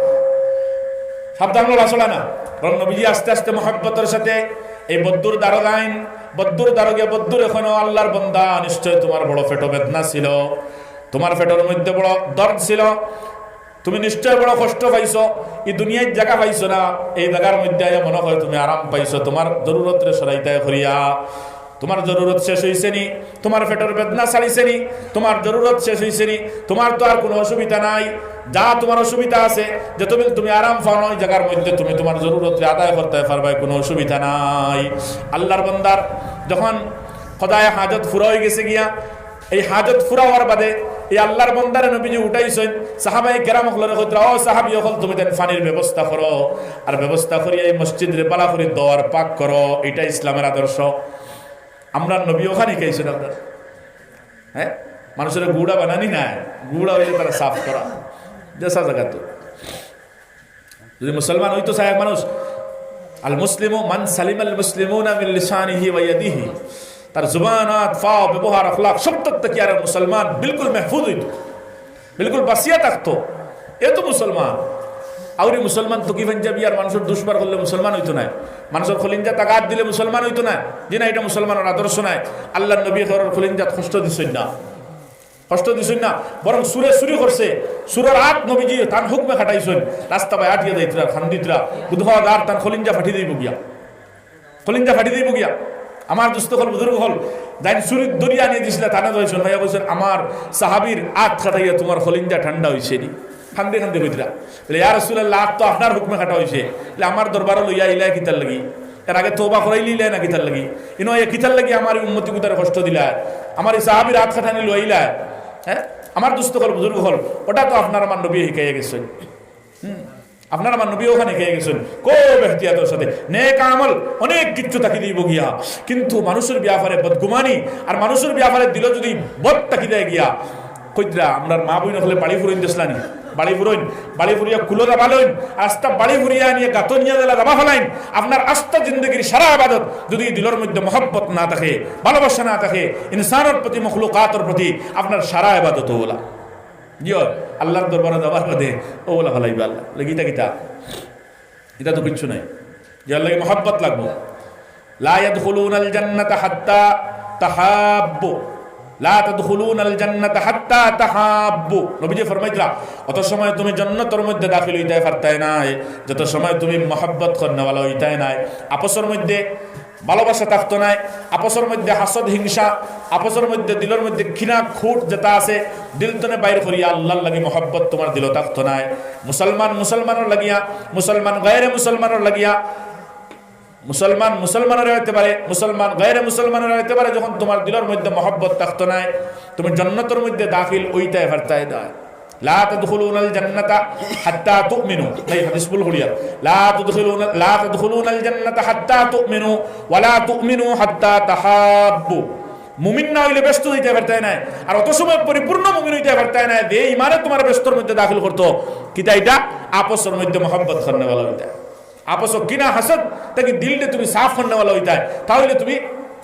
সাবধান, লড়াচড়া না। বরং নবীজি আস্তে আস্তে মহব্বতর সাথে এই বদ্দুর দারো যাইন, বদ্দুর দারো গিয়া বদ্দুরে কইন, "ও আল্লাহর বন্দা, নিশ্চয় তোমার বড় পেটো বেদনা ছিল, তোমার পেটর মধ্যে বড় দর্দ ছিল, তুমি নিশ্চয় বড় কষ্ট পাইছো, এই দুনিয়ার জাগা পাইছো না, এই জাগার মধ্যে আইয়া মনে হয় তুমি আরাম পাইছো, তোমার জরুরতরে সরাইতায় করিয়া।" তোমার জরুরত শেষ হইছে নি? তোমার পেটর বেদনা ছাড়িছে নি? তোমার জরুরত শেষ হইছে নি? তোমার তো আর কোনো অসুবিধা নাই। যা তোমার অসুবিধা আছে, যতদিন তুমি আরাম পাও না, ওই জাগার মধ্যে তুমি তোমার জরুরতরে আদায় করতায় পারবায়, কোনো অসুবিধা নাই। আল্লাহর বন্দার যখন কদায়ে হাজত পুরা হয়ে গেছে গিয়া, এই হাজত পুরা হওয়ার বাদে এই আল্লাহর বন্দারে নবীজি উঠাইছেন, সাহাবায়ে কেরাম অকলরে কইতরা, "ও সাহাবী অকল, তুমি তাইন পানির ব্যবস্থা করো, আর ব্যবস্থা করিয়া এই মসজিদরে বালা করি দোয়ার পাক করো।" এটা ইসলামের আদর্শ। আমরা নবী ওখানে শিখাইছেন আপনার, হ্যাঁ, মানুষের গুড়া বানানি নাই, গুড়া হইলে তারা সাফ করা, দেশা জায়গা তো। যদি মুসলমান হইতো চায় এক মানুষ, আল মুসলিমু মান সালিমাল মুসলিমুনা মিন লিসানিহি ওয়া ইয়াদিহি, তার জুবান, আত, পাও, ব্যবহার, আখলাক, সব দিক থাকি আর মুসলমান বিলকুল মেহফুজ হইতো, বিলকুল বাঁচিয়া থাকতো। এ তো মুসলমান। আউরি মুসলমান তো কি পাঞ্জাবি আর মানুষের দুষবার করলে মুসলমান হইতো না, মানুষের খলিঞ্জাত আঘাত দিলে মুসলমান হইতো না। জি না, এটা মুসলমানের আদর্শ নাই। আল্লাহর নবী কারোর খলিঞ্জাত কষ্ট দিছেন না, কষ্ট দিছেন না, বরং চুরে চুরি করছে, চুরর আত নবীজি তান হুকুমে খাটাইছেন। রাস্তা বায় আটিয়া যাইতরা, খান্দিতরা, বুধবার আর তান খলিঞ্জা ফাটি দিবো গিয়া, খলিঞ্জা ফাটি দিবো গিয়া। আমার দোস্ত অকল, বুজুর্গ অকল, যাইন চুরি ধরিয়া আনিয়া দিছিলা, তানে যাইছেন, ভাইয়া বলছেন, "আমার সাহাবীর আত খাটাইয়া তোমার খলিঞ্জা ঠান্ডা হইছে নি?" খান্দি খান্দি কইতরা। বলে, "ইয়া রাসূলুল্লাহ, আত তো আপনার হুকুমে খাটা হইছে, বলে, আমার দরবারো লইয়া আইলায় কিতার লাগি? এর আগে তওবা করাইলিলায় না কিতার লাগি? ইনো আইয়া কিতার লাগি আমার এই উম্মতি গুতারে কষ্ট দিলায়? আমার এই সাহাবীর আত খাটানি লইলায়?" হ্যাঁ, আমার দোস্ত অকল, বুজুর্গ অকল, ওটা তো আপনার আমার নবী শিখাইয়া গেছেন। হুম, আপনার আমার নবী ওখানে শিখাইয়া গেছেন। খুব এহতিয়াতর সাথে নেক আমল অনেক কিছু থাকি দিব গিয়া, কিন্তু মানুষের ব্যাপারে বদগুমানি আর মানুষের ব্যাপারে দিল যদি বদ থাকি দেয় গিয়া, কইতরা, আপনার মা বইন অকলে বাড়ি ফুরইন দেশলানি, বাড়ি ফুরইন, বাড়ি ফুরিয়া কুলো দাবা লইন, আস্তা বাড়ি ফুরিয়া নিয়ে গাতো নিয়ে দিলা দাবা ফেলাইন। আপনার আস্তা জিন্দগির সারা ইবাদত যদি দিলর মধ্যে মহব্বত না থাকে, ভালোবাসা না থাকে, ইনসানের প্রতি, মখলুকাতর প্রতি, আপনার সারা ইবাদত ওলা। জি অয়, আল্লাহর দরবারো যাবার বাদে ওলা ফেলাইবা আল্লাহ। বলে, "কিতা, কিতা?" এটা তো কিচ্ছু নাই। যে আল্লাহকে মহব্বত লাগবো। লা ইয়াদখুলুনাল জান্নাতা হাত্তা তাহাব্বু। লা তাদখুলুনাল জান্নাতা হাত্তা তাহাব্বু। নবীজি ফরমাইতরা, "অত সময় তুমি জন্নতর মধ্যে দাখিল হইতায় পারতায় নায়, যত সময় তুমি মহব্বত করনেওয়ালা হইতায় নায়।" আপসর মধ্যে ভালোবাসা থাকতো নায়, আপসর মধ্যে হাসদ হিংসা, আপসর মধ্যে দিলর মধ্যে ঘৃণা খুঁট যেটা আছে, দিল তনে বাইর করিয়া আল্লাহর লাগি মহব্বত তুমার দিলো থাকতো নায়। মুসলমান মুসলমানর লাগিয়া, মুসলমান গায়রে মুসলমানর লাগিয়া, মুসলমান মুসলমানরে অইতে পারে, মুসলমান গায়রে মুসলমানরে অইতে পারে, যখন তুমার দিলর মধ্যে মহব্বত থাকতো নায়, তুমি জন্নতর মধ্যে দাখিল অইতায় পারতায় নায়। লা তাদখুলুনাল জান্নাতা হাত্তা তুমিনু। এই হাদিস ভুল করিয়া। লা তাদখুলুনা, লা তাদখুলুনাল জান্নাতা হাত্তা তুমিনু, ওয়ালা তুমিনু হাত্তা তাহাব্বু। মুমিন না অইলে বেহেস্তো যাইতায় পারতায় নায়, আর অত সময় পরিপূর্ণ মুমিন অইতায় পারতায় নায়, যে ইমানে তুমারে বেহেস্তর মধ্যে দাখিল করতো। কিতা ইটা? আপসর মধ্যে মহব্বত করনেওয়ালা অইতায়। আপসো ঘৃণা হাসদ থাকি দিলরে তুমি সাফ করনেওয়ালা অইতায়, তা অইলে তুমি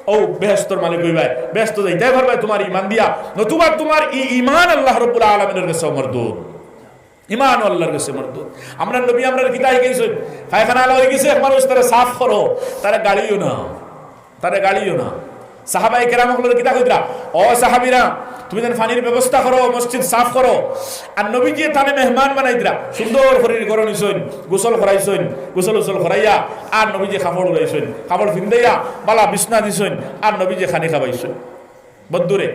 অউ বেহেস্তর মালিক অইবায়, বেহেস্তো যাইতায় পারবায় তুমার ইমান দিয়া, নতুবা তুমার ই ইমান আল্লাহ রাব্বুল আলামিনর গেছে মরদুদ। ইমান আল্লাহর গেছে মরদুদ। আমরার নবী আমরারে কিতা হিকাইছইন? পায়খানা অইগেছে, এক মানুষ তারে সাফ করো, তারে গালিও না, তারে গালিও না। সাহাবায়ে কেরাম অকলরে কিতা কইতরা? "ও সাহাবীরা, তুমি যেন পানির ব্যবস্থা করো, মসজিদ সাফ করো।" আর নবীজিয়ে তানে মেহমান বানাইতরা, সুন্দর করি ঘরো নিছইন, গোসল করাইছইন, গোসল উসল করাইয়া আর নবীজিয়ে কাপড় উড়াইছইন, কাপড় ফিন্দাইয়া বালা বিছনা দিছইন, আর নবীজিয়ে খানি খাবাইছইন। বদ্দুরে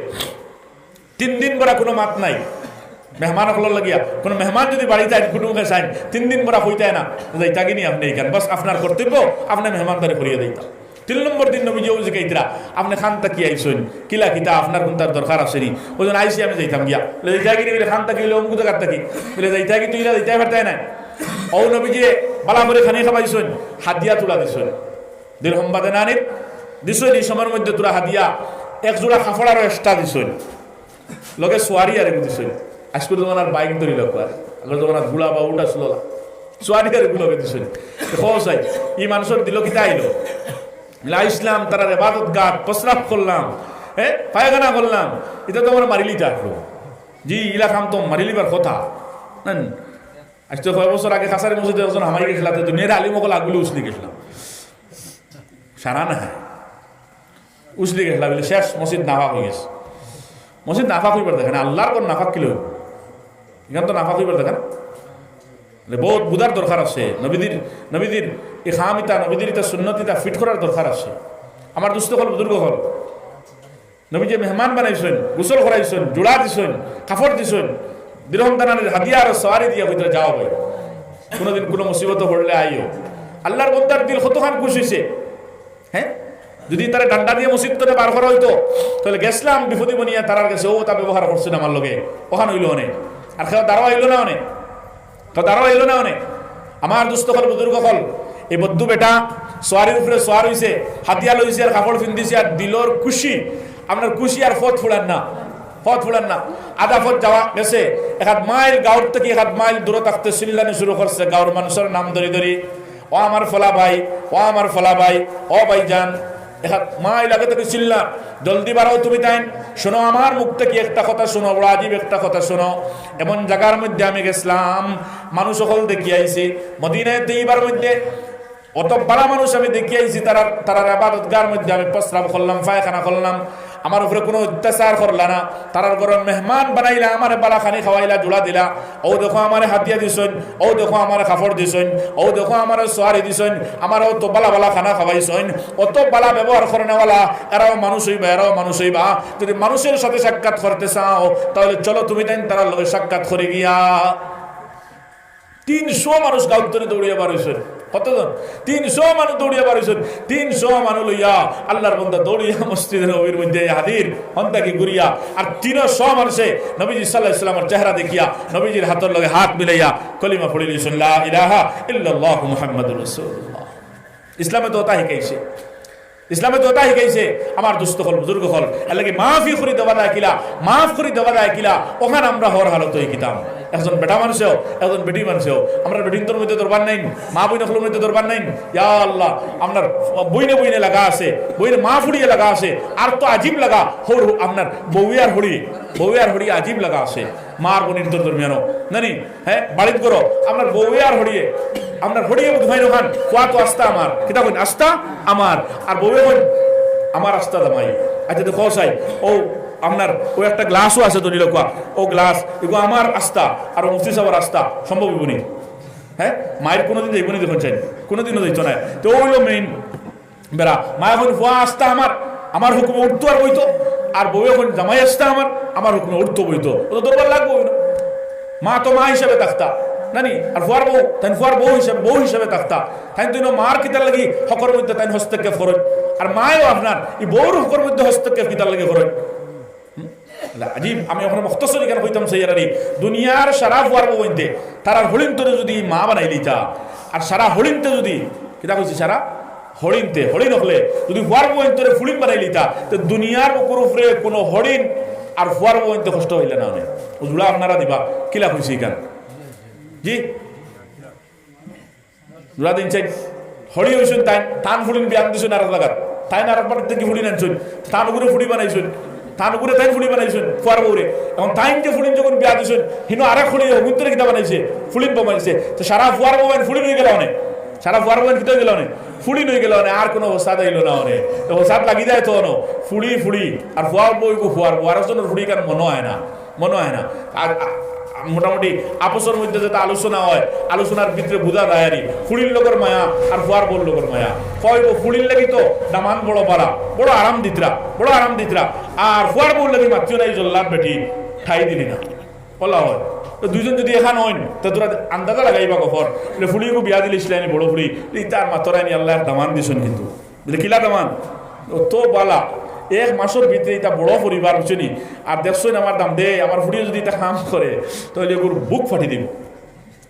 তিন দিন বরা কুনু মাত নাই। মেহমান অকলর লাগিয়া, কুনু মেহমান যুদি বাড়িত আইন, কুনু মুখে চাইন, তিন দিন বরা কইতায় না, "যাইতাগি নি আপনে ইখান, বাস আপনার কর্তব্য, আপনে মেহমানদারি করিয়া যাইতা।" তিন নম্বর দিন নবীজিয়ে অউ জিকাইতরা, "আপনে কান থাকি আইছইন, কিলা কিতা আপনার কুনটার দরকার আছে নি?" "অউ যেন আইছি আমি যাইতাম গিয়া।" বলে, "যাইতাগি নি?" বলে, "কান থাকি?" বলে, "অমুক জাগার থাকি।" বলে, "যাইতাগি তুইলা যাইতায় পারতায় নায়।" অউ নবীজিয়ে বালা করি খানি খাবাইছইন, হাদিয়া তুলা দিছইন। দিরহম বাদে নানির দিছইন, ই সময়র মধ্যে তুরা হাদিয়া, এক জোড়া কাপড় আরো extra দিছইন। লগে সোয়ারি আরেকগু দিছইন। আইজকুর জমানার bike ধরি লগ আর। আগর জমানাত ঘুড়া বা উট আছলো না। সোয়ারি আরেকগু লগে দিছইন। তে কও চাই, ই মানষর দিলো কিতা আইলো? ইলা আইছলাম, তারার এবাদত গাত, প্রস্রাব করলাম, এ, পায়খানা করলাম, ইতা তো আমরা মারিলিতা আছলো। জি, ইলা কাম তো মারিলিবার কথা। না নি? আইজ তো কয় বছর আগে কাছারি মসজিদো একজন হামাই গেছলা, তে দুনিয়ার আলিম অকল আগুলে উছলি গেছলা। সারা না। উছলি গেছলা বলে শেষ, মসজিদ নাপাক অইগেছে। মসজিদ নাপাক অইবার দরকার না, আল্লাহর ঘর নাপাক কিলা অইবো? ইখান তো নাপাক অইবার দরকার না। মানে বউত বুঝার দরকার আছে। নবীজির, নবীজির ই কাম ইতা, নবীজির ইতা সুন্নত ইতা fit করার দরকার আছে। আমার দোস্ত অকল, বুজুর্গ অকল, নবীজিয়ে মেহমান বানাইছইন, গোসল করাইছইন, জুড়া দিছইন, কাপড় দিছইন, দিরহম দানানির হাদিয়া আর সোয়ারি দিয়া কইতরা, "যাও ভাই, কুনুদিন কুনু মুসিবতো পড়লে আইও।" আল্লাহর বন্দার দিল কতখান খুশ অইছে। হ্যাঁ, যুদি তারে ডান্ডা দিয়া মসজিদ তনে বার করা অইতো, তাইলে গেছলাম বিপদি বনিয়া তারার গেছে, অউ তা ব্যবহার করছইন আমার লগে, অখান অইলো অনে। আর কেউ দাঁড়াও আইলো না অনে, কেউ দাঁড়াও আইলো না অনে। আমার দোস্ত অকল, বুজুর্গ অকল, ই বদ্দু বেটা সোয়ারির উপরে সোয়ার অইছে, হাদিয়া লইছে আর কাপড় ফিন্দিছে আর দিলর খুশি, আপনার খুশি আর পথ ফুরার না, পথ ফুরার না। আধা পথ যাওয়া গেছে, এক আধ মাইল গাউর থাকি এক আধ মাইল দূরো থাকতে চিল্লানি শুরু করছে গাউর মানষর নাম ধরি ধরি, "ও আমার ফলা ভাই, ও আমার ফলা ভাই, ও ভাইজান।" এক আধ মাইল আগে থাকি চিল্লা, "জলদি বাড়াও তুমি তাইন, হুনো আমার মুখ থাকি একটা কথা হুনো, বড় আজীব একটা কথা হুনো। এমন জাগার মধ্যে আমি গেছলাম, মানুষ অকল দেখি আইছি, মদিনায় তৈয়বার মধ্যে অত বালা মানুষ আমি দেখি আইছি, তারার, তারার এবাদতগার মধ্যে আমি প্রস্রাব করলাম, পায়খানা করলাম, আমার উপরে কুনু অত্যাচার করলা না, তারার ঘরর মেহমান বানাইলা, আমারে বালা খানি খাওয়াইলা, জুড়া দিলা, অউ দেখো আমারে হাদিয়া দিছইন, অউ দেখো আমারে কাপড় দিছইন, অউ দেখো আমারে সোয়ারি দিছইন, আমারে অত বালা বালা খানা খাওয়াইছইন, অত বালা ব্যবহার করনেওয়ালা, এরাও মানুষ অইবা, এরাও মানুষ অইবা। যুদি মানুষর সাথে সাক্ষাৎ করতে চাও, তাইলে চলো তুমি তাইন তারার লগে সাক্ষাৎ করি গিয়া।" তিনশো মানুষ গাউর তনে দৌড়িয়া বার অইছইন। কতজন? তিনশো মানুষ দৌড়িয়া বার অইছইন। তিনশো মানুষ লইয়া আল্লাহর বন্দা দৌড়িয়া মসজিদে নববীর মধ্যে হাজির অন থাকি ঘুরিয়া। আর তিনশো মানুষে নবীজি সাল্লাল্লাহু আলাইহি ওয়াসাল্লামর চেহারা দেখিয়া নবীজির হাতর লগে হাত মিলাইয়া কলিমা পড়িলিছইন, "লা ইলাহা ইল্লাল্লাহু মুহাম্মাদুর রাসূলুল্লাহ।" ইসলামে তো অতা হিকাইছে। ইসলামে তো অতা হিকাইছে, আমার দোস্ত অকল, বুজুর্গ অকল। এরলাগি মাফি করি দেওয়া যায় কিলা, মাফ করি দেওয়া যায় কিলা, অখান আমরা হর হালতো হিকিতাম। একজন বেটা মানষেও, একজন বেটি মানষেও, আমরার বেটিন্তর মধ্যে দরবার নাইন, মা বইন অকলর মধ্যে দরবার নাইন। ইয়া আল্লাহ, আমরার বইনে বইনে লাগা আছে, বইনে মা ফুড়িয়ে লাগা আছে, আর তো আজীব লাগা, হর, আপনার বউয়ে আর হড়িয়ে, বউয়ে আর হড়িয়ে আজীব লাগা আছে। মার বইনর দরমিয়ানো, নানি? হ্যাঁ, বাড়িত করো, আপনার বউয়ে আর হড়িয়ে, আপনার হড়িয়ে বুধ ভাই ওখান, কুয়া তো আস্তা আমার, কিতা কইন, আস্তা আমার, আর বউয়ে কইন, আমার আস্তা দামাই। আচ্ছা, তো কও চাই, অউ আপনার অউ একটা গ্লাসও আছে, ধরি লও কুয়া, অউ গ্লাস, এগু আমার আস্তা, আর অউ মুফতি সাবর আস্তা, সম্ভব অইবো নি? হ্যাঁ, মাইর কুনুদিন যাইবো নি দেখইন চাইন, কুনুদিনও যাইতো নায়। তে অউ অইলো main। বেড়া, মায়ে কইন ফুয়া আস্তা আমার, আমার হুকুমে উঠতো আর বইতো, আর বউয়ে কইন জামাই আস্তা আমার, আমার হুকুমে উঠতো বইতো, ও তো দরবার লাগবো না। মা তো মা হিসাবে থাকতা, না নি? আর ফুয়ার বউ, তাইন ফুয়ার বউ হিসাবে, বউ হিসাবে থাকতা। তাইন তো ইনো মার কিতার লাগি হকর মধ্যে তাইন হস্তক্ষেপ করইন, আর মায়ও আপনার ই বউর হকর মধ্যে হস্তক্ষেপ কিতার লাগি করইন? হুম? আল্লাহ, আজীব, আমি অখন মুখতসর ইখান কইতাম চাইয়ার আরি, দুনিয়ার সারা ফুয়ার বউয়াইন্তে, তারার হড়িন্তরে যুদি মা বানাইলিতা, আর সারা হড়িন্তে যুদি, কিতা কইছি, সারা হড়িন্তে, হড়িন অকলে যুদি ফুয়ার বউয়াইন্তরে ফুড়িন বানাইলিতা, তে দুনিয়ার বুকুর উপরে কুনু হড়িন আর ফুয়ার বউয়াইন্তে কষ্ট পাইলা না অনে। ও জুড়া আপনারা দিবা, কিলা কইছি ইখান? জি? জুড়া দিন চাই। হড়ি অইছইন তাইন, তান ফুড়িন বিয়া দিছইন আরক জাগাত। তাইন আরক বাড়ি থাকি ফুড়িন আনছইন। তান উপরে ফুড়ি বানাইছইন। তান উপরে তাইন ফুড়ি বানাইছইন, ফুয়ার বউরে। অখন তাইন যে ফুড়িন যখন বিয়া দিছইন, হিনো আরক হড়ি অইয়া হুকুন্তরে কিতা বানাইছে? ফুড়িন বানাইছে। তে সারা ফুয়ার বউয়াইন ফুড়িন অইগেলা অনে। সারা ফুয়ার বউয়াইন কিতা অইগেলা অনে? ফুড়িন অইগেলা অনে। আর কুনু অবস্থা আইলো না অনে। তে অবস্থা লাগি যায় তো অনো। ফুড়ি, ফুড়ি। আর ফুয়ার বউ, ফুয়ার বউ। আর একজনর ফুড়ি ইখান মনো অয় না। মনো অয় না। আর, আ-, আ-, মোটামুটি আপসর মধ্যে যেটা আলোচনা অয়, আলোচনার ভিতরে বুঝা যায় আরি, ফুড়ির লগর মায়া আর ফুয়ার বউর লগর মায়া। কইবো ফুড়ির লাগি তো দামান বড় বালা, বড় আরাম দিতরা, বড় আরাম দিতরা। আর ফুয়ার বউর লাগি মাতিও না, ই জল্লাদ বেটি, ঠাই দিলি না। অলা অয়। তো দুইজন যুদি এখান অইন, তে তোরা আন্দাজা লাগাইবা গফর। বলে, ফুড়িগু বিয়া দিলে ইসলামী বড় ফুড়ি, ইতার মাতরাইনি আল্লায় দামান দিছইন কিন্তু। বলে, "কিলা দামান?" "অত বালা, এক মাসর ভিতরে ইতা বড় পরিবার, বুঝছো নি? আর দেখছইন আমার দাম দে, আমার ফুড়িয়ে যুদি ইতা কাম করে, তাইলে এগুর বুক ফাটি দিবো।"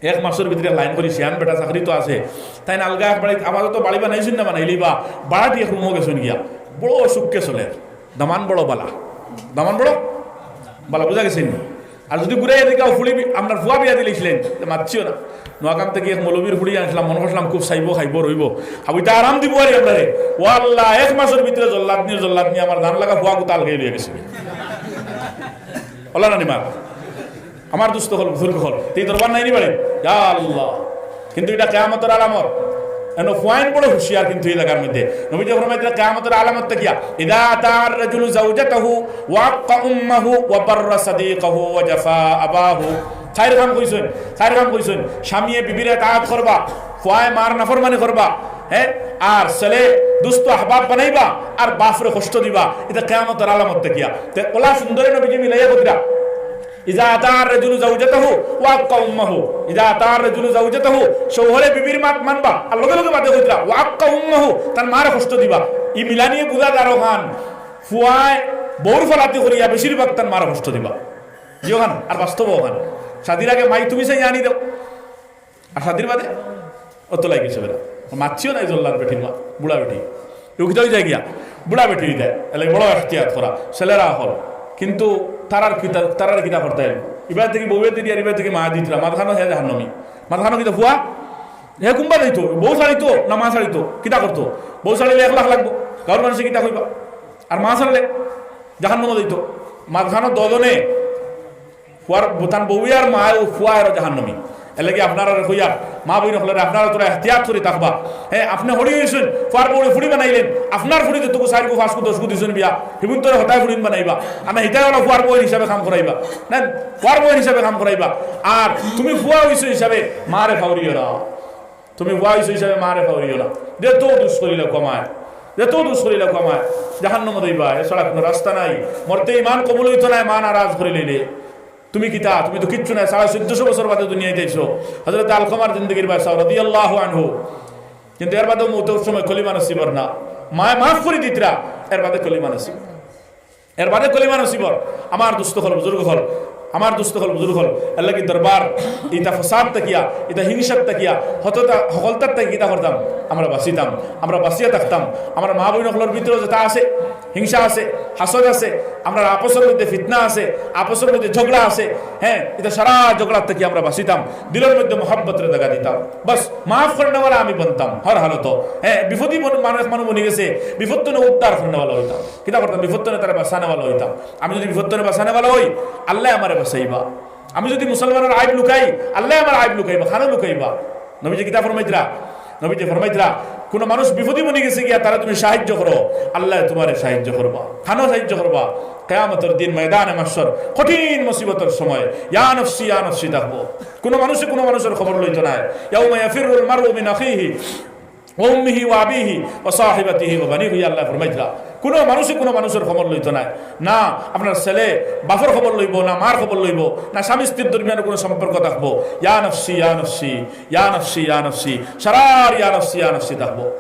এক মাসর ভিতরে লাইন করি শিয়ান বেটা চাকরি তো আছে, তাইন আলগা এক বাড়ি, আপাতত বাড়ি বানাইছইন না, বানাইলিবা, বাড়াটি এক রুমো গেছইন গিয়া, বড় সুখে চলের। দামান বড় বালা, দামান বড় বালা, বুঝা গেছে নি? আর যুদি ঘুরাইয়া দেখি, "ও ফুড়ি বি-, আপনার ফুয়া বিয়া দিলাইছইন," তে মাতিও না। নোয়াখান থাকি এক মৌলবীর ফুড়ি আনছিলাম, মনো করছিলাম খুব চাইবো, খাইবো, রইবো। খাবো, ইতা আরাম দিবো আরি আমরারে। ও আল্লাহ, এক মাসর ভিতরে জল্লাদনির জল্লাদনি আমার জান লাগা ফুয়াগুতা আলগাই লইয়া গেছে। অলা না নি মা? আমার দুস্ত অকল, বুজুর্গ অকল, তে ই দরবার নাই নি বাড়ি? ইয়া আল্লাহ। কিন্তু ইটা কিয়ামতর আলামত। এনো ফুয়াইন বড় হুঁশিয়ার কিন্তু ই জাগার মধ্যে। নবীজি ফরমাইতরা কিয়ামতর আলামত তা কিয়া? "ইযা আতা আর রাজুলু যাওজাতাহু ওয়া আক্কা উম্মাহু ওয়া বাররা সাদিকাহু ওয়া জাফা আবাহু।" চাইর কাম কইছইন, চাইর কাম কইছইন। স্বামীয়ে বিবিরে ইতাআত করবা, ফুয়ায় মার নাফরমানি করবা, হ্যাঁ? আর ছেলে দুস্ত আহবাব বানাইবা, আর বাফরে কষ্ট দিবা। ইটা কিয়ামতর আলামত তা কিয়া? তে অলা সুন্দরে নবীজি মিলাইয়া কইতরা। "ইযা আতা আর রাজুলু যাওজাতাহু ওয়া আক্কা উম্মাহু।" "ইযা আতা আর রাজুলু যাওজাতাহু।" শৌহরে বিবির মাত মানবা, আর লগে লগে বাদে কইতরা, "ওয়া আক্কা উম্মাহু", তার মারে কষ্ট দিবা। ই মিলানিয়ে বুঝা যার অখান, ফুয়ায় বউর ফালাতি করিয়া বেশিরভাগ তার মারে কষ্ট দিবা। জি অখান, আর বাস্তব অখান। শাদির আগে মাই তুমি চাই আনি দেও। আর শাদির বাদে অত লাগি গেছে বেটা। মাতিও নাই জল্লাদ বেটির মা, বুড়া বেটি। ইউ কিতা অই যায় গিয়া? বুড়া বেটি অই যায়। এলে বড় এখতিয়াত করা। ছেলেরা অকল। কিন্তু তারার কিতা, তারার কিতা করতা? ইবার থাকি বউয়ে দিতরা, আর ইবার থাকি মায়ে দিতরা। মাঝখানো হে জাহান্নামী। মাঝখানো কিতা ফুয়া? হে কুম্বা যাইতো, বউ ছাড়িতো না মা ছাড়িতো? কিতা করতো? বউ ছাড়িলে এক লাখ লাগবো। গাঁওর মানুষে কিতা কইবা? আর মা ছাড়লে জাহান্নামো যাইতো। মাঝখানো দুজনে ফুয়ার, তান বউয়ে আর মায়ে, ও ফুয়া আর জাহান্নামী। এরলাগি আপনারারে কইয়ার, মা বইন অকলরে, আপনারা থুড়া এহতিয়াত করি থাকবা। হ্যাঁ, আপনে হড়ি অইছইন, ফুয়ার বউরে ফুড়ি বানাইলেন, আপনার ফুড়ি যেটুকু চাইরগু, পাঁচগু, দশগু দিছইন বিয়া, হিগুন্তরে হতায় ফুড়িন বানাইবা। আর না, হিতায় অলা ফুয়ার বইন হিসাবে কাম করাইবা। না, ফুয়ার বইন হিসাবে কাম করাইবা। আর তুমি ফুয়া অইছো হিসাবে মারে ফাউরিও না। তুমি ফুয়া অইছো হিসাবে মারে ফাউরিও না। যেত দুষ করিলে কমায়, যেত দুষ করিলে কমায়, জাহান্নামো যাইবা, এছাড়া কুনু রাস্তা নাই। মরতে ইমান কবুল অইতো নায়, মা নারাজ করিলাইলে। তুমি কিতা? তুমি তো কিচ্ছু নায়। সাড়ে চৌদ্দশো বছর বাদে দুনিয়াত আইছো। হযরত আলকমার জিন্দেগির বায় চাও রাদিয়াল্লাহু আনহু। কিন্তু এর বাদেও মউতর সময় কলিমা নসিব অর না। মায়ে মাফ করি দিতরা, এর বাদে কলিমা নসিব। এর বাদে কলিমা নসিব অর। আমার দুস্ত অকল, বুজুর্গ অকল, আমার দুস্ত অকল, বুজুর্গ অকল, এরলাগি দরবার, ইতা ফসাদ থাকিয়া, ইতা হিংসাত থাকিয়া, হততা, হকলতার থাকি কিতা করতাম? আমরা বাঁচিতাম, আমরা বাঁচিয়া থাকতাম। আমরা মা বইন অকলর ভিতরে যেটা আছে, হিংসা আছে, হাসদ আছে, আমরার আপসর মধ্যে ফিতনা আছে, আপসর মধ্যে ঝগড়া আছে, হ্যাঁ, ইতা সারা ঝগড়ার থাকি আমরা বাঁচিতাম, দিলর মধ্যে মহব্বতরে জাগা দিতাম। বাস, মাফ করনেওয়ালা আমি বনতাম হর হালতো। হ্যাঁ, বিপদি বন-, মানুষ, মানুষ বনি গেছে, বিপদ তনে উদ্ধার করনেওয়ালা অইতাম। কিতা করতাম? বিপদ তনে তারে বাঁচানেওয়ালা অইতাম। আমি যুদি বিপদ তনে বাঁচানেওয়ালা অই, আল্লায় আমারে বাঁচাইবা। আমি যুদি মুসলমানর আইব লুকাই, আল্লায় আমার আইব লুকাইবা, খানো লুকাইবা। নবীজি কিতা ফরমাইতরা? নবীজি ফরমাইতরা, কুনু মানুষ বিপদি বনি গেছে গিয়া, তারে তুমি সাহায্য করো, আল্লায় তুমারে সাহায্য করবা। খানো সাহায্য করবা? কিয়ামতর দিন ময়দানে মাহশর, কঠিন মুসিবতর সময়, ইয়া নফসি, ইয়া নফসি থাকবো। কুনু মানুষে কুনু মানুষর খবর লইতো নায়। ইয়াউমা ইয়াফিরুল মারউ মিন আখিহি। ওয়া উম্মিহি ওয়া আবিহি ওয়া সাহিবাতিহি ওয়া বানিহি, আল্লায় ফরমাইতরা, কুনু মানুষে কুনু মানুষর খবর লইতো নায়, না আপনার ছেলে বাপর খবর লইবো, না মার খবর লইবো, না স্বামী স্ত্রীর দরমিয়ানো কুনু সম্পর্ক থাকবো। ইয়া নফসি, ইয়া নফসি, ইয়া নফসি, ইয়া নফসি, সারার ইয়া নফসি, ইয়া নফসি থাকবো।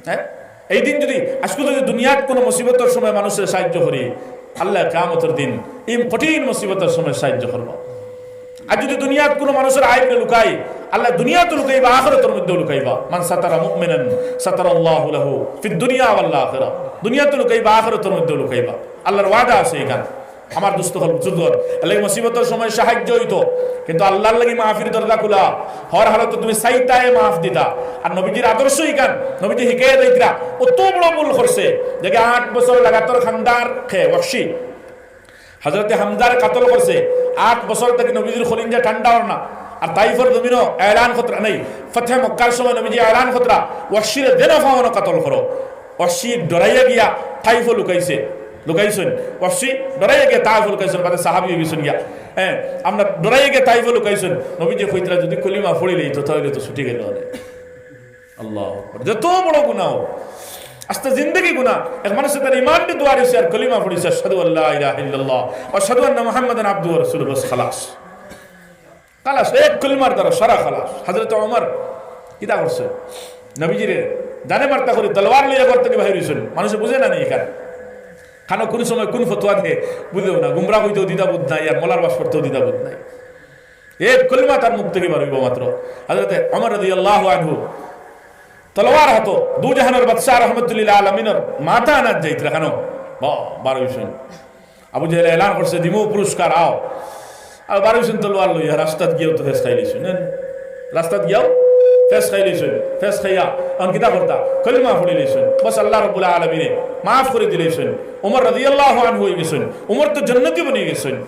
হ্যাঁ, এই দিন যুদি, আইজকু যুদি দুনিয়াত কুনু মুসিবতর সময় মানুষরে সাহায্য করি, আল্লায় কিয়ামতর দিন ই কঠিন মুসিবতর সময় সাহায্য করবা। আর যুদি দুনিয়াত কুনু মানুষর আইবরে লুকাই, আল্লায় দুনিয়াত লুকাইবা, আখিরাতর মধ্যে লুকাইবা। মান সাতারা মুমিনান সাতারাল্লাহু লাহু ফিদ দুনিয়া ওয়াল আখিরা। দুনিয়াত লুকাইবা, আখিরাতর মধ্যে লুকাইবা। আল্লার ওয়াদা আছে ইখান। আমার দোস্ত অকল, বুজুর্গ অকল, এরলাগি মুসিবতর সময় সাহায্য অইতো, কিন্তু আল্লার লাগি মাফির দরজা খুলা। হর হালতো তুমি চাইতায় মাফ দিতা। আর নবীজির আদর্শ ইখান, নবীজি হিকাইয়া দিতরা, অত বড় ভুল করছে, দেখি আট বছর লাগাতার খান্দার খে ওয়াহশি, হযরতে হামজারে কাতল করছে, আট বছর থাকি নবীজির খলিঞ্জা ঠান্ডা অর না। আর তাইফর জমিনো এলান করতরা, নাই, ফতহে মক্কার সময় নবীজি এলান করতরা, ওয়াহশিরে যেনো পাও অনো কাতল করো। ওয়াহশি ডরাইয়া গিয়া তাইফো লুকাইছে, লুকাইছইন। ওয়াহশি ডরাইয়া গিয়া তাইফো লুকাইছইন, বাদে সাহাবি অইগেছইন গিয়া। হ্যাঁ, আমরা ডরাইয়া গিয়া তাইফো লুকাইছইন। নবীজি কইতরা, যুদি কলিমা পড়িলিতো, তাইলে তো ছুটি গেলো অনে। আল্লাহু আকবার। যত বড় গুনা অউক, আস্তা জিন্দেগি গুনা, এক মানুষে তার ইমানরে দুয়ার অইছে আর কলিমা পড়িছে, আশহাদু আল্লা ইলাহা ইল্লাল্লাহ ওয়া আশহাদু আন্না মুহাম্মাদান আবদুহু ওয়া রাসূলুহু, বাস খালাস। খালাস, এক কলিমার দ্বারা সারা খালাস। হযরতে ওমর কিতা করছে? নবীজিরে জানে মারতা করি তলোয়ার লইয়া ঘর থাকি বাহির অইছইন। মানুষে বুঝে না নি ইখান। কানো কুন সময় কুন ফতোয়া দে, বুঝেও না। গুমরা অইতেও দ্বিধাবোধ নাই, আর মলার বাস করতেও দ্বিধাবোধ নাই। এক কলিমা তার মুখ থাকি বার অইবো মাত্র। হযরতে ওমর রাদিয়াল্লাহু আনহু তলোয়ার হাতো, দুজাহানর বাদশা রহমতুল্লিল আলামিনর মাথা আনাত যাইতরা কানো, বা, বার অইছইন। আবু জেহেলে এলান করছে, "দিমু পুরস্কার, আও।" আর বার অইছইন তলোয়ার লইয়া, রাস্তাত গিয়াও তো ফেস খাইলিছইন, হ্যাঁ? রাস্তাত গিয়াও ফেস খাইলিছইন, ফেস খাইয়া অখন কিতা করতা? কলিমা পড়িলিছইন, বাস আল্লাহ রাব্বুল আলামিনে মাফ করি দিলিছইন, ওমর রাদিয়াল্লাহু আনহু অইগেছইন, ওমর তো জন্নতি বনিগেছইন।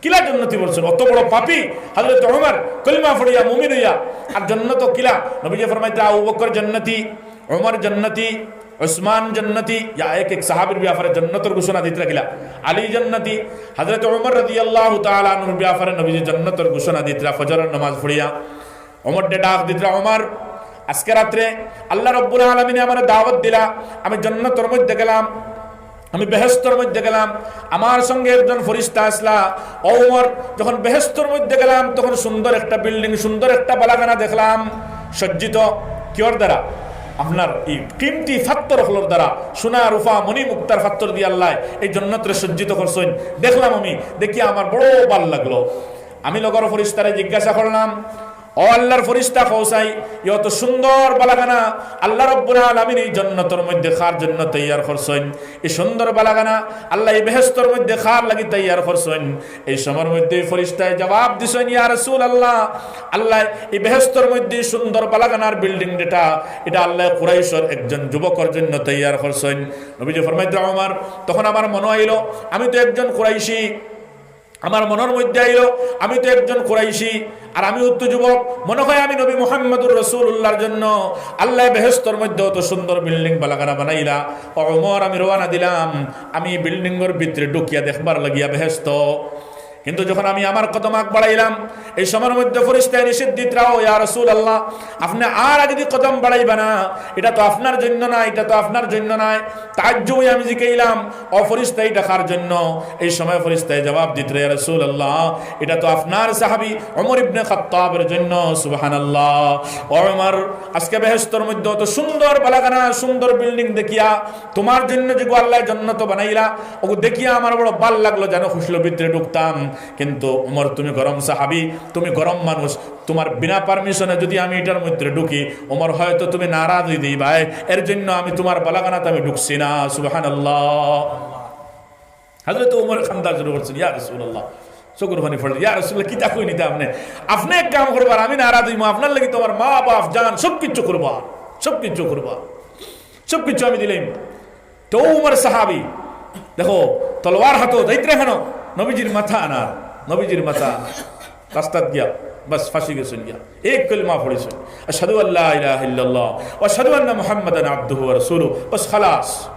কিলা জন্নতি বলছেন? অত বড় পাপী হযরত ওমর কলিমা পড়িয়া মুমিন অইয়া, আর জন্নত কিলা? নবীজি ফরমাইতরা, "আবু বকর জন্নতি, ওমর জন্নতি, উসমান জন্নতি।" ইয়া এক এক সাহাবীর ব্যাপারে জন্নতর ঘোষণা দিতরা কিলা? আলী জন্নতি। হযরত ওমর রাদিয়াল্লাহু তাআলা আনহুর ব্যাপারে নবীজি জন্নতর ঘোষণা দিতরা ফজরর নামাজ পড়িয়া। ওমররে ডাক দিতরা, "ওমর, আজকে রাত্রে আল্লাহ রাব্বুল আলামিনে আমারে দাওয়াত দিলা, আমি জন্নতর মধ্যে গেলাম, আমি বেহেস্তর মধ্যে গেলাম, আমার সঙ্গে একজন ফিরিস্তা আছলা। ও ওমর, যখন বেহেস্তর মধ্যে গেলাম, তখন সুন্দর একটা বিল্ডিং, সুন্দর একটা বালাখানা দেখলাম, সজ্জিত কিওর দ্বারা? আপনার ই কিমতি ফাত্তর অকলর দ্বারা, সোনা, রূপা, মণি, মুক্তার ফাত্তর দিয়া আল্লায় এই জন্নতরে সজ্জিত করছইন। দেখলাম আমি, দেখিয়া আমার বড় ভালা লাগলো।" আমি লগর ফিরিস্তারে জিজ্ঞাসা করলাম, "ও আল্লাহর ফিরিস্তা, কও চাই, ই অত সুন্দর বালাখানা আল্লাহ রাব্বুল আলামিন ই জন্নতর মধ্যে কার জন্য তৈয়ার করছইন? ই সুন্দর বালাখানা আল্লায় ই বেহেস্তর মধ্যে কার লাগি তৈয়ার করছইন?" এই সময়র মধ্যে ফিরিস্তায় জবাব দিছইন, "ইয়া রাসূলুল্লাহ, আল্লায় ই বেহেস্তর মধ্যে সুন্দর বালাখানার বিল্ডিং যেটা, ইটা আল্লায় কুরাইশর একজন যুবকর জন্য তৈয়ার করছইন।" নবীজি ফরমাইতরা, "ওমর, তখন আমার মনো আইলো, আমি তো একজন কুরাইশি।" আমার মনর মধ্যে আইলো, আমি তো একজন কুরাইশি, আর আমি অত যুবক, মনো অয় আমি নবী মুহাম্মাদুর রাসূলুল্লাহর জন্য আল্লায় বেহেস্তর মধ্যে অত সুন্দর বিল্ডিং বালাখানা বানাইলা। ও ওমর, আমি রওয়ানা দিলাম, আমি বিল্ডিংর ভিতরে ঢুকিয়া দেখবার লাগিয়া বেহেস্ত। কিন্তু যখন আমি আমার কদম আগ বাড়াইলাম, এই সময়র মধ্যে ফিরিস্তায় নিষেধ দিতরা, "ও ইয়া রাসূলুল্লাহ, আপনে আর আগদি কদম বাড়াইবা না, ইটা তো আপনার জন্য নায়, ইটা তো আপনার জন্য নায়।" তাজ্জুব অইয়া আমি জিকাইলাম, "ও ফিরিস্তা, ইটা কার জন্য?" এই সময় ফিরিস্তায় জবাব দিতরা, "ইয়া রাসূলুল্লাহ, ইটা তো আপনার সাহাবী ওমর ইবনে খাত্তাবের জন্য।" সুবহানাল্লাহ। ও ওমর, আজকে বেহেস্তর মধ্যে অত সুন্দর বালাখানা, সুন্দর বিল্ডিং দেখিয়া, তুমার জন্য যেগু আল্লায় জন্নত বানাইলা, ওগু দেখিয়া আমার বড় ভালা লাগলো, যেন খুশির ভিতরে ঢুকতাম। কিন্তু ওমর, তুমি গরম সাহাবী, তুমি গরম মানুষ, তুমার বিনা পারমিশনে যুদি আমি ইটার মধ্যে ঢুকি, ওমর, হয়তো তুমি নারাজ অই দিবায়, এর জন্য আমি তুমার বালাখানাত আমি ঢুকছি না। সুবহানাল্লাহ। হযরত ওমর কান্দা শুরু করছইন, "ইয়া রাসূলুল্লাহ।" চকুর পানি পড়লো, "ইয়া রাসূলুল্লাহ, কিতা কইন ইতা আপনে? আপনে এক কাম করবা, আমি নারাজ অইমু, আপনার লাগি তো আমার মা, বাপ, জান সব কিছু কুরবান, সব কিছু কুরবান, সব কিছু আমি দিলাইমু।" তো ওমর সাহাবী, দেখো, তলোয়ার হাতো, যাইতরা কেনে? নবীজির মাথা আনার, নবীজির মাথা আনার। রাস্তাত গিয়া, বাস ফাঁসি গেছইন গিয়া। এক কলিমা পড়ছইন, "আশহাদু আল্লা ইলাহা ইল্লাল্লাহ ওয়া আশহাদু আন্না মুহাম্মাদান আবদুহু ওয়া রাসূলুহু।" বাস খালাস।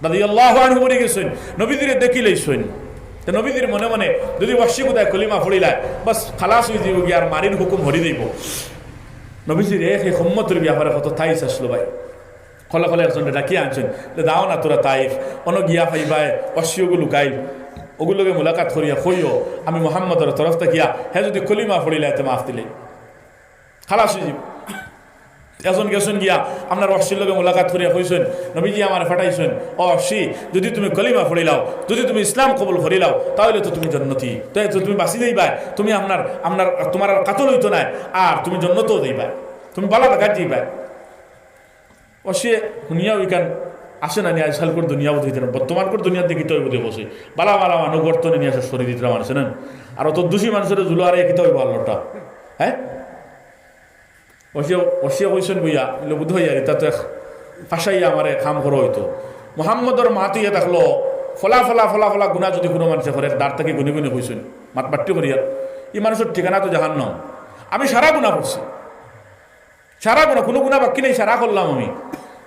রাদিয়াল্লাহু আনহু মরি গেছইন, নবীজিরে দেখিলাইছইন। তো নবীজির মনে মনে যুদি ওয়াহশি গুদায় কলিমা পড়িলায়, বাস খালাস অই যাইবো গিয়া, আর মারির হুকুম হরি যাইবো। নবীজির এক এক উম্মতর ব্যাপারে কত তাইস আসলো ভাই। খলে খলে একজনরে ডাকিয়া আনছইন, যে, "যাও না তোরা তাইফ, অনো গিয়া পাইবায়, ওয়াহশি ওগু লুকাইল, ওগুর লগে মুলাকাত করিয়া কইও, আমি মুহাম্মদর তরফ থাকিয়া, হে যুদি কলিমা পড়িলায়, তে মাফ দিলে খালাস অইযিবো।" একজন গেছইন গিয়া, আপনার ওয়াহশির লগে মুলাকাত করিয়া কইছইন, "নবীজি আমারে পাঠাইছইন, ও ওয়াহশি, যুদি তুমি কলিমা পড়িলাও, যুদি তুমি ইসলাম কবুল করিলাও, তাইলে তো তুমি জন্নতি, তাইলে তো তুমি বাঁচি যাইবায়, তুমি আপনার, আপনার, তুমার আর কাতল অইতো নায়, আর তুমি জন্নতও যাইবায়, তুমি বালা জাগাত যাইবায়।" ওয়াহশিয়ে হুনিয়াউ ইখান আছে না নি, আজকালকুর দুনিয়া বুঝি দিতে না, বর্তমানকুর দুনিয়াত দেখি তো বুঝি বসে, বালা বালা মানুষ গর্ত নিয়া শেষ করি দিতে মানুষে না, আর অত দুষী মানুষরে জুলো আর কিতা অইবো আল্লাহটা, হ্যাঁ? ওয়াহশিয়ে, ওয়াহশিয়ে কইছইন বইয়া, বলে, "বুধ হইয়া, ইতা তো এক ফাঁসাইয়া আমারে কাম করা অইতো।" মুহাম্মদর মাত অইয়া থাকলো, ফলা ফলা ফলা ফলা গুনা যুদি কুনু মানষে করে, দাঁত থাকি গুনি গুনি কইছইন, মাত বাট্টি করিয়া, "ই মানুষর ঠিকানা তো জাহান্নাম। আমি সারা গুনা করছি, সারা গুনা, কুনু গুনা বাকি নাই, সারা করলাম আমি।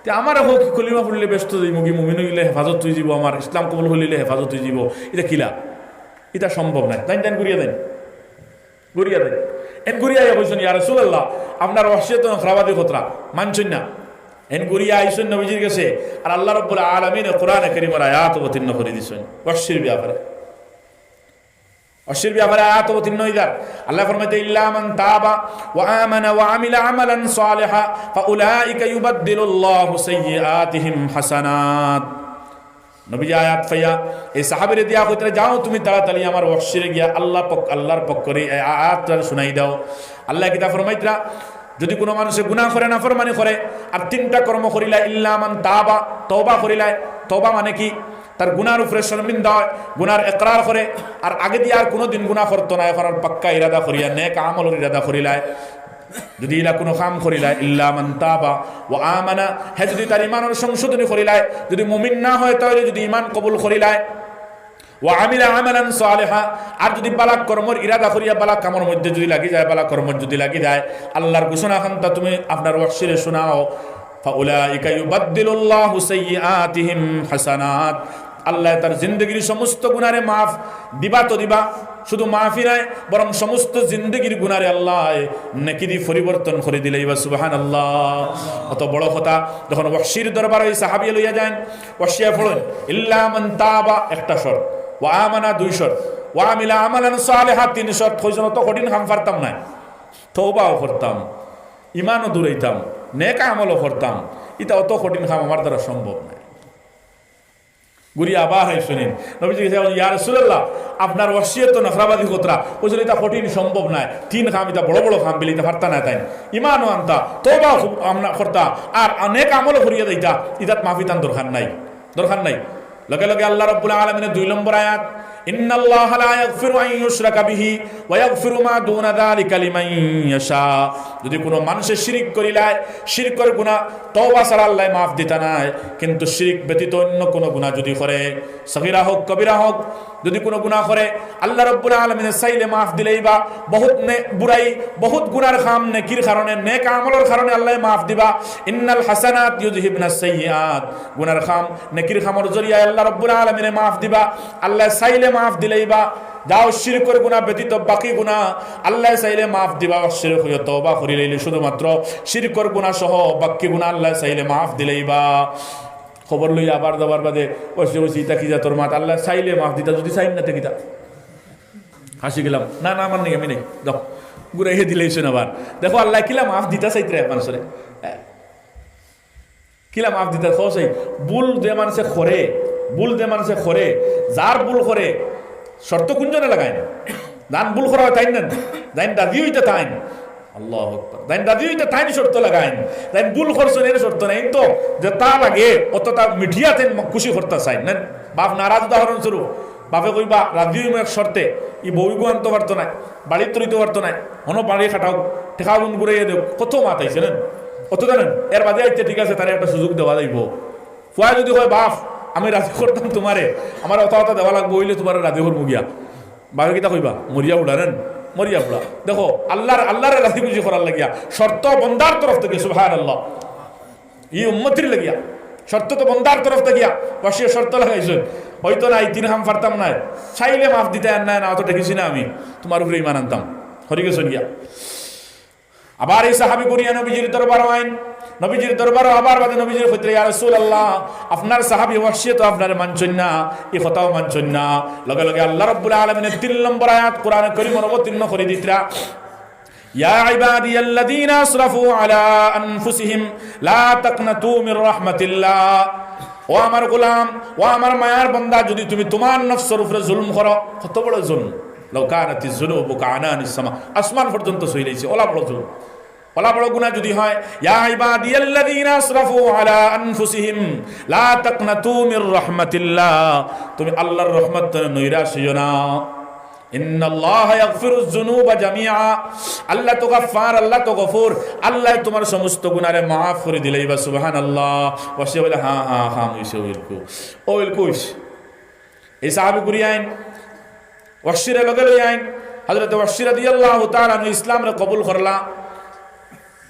তে আমারে কও কি কলিমা পড়লে বেহেস্তো যাইমুগি, মুমিন অইলে হেফাজত অইযিবো, আমার ইসলাম কবুল করিলে হেফাজত অইযিবো, ইতা কিলা? ইতা সম্ভব নায়।" তাইন তাইন ঘুরিয়া দেন। ঘুরিয়া দেন। এন ঘুরিয়া আইয়া কইছইন, "ইয়া রাসূলুল্লাহ, আপনার ওয়াহশিয়ে তো নখরাবাজি খতরা, মানছইন না।" এন ঘুরিয়া আইছইন নবীজির গেছে, আর আল্লাহ রাব্বুল আলামিনে কোরআনে কারীমর আয়াত অবতীর্ণ করি দিছইন ওয়াহশির ব্যাপারে। ওয়াহশির ব্যাপারে আয়াত অবতীর্ণ অইযার। আল্লায় ফরমাইতা, "ইল্লা মান তাবা ওয়া আমানা ওয়া আমিলা আমালান সালিহা ফাউলাইকা ইউবাদদিলুল্লাহু সাইয়্যিআতিহিম হাসানাত।" নবীজি আয়াত পাইয়া এই সাহাবীরে দিয়া কইতরা, "যাও তুমি তাড়াতাড়ি আমার ওয়াহশিরে গিয়া আল্লাহ পক-, আল্লাহর পক্ষ করি এই আয়াতটা শুনাই দাও।" আল্লায় কিতা ফরমাইতরা, যুদি কুনু মানষে গুনা করে, নাফরমানি করে, আর তিনটা কর্ম করিলায়, ইল্লা মান তাবা, তওবা করিলায়। তওবা মানে কি? তার গুনার উপরে শরমিন্দা অয়, গুনার একরার করে, আর আগেদি আর কুনুদিন গুনা করতো নায়, করার পাক্কা ইরাদা করিয়া, নেক আমলর ইরাদা করিলায়। যুদি ইলা কুনু কাম করিলায়, ইল্লা মান তাবা ওয়া আমানা, হে যুদি তার ইমানর সংশোধনী করিলায়, যুদি মুমিন না অয়, তাইলে যুদি ইমান কবুল করিলায়, ওয়া আমিলা আমালান সালিহা, আর যুদি বালা কর্মর ইরাদা করিয়া বালা কামর মধ্যে যুদি লাগি যায়, বালা কর্মর যুদি লাগি যায়, আল্লাহর ঘোষণা খানতা তুমি আপনার ওয়াহশিরে শুনাও, ফাউলাইকা ইউবাদদিলুল্লাহু সাইয়্যিআতিহিম হাসানাত, আল্লায় তার জিন্দেগির সমস্ত গুনারে মাফ দিবা তো দিবা, শুধু মাফই নায়, বরং সমস্ত জিন্দেগির গুনারে আল্লায় নেকিদি পরিবর্তন করি দিলাইবা। সুবহানাল্লাহ। অত বড় কথা, যখন ওয়াহশির দরবারো এই সাহাবীয়ে লইয়া যাইন, ওয়াহশিয়ে পড়ইন, "ইল্লা মান তাবা", একটা শর্ত, "ওয়া আমানা", দুই শর্ত, "ওয়া আমিলা আমালান সালিহা", তিন শর্ত। কইছইন, "অত কঠিন কাম পারতাম নায়, তওবাও করতাম, ইমানও দূরাইতাম, নেক আমলও করতাম, ইতা অত কঠিন কাম আমার দ্বারা সম্ভব নায়।" ঘুরিয়া আবার আইছইন। নবীজির গেছে, "ইয়া রাসূলুল্লাহ, আপনার ওয়াহশিয়ে তো নখরাবাজি খতরা।" কইছইন, "ইতা কঠিন, সম্ভব নায়। তিন কাম, ইতা বড় বড় কাম, বিলে ইতা পারতা নায় তাইন। ইমানও আনতা, তওবাও খুব আমনা করতা, আর অনেক আমলও করিয়া যাইতা, ইতাত মাফি তান দরকার নাই, দরকার নাই।" লগে লগে আল্লাহ রাব্বুল আলামিনের দুই নম্বর আয়াত, "ইন্নাল্লাহা লা ইয়াগফিরু আন ইউশরাকা বিহি ওয়া ইয়াগফিরু মা দুনা যালিকা লিমান ইয়াশা।" যুদি কুনু মানষে শিরিক করিলায়, শিরকর গুনা তওবা ছাড়া আল্লায় মাফ দিতা নায়, কিন্তু শিরিক ব্যতীত অন্য কুনু গুনা যুদি করে, সগীরা হউক, কবিরা হউক, যুদি কুনু গুনা করে, আল্লাহ রাব্বুল আলামিনে চাইলে মাফ দিলাইবা। বহুত নে-, বুরাই, বহুত গুনার কাম নেকির কারণে, নেক আমলর কারণে আল্লায় মাফ দিবা। "ইন্নাল হাসানাত ইউযহিবনাস সাইয়্যিআত।" গুনার কাম নেকির কামর জরিয়ায় আল্লাহ রাব্বুল আলামিনে মাফ দিবা। আল্লায় চাইলে মাফ দিলাইবা। যাও শিরকর গুনা ব্যতীত বাকি গুনা আল্লায় চাইলে মাফ দিবা। ওয়াহশিরে কইও তওবা করিলাইলে শুধুমাত্র শিরকর গুনা সহ বাকি গুনা আল্লায় চাইলে মাফ দিলাইবা। খবর লইয়া আবার যাবার বাদে ওয়াহশিয়ে কইছে, "ইতা কি জাতর মাত? আল্লায় চাইলে মাফ দিতা, যুদি চাইন না তে কিতা?" হাসি গেলাম। "না, না, আমার নাই, আমি নাই।" দেখো, ঘুরাইয়া দিলাইছইন আবার। দেখো, আল্লায় কিলা মাফ দিতা চাইতরা এক মানষরে। হ্যাঁ। কিলা মাফ দিতা, কও চাই? ভুল যে মানষে করে, ভুল যে মানষে করে, যার ভুল করে, শর্ত কুনজনে লাগাইন? যান ভুল করা অয় তাইন না, যাইন রাজি অইতা তাইন। আল্লাহু আকবার। যাইন রাজি অইতা তাইন শর্ত লাগাইন। যাইন ভুল করছইন এর শর্ত নাই। তো যেতা লাগে, অততা মিটিয়া তাইন খুশি করতা চাইন না। বাপ নারাজ, উদাহরণস্বরূপ, বাপে কইবা, "রাজি অইমু এক শর্তে, ই বউগু আনতো পারতো নায়, বাড়িত রইতো পারতো নায়, অনো বাড়ি খাটাও, টেকাগুন ঘুরাইয়া দেও।" কত মাত আইছে না? অত জানেন? এর বাদে আইতে ঠিক আছে, তারে একটা সুযোগ দেওয়া যাইবো। ফুয়ায় যুদি কয়, "বাপ, আমি রাজি করতাম তুমারে, আমারে অতা অতা দেওয়া লাগবো, অইলে তুমারে রাজি করমু গিয়া।" বাপে কিতা কইবা? "মরিয়া ফুড়া নেন, মরিয়া ফুড়া।" দেখো, আল্লাহর, আল্লাহরে রাজি খুশি করার লাগিয়া শর্ত বন্দার তরফ থাকি, সুবহানাল্লাহ। ই উম্মতির লাগিয়া শর্ত তো বন্দার তরফ থাকিয়া, ওয়াহশিয়ে শর্ত লাগাইছইন, "অইতো নায়, তিন কাম পারতাম নায়, চাইলে মাফ দিতায় নায়, না অত ঠেকিছি না আমি, তুমার উপরে ইমান আনতাম, হরি গেছইন গিয়া।" আবার এই সাহাবী ঘুরিয়া নবীজির দরবারো আইন, নবীজির দরবারো আবার বাদে নবীজির কইতরা, "ইয়া রাসূলুল্লাহ, আপনার সাহাবী ওয়াহশিয়ে তো আপনারে মানছইন না, ই কথাও মানছইন না।" লগে লগে আল্লাহ রাব্বুল আলামিনে তিন নম্বর আয়াত কোরআনে করিমর অবতীর্ণ করি দিতরা, "ইয়া ইবাদিয়াল্লাযীনা আসরাফু আলা আনফুসিহিম লা তাকনাতু মির রাহমাতিল্লাহ।" ও আমার গোলাম, ও আমার মায়ার বান্দা, যদি তুমি তোমার নফসর উপরে জুলুম করো, কত বড় জুলুম! লাউ কানাতিজ যুনুবু কাআনানিস সামা, আসমান পর্যন্ত ছুইলাইছে, অলা বড় জুলুম। অলা বড় গুনাহ যদি হয়, ইয়া ইবাদিয়াল্লাযীনা আসরাফু আলা আনফুসিহিম লা তাকনাতু মির রাহমাতিল্লাহ, তুমি আল্লাহর রহমত থেকে নৈরাশ হইও না। ইন্নাল্লাহা ইয়াগফিরুয যুনুবা জামিআ, আল্লাহ তো গাফফার, আল্লাহ তো গফুর, আল্লাহ তোমার সমস্ত গুনারে মাফ করি দিলাইবা। সুবহানাল্লাহ। ওয়াসি বলে, "হ্যাঁ, হ্যাঁ, হ্যাঁ, অইছে, অইলকু, অইলকু অইছে।" এই সাহাবী ঘুরি আইন, ওয়াহশিরে লগে লই আইন। হযরত ওয়াহশি রাদিয়াল্লাহু তাআলা আনহু ইসলামরে কবুল করলা।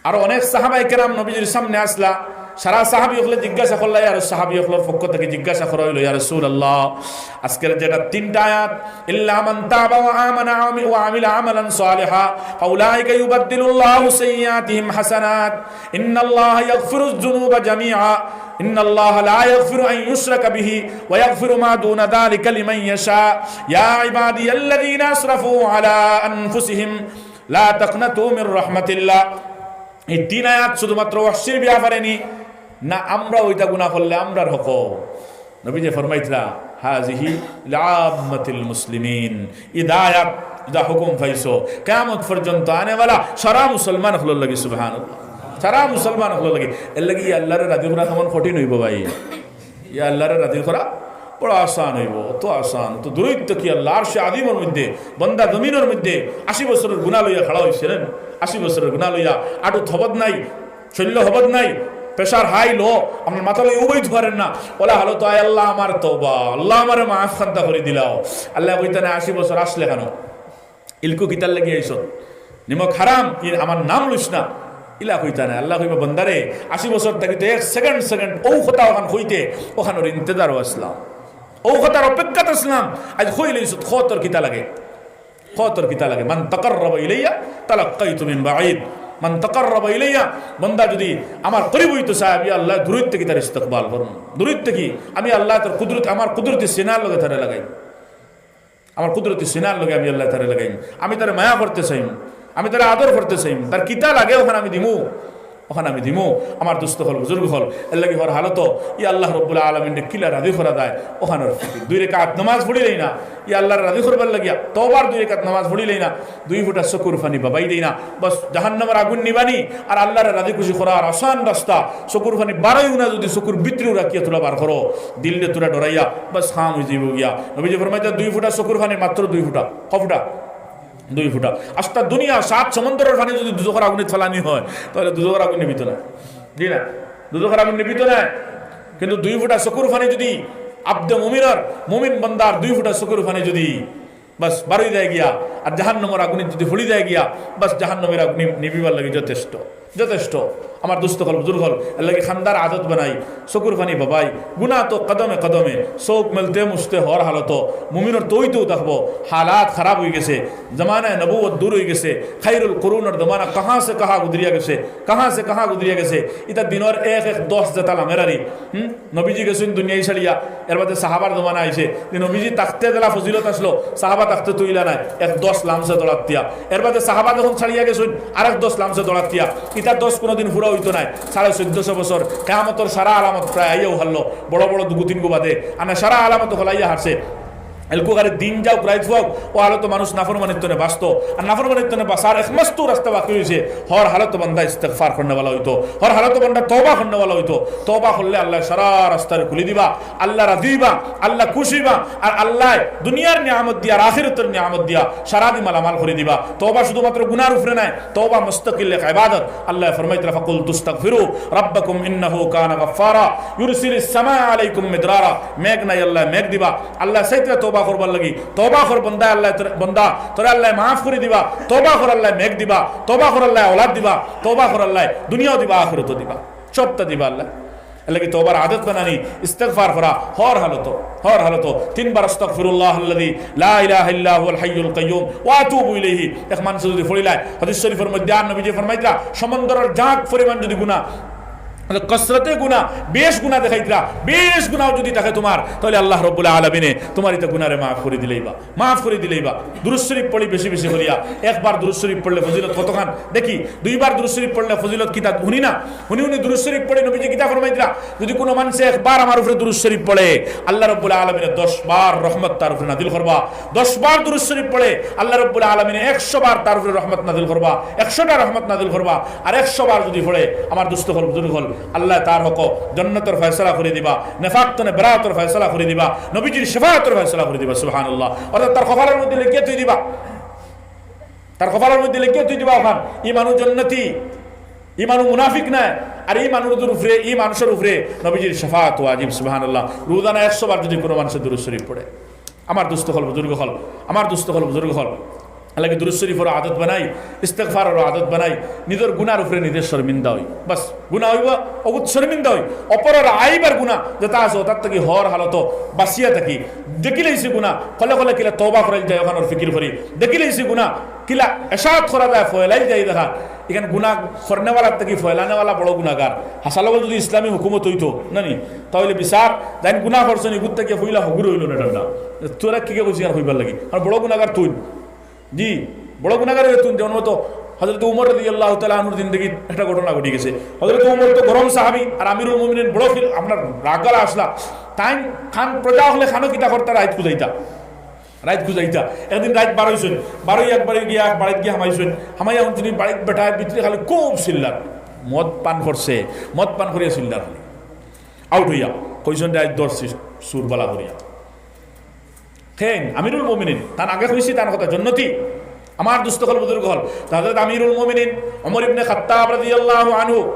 আর অনেক সাহাবায়ে কেরাম নবীজির সামনে আসলা। সারা সাহাবী অকলে জিজ্ঞাসা করলা, আর সাহাবী অকলর পক্ষ থেকে জিজ্ঞাসা করা হইল, "ইয়া রাসূলুল্লাহ, আজকের যেটা তিনটা আয়াত, ইল্লা মান তাবা ওয়া আমানা ওয়া আমিলা আমালান সালিহা, ফাউলাইকা ইউবাদদিলুল্লাহু সাইয়্যাতিহিম হাসানাত, ইন্নাল্লাহা ইয়াগফিরুয যুনুবা জামিআ।" ইন্নাল্লাহা লা ইয়াগফিরু আন ইউশরাকা বিহি ওয়া ইয়াগফিরু মা দুনা যালিকা লিমান ইয়াশা। ইয়া ইবাদিয়াল্লাযীনা আসরাফু আলা আনফুসিহিম লা তাকনাতু মির রাহমাতিল্লাহ। এই তিন আয়াত শুধুমাত্র ওয়াহশির ব্যাপারে নি না, আমরা ওইটা গুনাহ করলে আমরার হক? নবীজি ফরমাইতরা, "হাযিহি লিআম্মাতিল মুসলিমিন।" ইদা আয়াত, ইদা হুকুম পাইছো, কিয়ামত পর্যন্ত আনেওয়ালা সারা মুসলমান অকলর লাগি, সুবহানাল্লাহ। সারা মুসলমান অকলর লাগি। এর লাগি আল্লাহরে রাজি করা কেমন কঠিন হইব ভাই। ইয়া আল্লাহরে রাজি করা বড় আসান হইব, অত আসান, অত দূরত্ব কি আল্লাহ। আরশে আজিমর মধ্যে, বন্দা জমিনর মধ্যে আশি বছরের গুনাহ লইয়া খাড়া হইছিলেন, আশি বছরের গুনাহ লইয়া, আটু থবত নাই, শল্য হবত নাই, pressure high low, আপনার মাথা লইয়া উবাইতে পারেন না। ওলা হালতো, "আয় আল্লাহ, আমার তওবা, আল্লাহ, আমারে মাফ খান্তা করি দিলাও।" আল্লাহ কইতা না, "আশি বছর আসলে কেন? ইলকু কিতার লাগি আইছত? নিমক হারাম, ইন আমার নাম লইস না।" ইলা কইতা না। আল্লাহ কইবা, "বন্দারে, আশি বছর থাকি তো এক second, second ও কথা ওখান কইতে, ওখানোর ইন্তেজারও আসলাম, ও কথার অপেক্ষাত আসলাম, আজ কই লইছত, খ তোর কিতা লাগে?" কতর কিতা লাগে? "মান তাকাররাবা ইলাইয়া তালাক্কাইতু মিন বাঈদ।" মান তাকাররাবা ইলাইয়া, বন্দা যদি আমার করিব হইতো চায়, আমি আল্লাহ দূরত্ব থাকি তার ইস্তকবাল করমু। দূরত্ব থাকি আমি আল্লাহ তার কুদরত, আমার কুদরতি সিনার লগে তারে লাগাই, আমার কুদরতি সিনার লগে আমি আল্লাহ তারে লাগাই। আমি তারে মায়া করতে চাইমু, আমি তারে আদর করতে চাইমু, তার কিতা লাগে ওখান আমি দিমু। ওখান আমি দিমু। আমার দোস্ত অকল, বুজুর্গ অকল, এর লাগি হর হালতো, ই আল্লাহ রব্বুল আলামিনরে কিলা রাজি করা যায়, ওখানোর ফিকির। দুই রেকাত নামাজ পড়িলাই না, ই আল্লাহরে রাজি করবার লাগিয়া, তওবার দুই রেকাত নামাজ পড়িলাই না, দুই ফুটা চকুর পানি বাবাই দেই না, বাস জাহান্নামের আগুন নিবানি, আর আল্লাহরে রাজি খুশি করার আসান রাস্তা, চকুর পানি বারইও না, যদি চকুর ভিতরেও রাখিয়া তুলা বার করো, দিলরে তুলা ডরাইয়া, বাস কাম হই যাইব গিয়া। নবীজি ফরমাইতা, দুই ফুটা চকুর পানি মাত্র দুই ফুটা, ক ফুটা? দুই ফুটা। আস্তা দুনিয়া সাত সমুদ্রের পানি যদি দুজখর আগুনে ফালানি হয়, তাহলে দুজখর আগুন নিবিত না। জি না, দুজখর আগুন নিবিত না। কিন্তু দুই ফুটা চকুর পানি যদি আব্দে মুমিনর, মুমিন বান্দার দুই ফুটা চকুর পানি যদি বাস বারই যায় গিয়া, আর জাহান্নামের আগুনে যদি ফুলি যায় গিয়া, বাস জাহান্নামের আগুনে নিবিবার লাগি যথেষ্ট। যথেষ্ট। আমার দোস্ত অকল, বুজুর্গ অকল, এর লাগি খান্দার আদত বানাই, চকুর পানি বাবাই, গুনাহ তো কদমে কদমে, চোখ মেলতে মুছতে হর হালতো, মুমিনর তৌইতেও থাকবো, হালাত খারাপ হয়ে গেছে, জমানায় নবুয়ত দূর হয়ে গেছে, খাইরুল কুরুনর জমানা কাহা সে কাহা গুজরিয়া গেছে, কাহা সে কাহা গুজরিয়া গেছে, ইতা দিনর এক এক দশ যেতা লামেরারি, হুম? নবীজি গেছইন দুনিয়াই ছাড়িয়া, এর বাদে সাহাবার জমানা আইছে। যে নবীজি থাকতে যেলা ফজিলত আসলো, সাহাবা থাকতে তুইলা নাই, এক দশ লামছে দৌড়াত দিয়া। এর বাদে সাহাবা যখন ছাড়িয়া গেছইন, আরেক দশ লামছে দৌড়াত দিয়া। ইতা দশ কোনোদিন পুরা হইতো নাই। সাড়ে চোদ্দশো বছর, কিয়ামতর সারা আলামত প্রায় আইয়াও হারলো। বড় বড় দুগু তিনগু বাদে, আনা সারা আলামত হলাইয়া হারছে। এলকু করে দিন যাও, রাইত হোক, ও হালতো মানুষ নাফরমানির তনে বাঁচতো। আর নাফরমানির তনে বাঁচার একমাত্র রাস্তা বাকি হইছে, হর হালতো বান্দা ইস্তেগফার করনেওয়ালা হইতো, হর হালতো বান্দা তওবা করনেওয়ালা হইতো। তওবা করলে আল্লাহ সারা রাস্তারে খুলি দিবা, আল্লাহ রাজি হইবা, আল্লাহ খুশি হইবা, আর আল্লাহ দুনিয়ার নিয়ামত দিয়া আর আখিরাতের নিয়ামত দিয়া সারা দি মালামাল করি দিবা। তওবা শুধুমাত্র গুনার উপরে নাই, তওবা মুস্তাকিল এক ইবাদত। আল্লাহ ফরমাইতরা, "ফাকুলতুস্তাগফিরু রাব্বাকুম ইন্নাহু কানা গাফফারা, ইউরসিলিস সামা আলাইকুম মিদরারা।" মেঘ নাই, আল্লাহ মেঘ দিবা। আল্লাহ চাইতরা তওবা করবার লাগি, তওবা কর বন্দা, আল্লাহ তোরে, বন্দা, তোরে আল্লাহ মাফ করি দিবা। তওবা কর, আল্লাহ মেঘ দিবা। তওবা কর, আল্লাহ আওলাদ দিবা। তওবা কর, আল্লাহ দুনিয়াও দিবা, আখিরাতও দিবা, সবটা দিবা আল্লাহ। এর লাগি তওবার আদত বানানি, ইস্তেগফার করা, হর হালতো, হর হালতো তিনবার আস্তাগফিরুল্লাহাল্লাযী লা ইলাহা ইল্লা হুয়াল হাইয়ুল কাইয়্যুম ওয়া আতুবু ইলাইহি এক মানষে যুদি পড়িলায়, হাদিস শরীফর মধ্যে আর নবীজি ফরমাইতরা, সমুদ্রর জাঁক পরিমাণ যুদি গুনা, কসরতে গুনা, বেশ গুনা দেখাইতরা, বেশ গুনাও যুদি থাকে তুমার, তাইলে আল্লাহ রাব্বুল আলামিনে তুমার ইতা গুনারে মাফ করি দিলাইবা। মাফ করি দিলাইবা। দুরূদ শরীফ পড়ি বেশি বেশি করিয়া। একবার দুরূদ শরীফ পড়লে ফজিলত কতখান দেখি, দুইবার দুরূদ শরীফ পড়লে ফজিলত কিতা হুনি না? হুনি হুনি দুরূদ শরীফ পড়ি নবীজি কিতা ফরমাইতরা? যুদি কুনু মানষে একবার আমার উপরে দুরূদ শরীফ পড়ে, আল্লাহ রাব্বুল আলামিনে দশ বার রহমত তার উপরে নাজিল করবা। দশ বার দুরূদ শরীফ পড়ে, আল্লাহ রাব্বুল আলামিনে একশো বার তার উপরে রহমত নাজিল করবা, একশোটা রহমত নাজিল করবা। আর একশো বার যুদি পড়ে, আমার দুস্ত অকল, বুজুর্গ অকল, আল্লায় তার হকো জন্নতর ফয়সালা করি দিবা, নেফাক তনে বেরাতর ফয়সালা করি দিবা, নবীজির শাফাআতর ফয়সালা করি দিবা। সুবহানাল্লাহ। অর্থাৎ তার কপালর মধ্যে লেখিয়া থুই দিবা, তার কপালর মধ্যে লেখিয়া থুই দিবা অখান, ই মানুষ জন্নতি, ই মানুষ মুনাফিক নায়। আর ই মানুষর উপরে, ই মানষর উপরে নবীজির শাফাআত ওয়াজিব। সুবহানাল্লাহ। রোজানা একশো বার যুদি কুনু মানষে দুরূদ শরীফ পড়ে, আমার দুস্ত অকল, বুজুর্গ অকল, আমার দুস্ত অকল, বুজুর্গ অকল, এর লাগি দুরূদ শরীফর আদত বানাই, ইস্তেগফারর আদত বানাই, নিজর গুনার উপরে নিজে শর্মিন্দা অই। বাস, গুনা অইবো, অগুত শর্মিন্দা অই, অপরর আইব আর গুনা যেতা আছে, অতার থাকি হর হালতো বাচিয়া থাকি। দেখিলাইছি গুনা, কলে কলে কিলা তওবা করাইল যায়, অখানর ফিকির করি। দেখিলাইছি গুনা, কিলা এসাত করা যায়, ফয়লাইল যায় দেখা। ইখান গুনা করনেওয়ালার থাকি ফয়লানেওয়ালা বড় গুনাগার। হাছা লগে যুদি ইসলামী হুকুমত অইতো, না নি? তাইলে বিচার, যাইন গুনা করছইন, ইগুর থাকি ফয়লা হগুর অইলো না, এটা না। তোরা কিগে কইছি আর কইবার লাগি? আর বড় গুনাগার তুইন। জি, বড় গুনাগার অইলে তুইন। যেমন মতো হযরত উমর রাদিয়াল্লাহু তাআলা আনহুর জিন্দেগিত একটা ঘটনা ঘটি গেছে। হযরত উমর তো গরম সাহাবী, আর আমিরুল মুমিনিন বড় ফির-, আপনার রাগআলা আছলা। তাইন খান প্রজা অকলে খানো কিতা করতা, রাইত খুজাইতা। রাইত খুজাইতা। একদিন রাইত বারইছইন, বারই একবারে গিয়া, এক বাড়িত গিয়া হামাইছইন। হামাইয়া হুনছইন বাড়িত বেটায় ভিতরে খালি খুব চিল্লার। মদ পান করছে, মদ পান করিয়া চিল্লার খালি। আউট অইয়া, কইছইন যে, "আইজ ধরছি চুর বালা করিয়া।" কেন? আমিরুল মুমিনিন, তান আগে কইছি তান কথা, জন্নতি। আমার দুস্ত অকল, বুজুর্গ অকল, হযরত আমিরুল মুমিনিন ওমর ইবনে খাত্তাব রাদিয়াল্লাহু আনহু,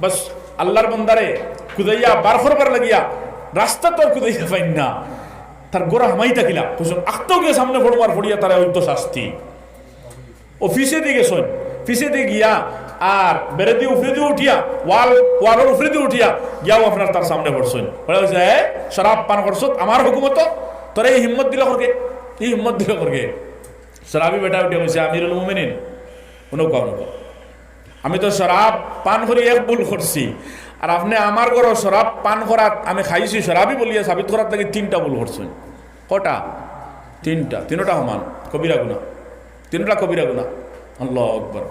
বাস, আল্লাহর বন্দারে খুজাইয়া বার করবার লাগিয়া রাস্তা তো আর খুজাইয়া পাইন না। তার ঘরো হামাইতা কিলা, কইছইন, আখতাউ গিয়া সামনে পড়বার পড়িয়া তারে অইতো শাস্তি। ও পিছেদি গেছইন, পিছেদি গিয়া আর বেড়াদি উপরেদি উঠিয়া, ওয়াল, ওয়ালর উপরেদি উঠিয়া গিয়াও আপনার তার সামনে পড়ছইন। পড়ে কইছে, "এ, শরাব পান করছত আমার হুকুমতো? তোরে ই হিম্মত দিলো করকে? ই হিম্মত দিলো করকে?" শরাবি বেটা উঠিয়া কইছে, "আমিরুল মুমিনিন, হুনউক্কা, হুনউক্কা। আমি তো শরাব পান করি এক ভুল করছি, আর আপনে আমার ঘরো শরাব পান করাত আমি খাইছি, শরাবি বলিয়া সাবিত করার লাগি তিনটা ভুল করছইন।" কটা? তিনটা। তিনোটা সমান কবিরা গুনা। তিনোটা কবিরা গুনা। আল্লাহু আকবার।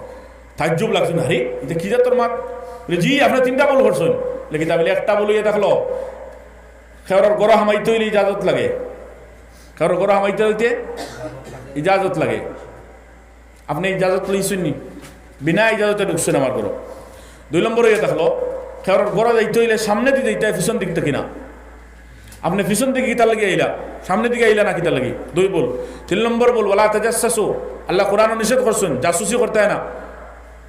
তাজ্জুব লাগছে না, "আরে, ইটা কি জাতর মাত?" বলে, "জি, আপনে তিনটা ভুল করছইন।" লেকিন তা বলে একটা ভুল অইয়া থাকলো, কেউরর ঘরো হামাইতে অইলে ইজাজত লাগে। কেউরর ঘরো হামাইতে অইলে ইজাজত লাগে। আপনে ইজাজত লইছইন নি? বিনা ইজাজতে ঢুকছইন আমার ঘরো। দুই নম্বর অইয়া থাকলো, কেউরর ঘরো যাইতে অইলে সামনেদি যাইতা, পিছন দিক থাকি না। আপনে পিছন দিকে কিতার লাগি আইলা? সামনেদি আইলা না কিতার লাগি? দুই ভুল। তিন নম্বর ভুল, "ওয়ালা তাজাসসাসু।" আল্লায় কোরআনো নিষেধ করছইন, জাসুসি করতায় না।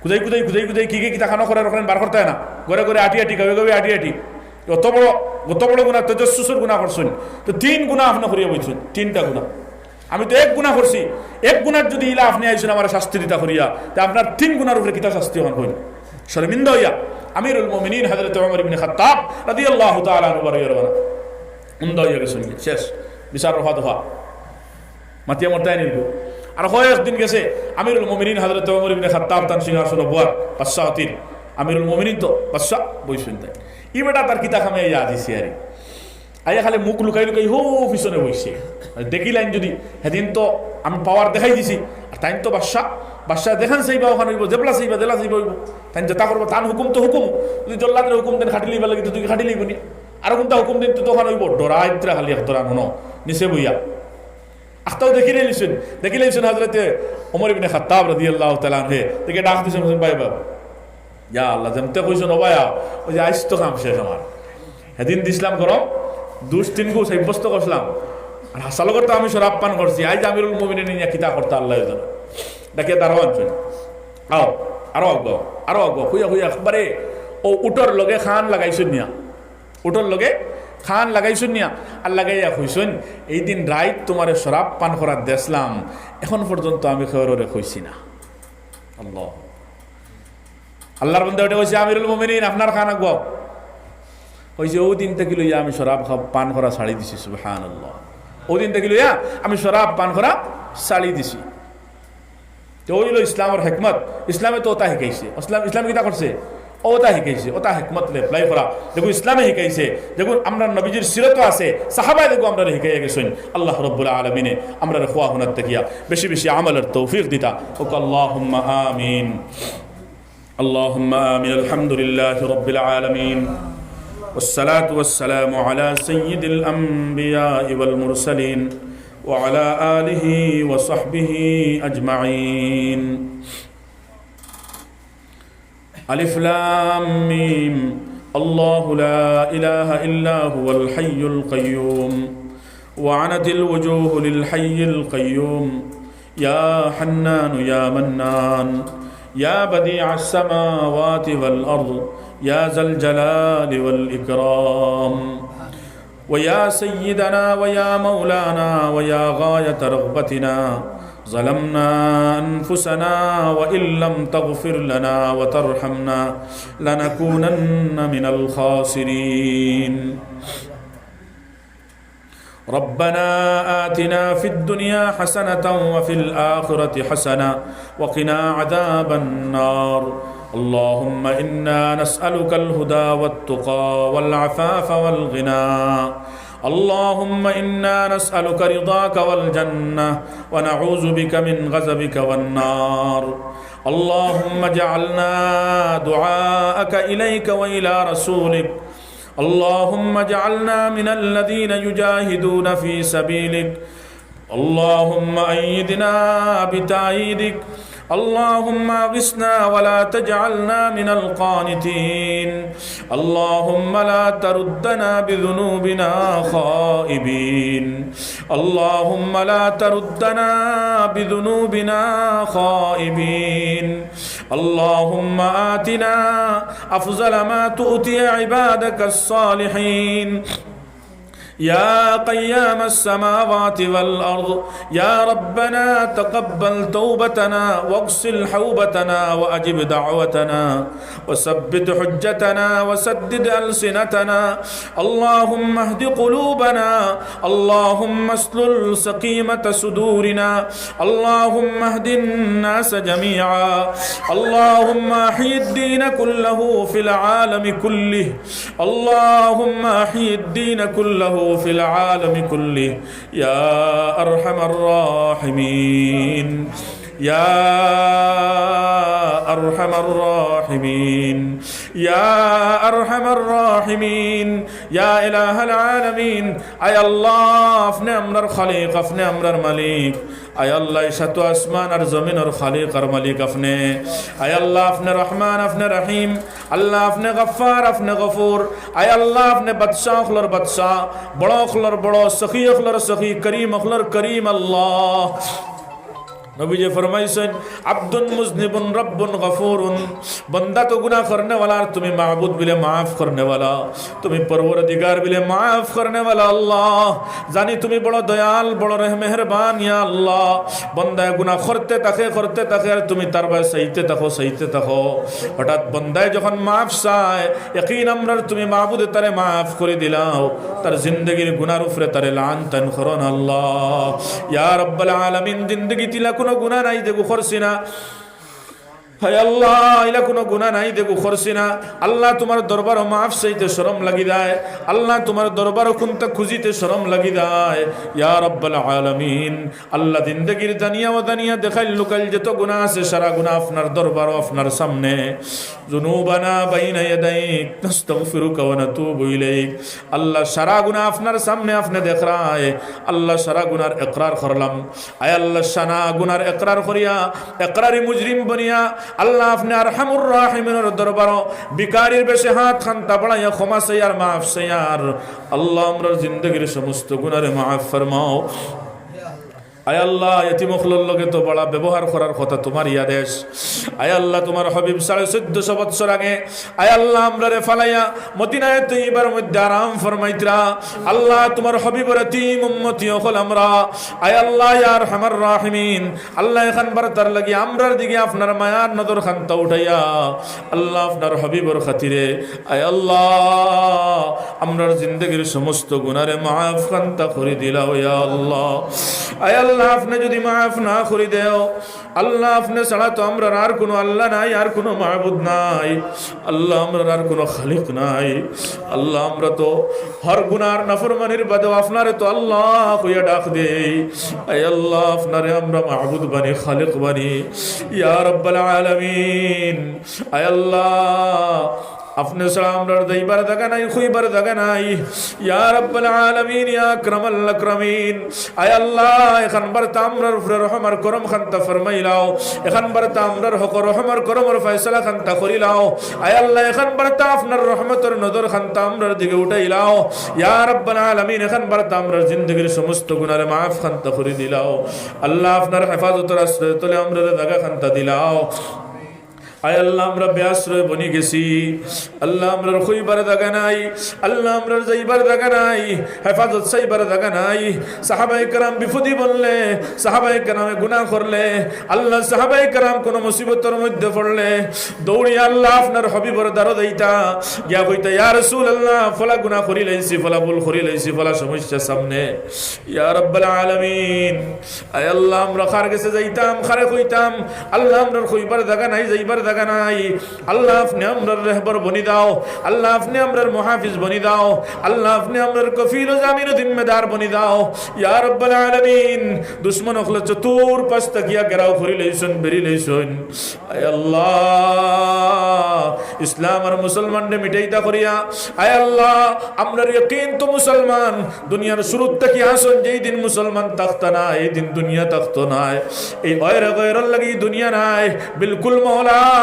খুজাই খুজাই, খুজাই খুজাই, কিগে কিতা খানো করের অখান বার করতায় না। ঘরে ঘরে আটি আটি, গাউয়ে গাউয়ে আটি আটি। অত বড়, অত বড় গুনা, তাজাসসুসর গুনা করছইন। তো তিন গুনা আপনে করিয়া বইছইন, তিনটা গুনা। আমি তো এক গুনা করছি, এক গুনার যুদি ইলা আপনে আইছইন আমারে শাস্তি দিতা করিয়া, তে আপনার তিন গুনার উপরে কিতা শাস্তি অইন কইন? শরমিন্দা অইয়া আমিরুল মুমিনিন হযরত ওমর ইবনে খাত্তাব রাদিয়াল্লাহু তাআলা আনহু বারইয়া রওয়ানা। উন্দা অইয়া গেছইন, শেষ, বিচার রফা দফা। মাতিয়া মরতায় নিল। আর কয়েকদিন গেছে, আমিরুল মুমিনিন হযরত ওমর ইবনে খাত্তাব তান সিংহাসনো বওয়ার, বাদশাহতির আমিরুল মুমিনিন তো বাদশা, বইছইন তাইন। ই বেটা তার কিতা কামে আইয়া আজিছে আরি। আইয়া খালি মুখ লুকাই লুকাই হউ পিছনে বইছে। দেখিলাইন যুদি, হেদিন তো আমি পাওয়ার দেখাই দিছি। আর তাইন তো বাদশা, বাদশা যেখান চাইবা অখান অইবো, যেবলা চাইবা, যেলা চাইবা অইবো। তাইন যেতা করবা, তান হুকুম তো হুকুম। যুদি জল্লাদরে হুকুম দেইন খাটি লইবার লাগি, তে তুই খাটি লইবো নি? আর কুনতা হুকুম দেইন, তে তো অখান অইবো। ডরাইতরা খালি একদরা হুনো, নিচে বইয়া। আখতাউ দেখিলাইছইন, দেখিলাইছইন হযরতে ওমর ইবনে খাত্তাব রাদিয়াল্লাহু তাআলা আনহু, দেখি ডাক দিছইন, কইছইন, "ভাই, ভাই, ইয়া আল্লাহ, যেমতে কইছইন, ও ভাই, অউ যে আইজ তো কাম শেষ আমার। হেদিন দিছলাম গরম, দুষ তিনগু সাব্যস্ত করছলাম। আর হাছা লগর তো আমি শরাব পান করছি, আইজ আমিরুল মুমিনিন ইয়া কিতা করতা আল্লায় জানে।" ডাকিয়া দারোয়ান আনছইন, "আও, আরো আগুয়াও, আরো আগুয়াও।" কইয়া কইয়া একবারে অউ উটর লগে কান লাগাইছইন নিয়া। উটর লগে কান লাগাইছইন নিয়া, আর লাগাইয়া কইছইন, "এই দিন রাইত তুমারে শরাব পান করাত দেখলাম, এখন পর্যন্ত আমি কেউররে কইছি না।" আল্লাহ। আল্লাহর বন্দা উঠে কইছে, "আমিরুল মুমিনিন, আপনার কান আগুয়াও।" কইছে, "অউ দিন থাকি লইয়া আমি শরাব খাব-, পান করা ছাড়ি দিছি।" সুবহানাল্লাহ। "অউ দিন থাকি লইয়া আমি শরাব পান করা ছাড়ি দিছি।" তে অউ অইলো ইসলামর হেকমত। ইসলামে তো অতা হিকাইছে। ইসলাম, ইসলামে কিতা করছে? অতা হিকাইছে। অতা হেকমত লে apply করা। যেগু ইসলামে হিকাইছে, যেগু আমরার নবীজির সিরতো আছে, সাহাবায়ে যেগু আমরারে হিকাইয়া গেছইন, আল্লাহ রাব্বুল আলামিনে আমরারে কওয়া হুনার থাকিয়া বেশি বেশি আমলর তৌফিক দিতা। কউক্কা আল্লাহুম্মা আমিন। اللهم آمين. الحمد لله رب العالمين، والصلاة والسلام على سيد الأنبياء والمرسلين، وعلى آله وصحبه أجمعين. ألف لام ميم. الله لا إله إلا هو الحي القيوم، وعنت الوجوه للحي القيوم. يا حنان يا منان، يا بديع السماوات والأرض، يا ذا الجلال والإكرام. ويا سيدنا ويا مولانا ويا غاية رغبتنا، ظلمنا أنفسنا وإن لم تغفر لنا وترحمنا لنكونن من الخاسرين. ربنا آتنا في الدنيا حسنة وفي الآخرة حسنة وقنا عذاب النار. اللهم إنا نسألك الهدى والتقى والعفاف والغنى. اللهم إنا نسألك رضاك والجنة ونعوذ بك من غضبك والنار. اللهم اجعلنا دعاءك إليك وإلى رسولك. اللهم اجعلنا من الذين يجاهدون في سبيلك. اللهم أيدنا بتأييدك. اللهم أغثنا ولا تجعلنا من القانطين. اللهم لا تردنا بذنوبنا خائبين. اللهم لا تردنا بذنوبنا خائبين. اللهم آتنا أفضل ما تؤتي عبادك الصالحين. يا قيام السماوات والأرض، يا ربنا تقبل توبتنا واغسل حوبتنا وأجب دعوتنا وثبت حجتنا وسدد ألسنتنا. اللهم اهد قلوبنا، اللهم اسلل سقيمة صدورنا، اللهم اهد الناس جميعا، اللهم أحي الدين كله في العالم كله، اللهم أحي الدين كله في العالم كله، يا أرحم الراحمين، يا أرحم الراحمين، يا أرحم الراحمين، يا إله العالمين. আয় আল্লাহ, আপনে আমরার খালিক, আপনে আমরার মালিক। আয় আল্লাহ, এই সাত আসমান আর জমিনর খালিক আর মালিক আপনে। আয় আল্লাহ, আপনে রহমান, আপনে রহিম। আল্লাহ, আপনে গফফার, আপনে গফুর। আয় আল্লাহ, আপনে বাদশা অকলর বাদশা, বড় অকলর বড়, সখী অকলর সখী, করিম অকলর করিম। আল্লাহ, নবীজি ফরমাইছইন, "আব্দুন মুজনিবুন রব্বুন গফুরুন।" বন্দা তো গুনাহ করনেওয়ালা, আর তুমি মাবুদ বিলে মাফ করনেওয়ালা। তুমি পরওয়ারদিগার বিলে মাফ করনেওয়ালা আল্লাহ। জানি তুমি বড় দয়াল, বড় রহ-, মেহেরবান, ইয়া আল্লাহ। বন্দায় গুনাহ করতে থাকে, করতে থাকে, আর তুমি তার বায় চাইতে থাকো, চাইতে থাকো। হঠাৎ বন্দায় যখন মাফ চায়, ইয়াকিন আমরার তুমি মাবুদে তারে মাফ করি দিলাও, তার জিন্দেগির গুনার উপরে তারে লান তান করো না আল্লাহ। ইয়া রব্বাল আলামিন, জিন্দেগিত ইলা কুনু গুনাহ নাই যেগু করছি না। হায় আল্লাহ, ইলা কুনু গুনাহ নাই যেগু করছি না। আল্লাহ, তুমার দরবারো মাফ চাইতে শরম লাগি যায়। আল্লাহ, তুমার দরবারো কুন্তা খুজিতে শরম লাগি যায়। ইয়া রব্বাল আলামিন, আল্লাহ, জিন্দেগির জানিয়া অজানিয়া, দেখাইল লুকাইল যত গুনাহ আছে, সারা গুনাহ আপনার দরবারো, আপনার সামনে। যুনুবানা বাইনা ইয়াদাইক নাস্তাগফিরুকা ওয়া নাতুবু ইলাইক। আল্লাহ, সারা গুনাহ আপনার সামনে আপনে দেখরায়। আল্লাহ, সারা গুনার একরার করলাম। আয় আল্লাহ, সারা গুনার একরার করিয়া, একরারি মুজরিম বনিয়া, আল্লাহ, আপনে আরহামুর রাহিমিনর দরবারো ভিখারির বেশে হাত খান্তা বাড়াইয়া ক্ষমা চাইয়ার, মাফ চাইয়ার। আল্লাহ, আমরার জিন্দেগির সমস্ত গুনারে মাফ ফরমাও। আয় আল্লাহ, এতিম অকলর লগে তো বড়া ব্যবহার করার কথা তুমারই আদেশ। আয় আল্লাহ, তুমার হাবিব সাড়ে চৌদ্দশো বৎসর আগে, আয় আল্লাহ, আমরারে ফালাইয়া মদিনায়ে তৈয়বার মধ্যে আরাম ফরমাইতরা। আল্লাহ, তুমার হাবিবর এতিম উম্মতি অকল আমরা। আয় আল্লাহ, ইয়া আরহামার রাহিমিন, আল্লাহ, এখান বার্তার লাগি আমরার দিকে আপনার মায়ার নজর খান্তা উঠাইয়া, আল্লাহ, আপনার হাবিবর খাতিরে, আয় আল্লাহ, আমরার জিন্দেগির সমস্ত গুনারে মাফ খান্তা করি দিলাও, ইয়া আল্লাহ। আয় আল্লাহ, আপনে যদি মাফ না করি দেও, আল্লাহ, আপনে ছাড়া তো আমরার আর কুনু আল্লাহ নাই, আর কুনু মাবুদ নাই। আল্লাহ, আমরার আর কুনু খালিক নাই। আল্লাহ, আমরা তো হর গুনার নাফরমানির বাদেও আপনারে তো আল্লাহ কইয়া ডাক দেই। আয় আল্লাহ, আপনারে আমরা মাবুদ বানি, খালিক বানি, ইয়া রাব্বাল আলামিন। আয় আল্লাহ, আপনে ছাড়া আমরার যাইবার জাগা নাই, কইবার জাগা নাই। ইয়া রাব্বাল আলামিন, ইয়া আকরামাল আকরামিন। আয় আল্লাহ, এখান বার্তা আমরার উপরে রহম আর করম খান্তা ফরমাইলাও। এখান বার্তা আমরার হকর রহম আর করমর ফয়সালা খান্তা করিলাও। আয় আল্লাহ, এখান বার্তা আপনার রহমতর নজর খান্তা আমরার দিকে উঠাইলাও। ইয়া রাব্বাল আলামিন, এখান বার্তা আমরার জিন্দেগির সমস্ত গুনারে মাফ খান্তা করি দিলাও। আল্লাহ, আপনার হেফাজতর আশ্রয় তলে আমরারে জাগা খান্তা দিলাও। আয় আল্লাহ, আমরা বেআশ্রয় বনি গেছি। আল্লাহ, আমরার কইবার জাগা নাই। আল্লাহ, আমরার যাইবার জাগা নাই। হেফাজত চাইবার জাগা নাই। সাহাবায়ে কেরাম বিপদি বললে, সাহাবায়ে কেরামে গুনাহ করলে, আল্লাহ, সাহাবায়ে কেরাম কোনো মুসিবতর মধ্যে পড়লে, দৌড়িয়া আল্লাহ আপনার হাবিবর দ্বারো যাইতা, গিয়া কইতা, "ইয়া রাসূলুল্লাহ, ফলা গুনাহ করি লাইছি, ফলা ভুল করি লাইছি, ফলা সমস্যা সামনে।" ইয়া রাব্বাল আলামিন, আয় আল্লাহ, আমরা কার গেছে যাইতাম, কারে কইতাম? আল্লাহ, আমরার কইবার জাগা নাই, যাইবার জাগা নাই। আল্লাহ, আপনে আমরার রেহবর বনি দাও। আল্লাহ, আপনে আমরার মুহাফিজ বনি দাও। আল্লাহ, আপনে আমরার কফিল ও জামিন ও জিম্মেদার বনি দাও। ইয়া রাব্বাল আলামিন, দুশমন অকলে চতুর পাশ থাকিয়া ঘেরাও করি লইছইন, বেড়ি লইছইন। আয় আল্লাহ, ইসলাম আর মুসলমানরে মিটাইতা করিয়া, আয় আল্লাহ, আমরার ইয়াকিন তো মুসলমান, দুনিয়ার শুরুত থাকি আছইন, যেই দিন মুসলমান থাকতা না, এই দিন দুনিয়া থাকতো নায়। এই অয়রে গয়রর লাগি দুনিয়া নায়, বিলকুল মওলা,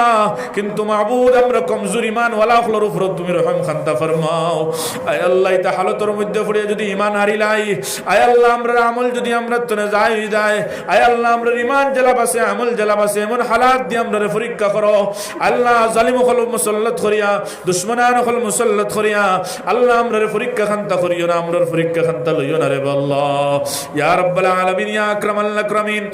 কিন্তু মাবুদ, আমরা কমজোর ইমানওয়ালা অকলর উপরে তুমি রহম খান্তা ফরমাও। আয় আল্লাহ, ইতা হালতর মধ্যে পড়িয়া যদি ইমান হারিলাই, আয় আল্লাহ, আমরার আমল যদি আমরার তনে যায় অই যায়, আয় আল্লাহ, আমরার ইমান যেলা বাঁচে, আমল যেলা বাঁচে, এমন হালাত দি আমরারে পরীক্ষা করো। আল্লাহ, জালিম অকল মুসল্লত করিয়া, দুশমনান অকল মুসল্লত করিয়া, আল্লাহ, আমরারে পরীক্ষা খান্তা করিও না, আমরার পরীক্ষা খান্তা লইও না রে বা আল্লাহ। ইয়া রাব্বাল আলামিন, ইয়া আকরামাল আকরামিন।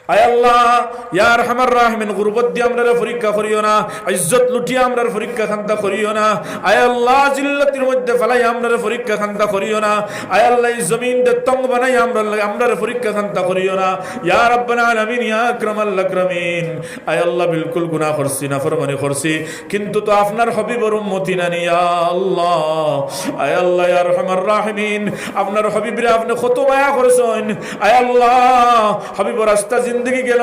আয় আল্লাহ, ইয়া আরহামার রাহিমিন, গুরবত দি আমরারে পরীক্ষা করিও না, ইজ্জত লুটিয়া আমরার পরীক্ষা খান্তা করিও না। আয় আল্লাহ, জিল্লতির মধ্যে ফালাই আমরারে পরীক্ষা খান্তা করিও না। আয় আল্লাহ, এই জমিন দে তঙ্গ বানাই আমরা, আমরারে পরীক্ষা খান্তা করিও না। ইয়া রাব্বাল আলামিন, ইয়া আকরামাল আকরামিন। আয় আল্লাহ, বিলকুল গুনাহ করছি, নাফরমানি করছি, কিন্তু তো আপনার হাবিবর উম্মতি নানি, ইয়া আল্লাহ। আয় আল্লাহ, ইয়া আরহামার রাহিমিন, আপনার হাবিবরে আপনে কত মায়া করছইন। আয় আল্লাহ, হাবিবর আস্তা জিন্দেগি গেল।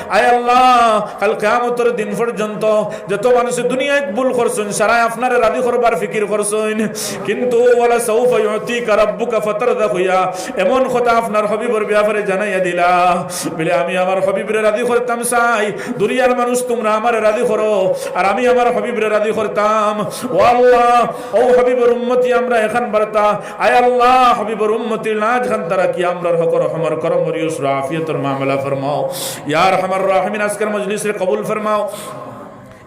আয় আল্লাহ, কাল কিয়ামতর দিন পর্যন্ত যত মানুষে দুনিয়াত ভুল করছইন, সারায় আপনারে রাজি করবার ফিকির করছইন, কিন্তু ওয়ালা সাউফা ইউতিকা রাব্বুকা ফাতারদা কইয়া এমন কথা আপনার হাবিবর ব্যাপারে জানাইয়া দিলা, বলে, "আমি আমার হাবিবরে রাজি করতাম চাই, দুনিয়ার মানুষ তুমরা আমারে রাজি করো, আর আমি আমার হাবিবরে রাজি করতাম।" ও আল্লাহ, ও হাবিবর উম্মতি আমরা এখান বার্তা, আয় আল্লাহ, হাবিবর উম্মতির লাজ খান্তা রাখি আমরার হকর রহমর করম ও ইউসর আফিয়তর মামলা ফরমাও। ইয়া আরহামার রাহিমিন, আজকের মজলিসরে কবুল ফরমাও।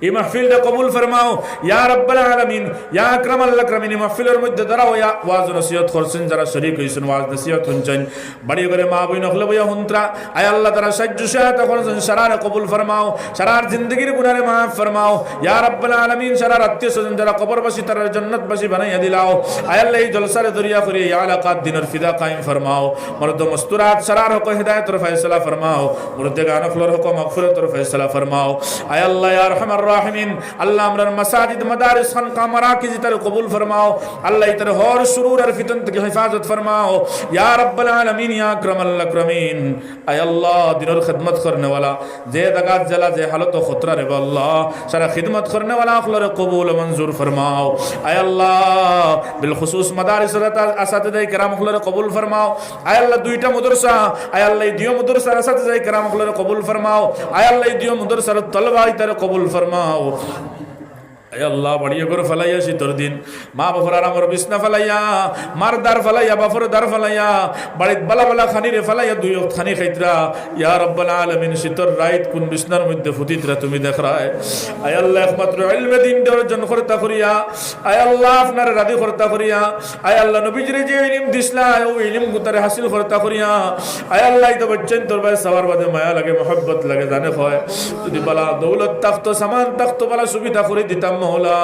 এই মাহফিলরে কবুল ফরমাও। ইয়া রাব্বাল আলামিন, ইয়া আকরামাল আকরামিন, এই মাহফিলর মধ্যে যারা ওয়া-, ওয়াজ নসিহত করছইন, যারা শরীক অইছইন, ওয়াজ নসিহত হুনছইন, বাড়ি ঘরে মা বইন অকলে বইয়া হুনতরা, আয় আল্লাহ, তারা সাহায্য সহায়তা করছইন, সারারে কবুল ফরমাও, সারার জিন্দেগির গুনারে মাফ ফরমাও। ইয়া রাব্বাল আলামিন, সারার আত্মীয় স্বজন যারা কবরবাসী, তারারে জান্নাতবাসী বানাইয়া দিলাও। আয় আল্লাহ, এই জলসারে দরিয়া করিয়া ইয়া এলাকাত দিনর ফিদা কায়েম ফরমাও। মর্দ মস্তুরাত সারার হক হেদায়েতর ফয়সালা ফরমাও। মুর্দেগান অকলর হক মাগফিরাতর ফয়সালা ফরমাও। আয় আল্লাহ, ইয়া আরহামার রাহিমিন, আল্লাহ, আমরার মাসাজিদ, মাদারিস, খানকা, মারাকিজ ইতারে কবুল ফরমাও। আল্লাহ, ইতারে হর শুরুর আর ফিতন থাকি হেফাজত ফরমাও। ইয়া রাব্বাল আলামিন, ইয়া আকরামাল আকরামিন। আয় আল্লাহ, দিনর খেদমত করনেওয়ালা, যে জাগাত যেলা যে হালত খতরা রে বা আল্লাহ, সারা খিদমত করনেওয়ালা অকলরে কবুল মঞ্জুর ফরমাও। আয় আল্লাহ, বিলখুসুস মাদারিসর আসাতিজায়ে কেরাম অকলরে কবুল ফরমাও। আয় আল্লাহ, দুইটা মাদ্রাসা, আয় আল্লাহ, এই দুইও মাদ্রাসার আসাতিজায়ে কেরাম অকলরে কবুল ফরমাও। আয় আল্লাহ, এই দুইও মাদ্রাসার তলবা ইতারে কবুল ফরমাও। আয় আল্লাহ, বাড়ি ঘর ফালাইয়া শীতর দিন, মা বাফর আরামর বিছনা ফালাইয়া, মার দার ফালাইয়া, বাফর দার ফালাইয়া, বাড়িত বালা বালা খানিরে ফালাইয়া দুই অক্ত খানি খাইতরা। ইয়া রাব্বাল আলামিন, শীতর রাইত কুন বিছনার মধ্যে ফুতিতরা তুমি দেখরায়। আয় আল্লাহ, একমাত্র ইলমে দিন অর্জন করতা করিয়া, আয় আল্লাহ, আপনারে রাজি করতা করিয়া, আয় আল্লাহ, নবীজিরে যে ইলিম দিছলা, অউ ইলিম গুতারে হাসিল করতা করিয়া, আয় আল্লাহ, ইতা বাচ্চাইন্তর বায় চাওয়ার বাদে মায়া লাগে, মহব্বত লাগে, জানে কয়, যদি বালা দৌলত থাকতো, সামান থাকতো, বালা সুবিধা করি দিতাম মওলা।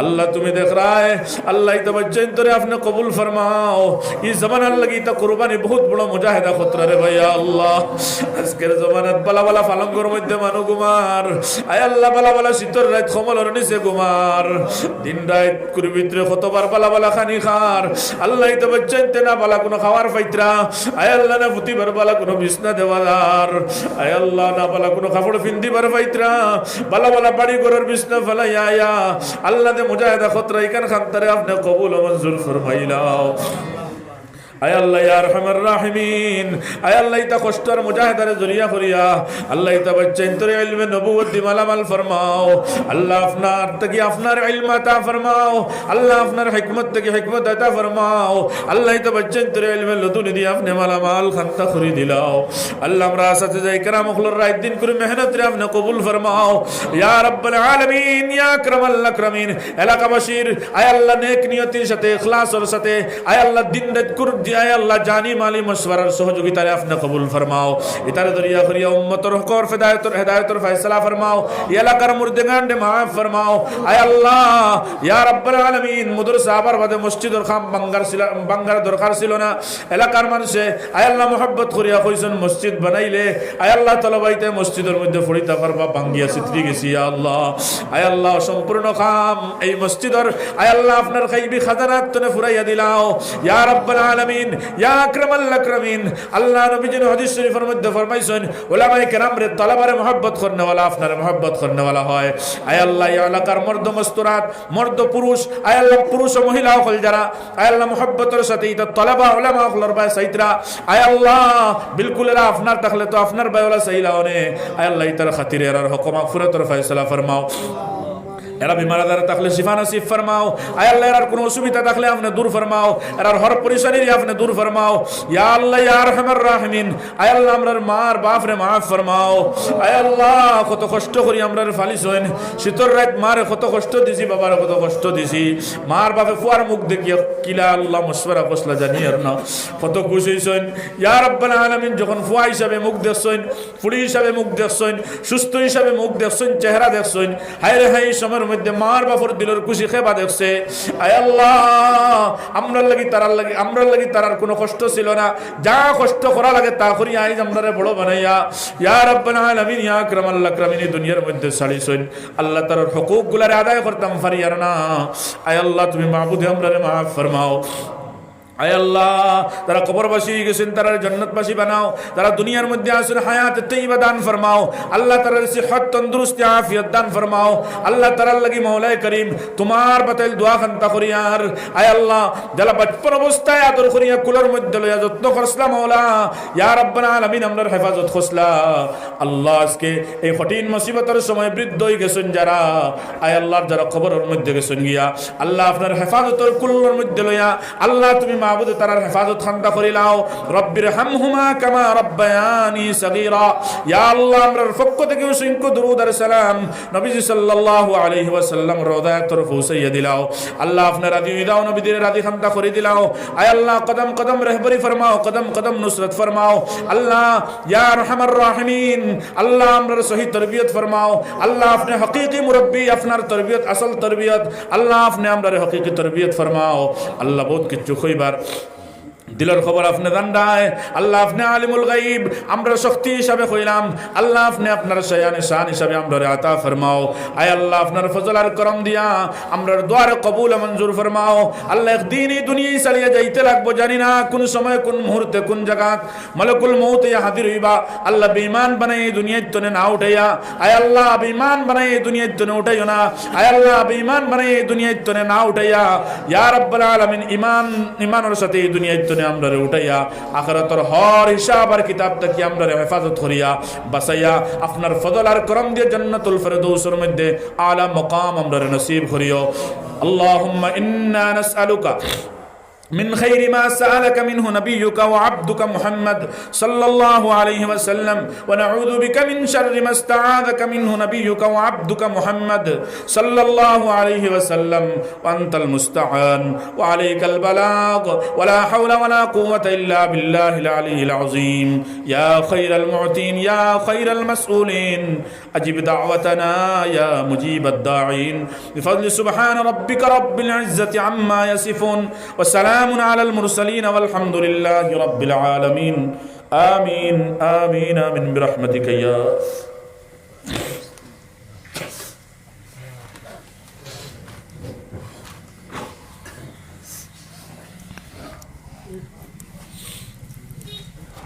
আল্লাহ, তুমি দেখরায়, আল্লাহ, ইতা বাচ্চাইন্তরে আপনে কবুল ফরমাও। ই জমানার লাগি ইতা কুরবানি বহুত বড় মুজাহেদা খতরা রে ভাই, আল্লাহ। আজকের জমানাত বালা বালা পালঙ্গর মধ্যে মানু ঘুমার। আয় আল্লাহ, বালা বালা শীতর রাইত কম্বলর নিচে ঘুমার। দিন রাইত কুড়ি ভিতরে কতবার বালা বালা খানি খার। আল্লাহ, ইতা বাচ্চাইন্তে না বালা কুনু খাওয়ার পাইতরা। আয় আল্লাহ, না ফুতিবার বালা কুনু বিছনা দেওয়া যার। আয় আল্লাহ, না বালা কুনু কাপড় ফিন্দিবার পাইতরা। বালা বালা বাড়ি ঘরর বিছনা ফালাইয়া আয়া। আল্লাহ, দে মুজাহেদা খতরা ইখান খান্তারে আপনে কবুল ও মঞ্জুর ফরমাইলাও। আয় আল্লাহ, ইয়া আরহামার রাহিমিন, আয় আল্লাহ, ইতা কষ্টর মুজাহেদারে জরিয়া করিয়া, আল্লাহ, ইতা বাচ্চাইন্তরে ইলমে নবুয়ত দি মালামাল ফরমাও। আল্লাহ, আপনার থাকি আপনার ইলম আতা ফরমাও। আল্লাহ, আপনার হিকমত থাকি হিকমত আতা ফরমাও। আল্লাহ, ইতা বাচ্চাইন্তরে ইলমে লদুনি দি আপনে মালামাল খান্তা করি দিলাও। আল্লাহ, আমরা আসাতিজা ইকরাম অকলর রাইত দিন করি মেহনতরে আপনে কবুল ফরমাও। ইয়া রাব্বাল আলামিন, ইয়া আকরামাল আকরামিন, এলাকাবাসীর, আয় আল্লাহ, নেক নিয়তির সাথে, ইখলাসর সাথে, আয় আল্লাহ, দিন রাইত কুর-, দি-, আয় আল্লাহ, জানি মালি মশওয়ারার সহযোগিতারে আপনে কবুল ফরমাও। ইতারে জরিয়া করিয়া উম্মতর হকর হেদায়তর, হেদায়তর ফয়সালা ফরমাও। ই এলাকার মুর্দেগানরে মাফ ফরমাও। আয় আল্লাহ, ইয়া রাব্বাল আলামিন, মাদ্রাসা আবার বাদে মসজিদর কাম ভাঙ্গার ছিল-, ভাঙ্গার দরকার ছিল না। এলাকার মানষে, আয় আল্লাহ, মহব্বত করিয়া কইছইন মসজিদ বানাইলে, আয় আল্লাহ, তলবাইতে মসজিদর মধ্যে পড়িতা পারবা, ভাঙ্গিয়া ছিতরি গেছে, ইয়া আল্লাহ। আয় আল্লাহ, সম্পূর্ণ কাম এই মসজিদর, আয় আল্লাহ, আপনার গাইবি খাজানাত তনে ফুরাইয়া দিলাও, ইয়া রাব্বাল আলামিন, ইয়া আকরামাল আকরামিন। আল্লাহ, নবীজির হাদিস শরীফর মধ্যে ফরমাইছইন, উলামায়ে কেরামরে, তলাবারে মহব্বত করনেওয়ালা আপনারে মহব্বত করনেওয়ালা হয়। আয় আল্লাহ, এই এলাকার মর্দ মস্তুরাত, মর্দ পুরুষ, আয় আল্লাহ, পুরুষ ও মহিলা অকল যারা, আয় আল্লাহ, মহব্বতর সাথে ইতা তলাবা উলামা অকলর বায় চাইতরা, আয় আল্লাহ, বিলকুল এরা আপনার থাকলে তো আপনার বায় ওলা চাইলা অনে। আয় আল্লাহ, ইতার খাতিরে এরার হক মাগফিরাতর ফয়সালা ফরমাও। এরা বিমার আজার থাকলে শিফা নসিব ফরমাও। আয় আল্লাহ, এরার কুনু অসুবিধা থাকলে আপনে দূর ফরমাও। এরার হর পরেশানিরে আপনে দূর ফরমাও। ইয়া আল্লাহ, ইয়া আরহামার রাহিমিন, আয় আল্লাহ, আমরার মার বাফরে মাফ ফরমাও। আয় আল্লাহ, কত কষ্ট করি আমরারে ফালিছইন। শীতর রাইত মারে কত কষ্ট দিছি, বাবারে কত কষ্ট দিছি। মার বাফে ফুয়ার মুখ দেখিয়া কিলা আল্লাহ মশওয়ারা করছলা জানি আর না। কত খুশ অইছইন। ইয়া রাব্বাল আলামিন, যখন ফুয়া হিসাবে মুখ দেখছইন, ফুড়ি হিসাবে মুখ দেখছইন, সুস্থ হিসাবে মুখ দেখছইন, চেহারা দেখছইন, হায় রে হায়, এই সময়র মধ্যে মার বাফর দিলর খুশি খেবা দেখছে। আয় আল্লাহ, আমরার লাগি তারার লাগি, আমরার লাগি তারার কুনু কষ্ট ছিল না। যা কষ্ট করা লাগে তা করি আইজ আমরারে বড় বানাইয়া, ইয়া রাব্বাল আলামিন, ইয়া আকরামাল আকরামিন, ই দুনিয়ার মধ্যে ছাড়িছইন। আল্লাহ, তারার হকুকগুলারে আদায় করতাম পারি আর না। আয় আল্লাহ, তুমি মাবুদে আমরারে মাফ ফরমাও। আয় আল্লাহ, তারা কবরবাসী অইগেছইন, তারারে জান্নাতবাসী বানাও। তারা দুনিয়ার মধ্যে আছইন, হায়াতে তৈয়বা দান ফরমাও। আল্লাহ, তারারে সিহত, তন্দুরুস্তি, আফিয়ত দান ফরমাও। আল্লাহ, তারার লাগি মাওলায়ে করিম তুমার বাতাইল দোয়া খান্তা করিয়ার। আয় আল্লাহ, যেলা বাচপন অবস্থায় আদর করিয়া কুলর মধ্যে লইয়া যত্ন করছলা মাওলা, ইয়া রাব্বাল আলামিন, আমরার হেফাজত করছলা। আল্লাহ, আজকে এই কঠিন মুসিবতর সময় বৃদ্ধ অইগেছইন যারা, আয় আল্লাহ, যারা কবরর মধ্যে গেছইন গিয়া, আল্লাহ, আপনার হেফাজতর কুলর মধ্যে লইয়া, আল্লাহ, তুমি মাবুদ তারার হেফাজত খান্তা করিলাও। রব্বির হামহুমা কামা রব্বায়ানি সগীরা। ইয়া আল্লাহ, আমরার পক্ষ থাকি অসংখ্য দুরুদ আর সালাম নবীজি সাল্লাল্লাহু আলাইহি ওয়াসাল্লাম রওজায় আতহার পৌঁছাইয়া দিলাও। আল্লাহ, আপনার রাজি অইলাও, নবীজিরে রাজি খান্তা করি দিলাও। আয় আল্লাহ, কদম কদম রেহবরি ফরমাও, কদম কদম নুসরত ফরমাও। আল্লাহ, ইয়া আরহামার রাহিমিন, আল্লাহ, আমরারে সহি তরবিয়ত ফরমাও। আল্লাহ, আপনে হকিকি মুরব্বি, আপনার তরবিয়ত আসল তরবিয়ত। আল্লাহ, আপনে আমরারে হকিকি তরবিয়ত ফরমাও। আল্লাহ, বউত কিচ্ছু কইবার দিলর খবর আপনে জানরায়। আল্লাহ, আপনে আলিমুল গাইব, আমরা শক্তি হিসাবে কইলাম। আল্লাহ, আপনে আপনার শায়ানে শান হিসাবে আমরারে আতা ফরমাও। আয় আল্লাহ, আপনার ফজল আর করম দিয়া আমরার দোয়ারে কবুল ও মঞ্জুর ফরমাও। আল্লাহ, একদিন ই দুনিয়া ছাড়িয়া যাইতে লাগবো, জানি না কুন সময়, কুন মুহূর্তে, কুন জাগাত মালাকুল মউত আইয়া হাজির অইবা। আল্লাহ, বেঈমান বানাইয়া ই দুনিয়ার তনে না উঠাইয়া, আয় আল্লাহ, বেঈমান বানাইয়া ই দুনিয়ার তনে উঠাইও না। আয় আল্লাহ, বেঈমান বানাইয়া ই দুনিয়ার তনে না উঠাইয়া, ইয়া রাব্বাল আলামিন, ঈমান, ঈমানর সাথে ই দুনিয়ার তনে আমরারে উঠাইয়া আখিরাতর হর হিসাব আর কিতাব থাকি আমরারে হেফাজত করিয়া বাঁচাইয়া আপনার ফজল আর করম দিয়া জান্নাতুল ফেরদৌসর মধ্যে আলা মকাম আমরারে নসিব করিও। اللهم إنا نسألك من خير ما سألك منه نبيك وعبدك محمد صلى الله عليه وسلم، ونعوذ بك من شر ما استعاذك منه نبيك وعبدك محمد صلى الله عليه وسلم، وأنت المستعان وعليك البلاغ، ولا حول ولا قوة إلا بالله العلي العظيم. يا خير المعطين، يا خير المسؤولين، أجب دعوتنا يا مجيب الداعين، بفضل سبحان ربك رب العزة عما يصفون، وسلام على المرسلين، والحمد لله رب العالمين. آمين، آمين، آمين، برحمتك يا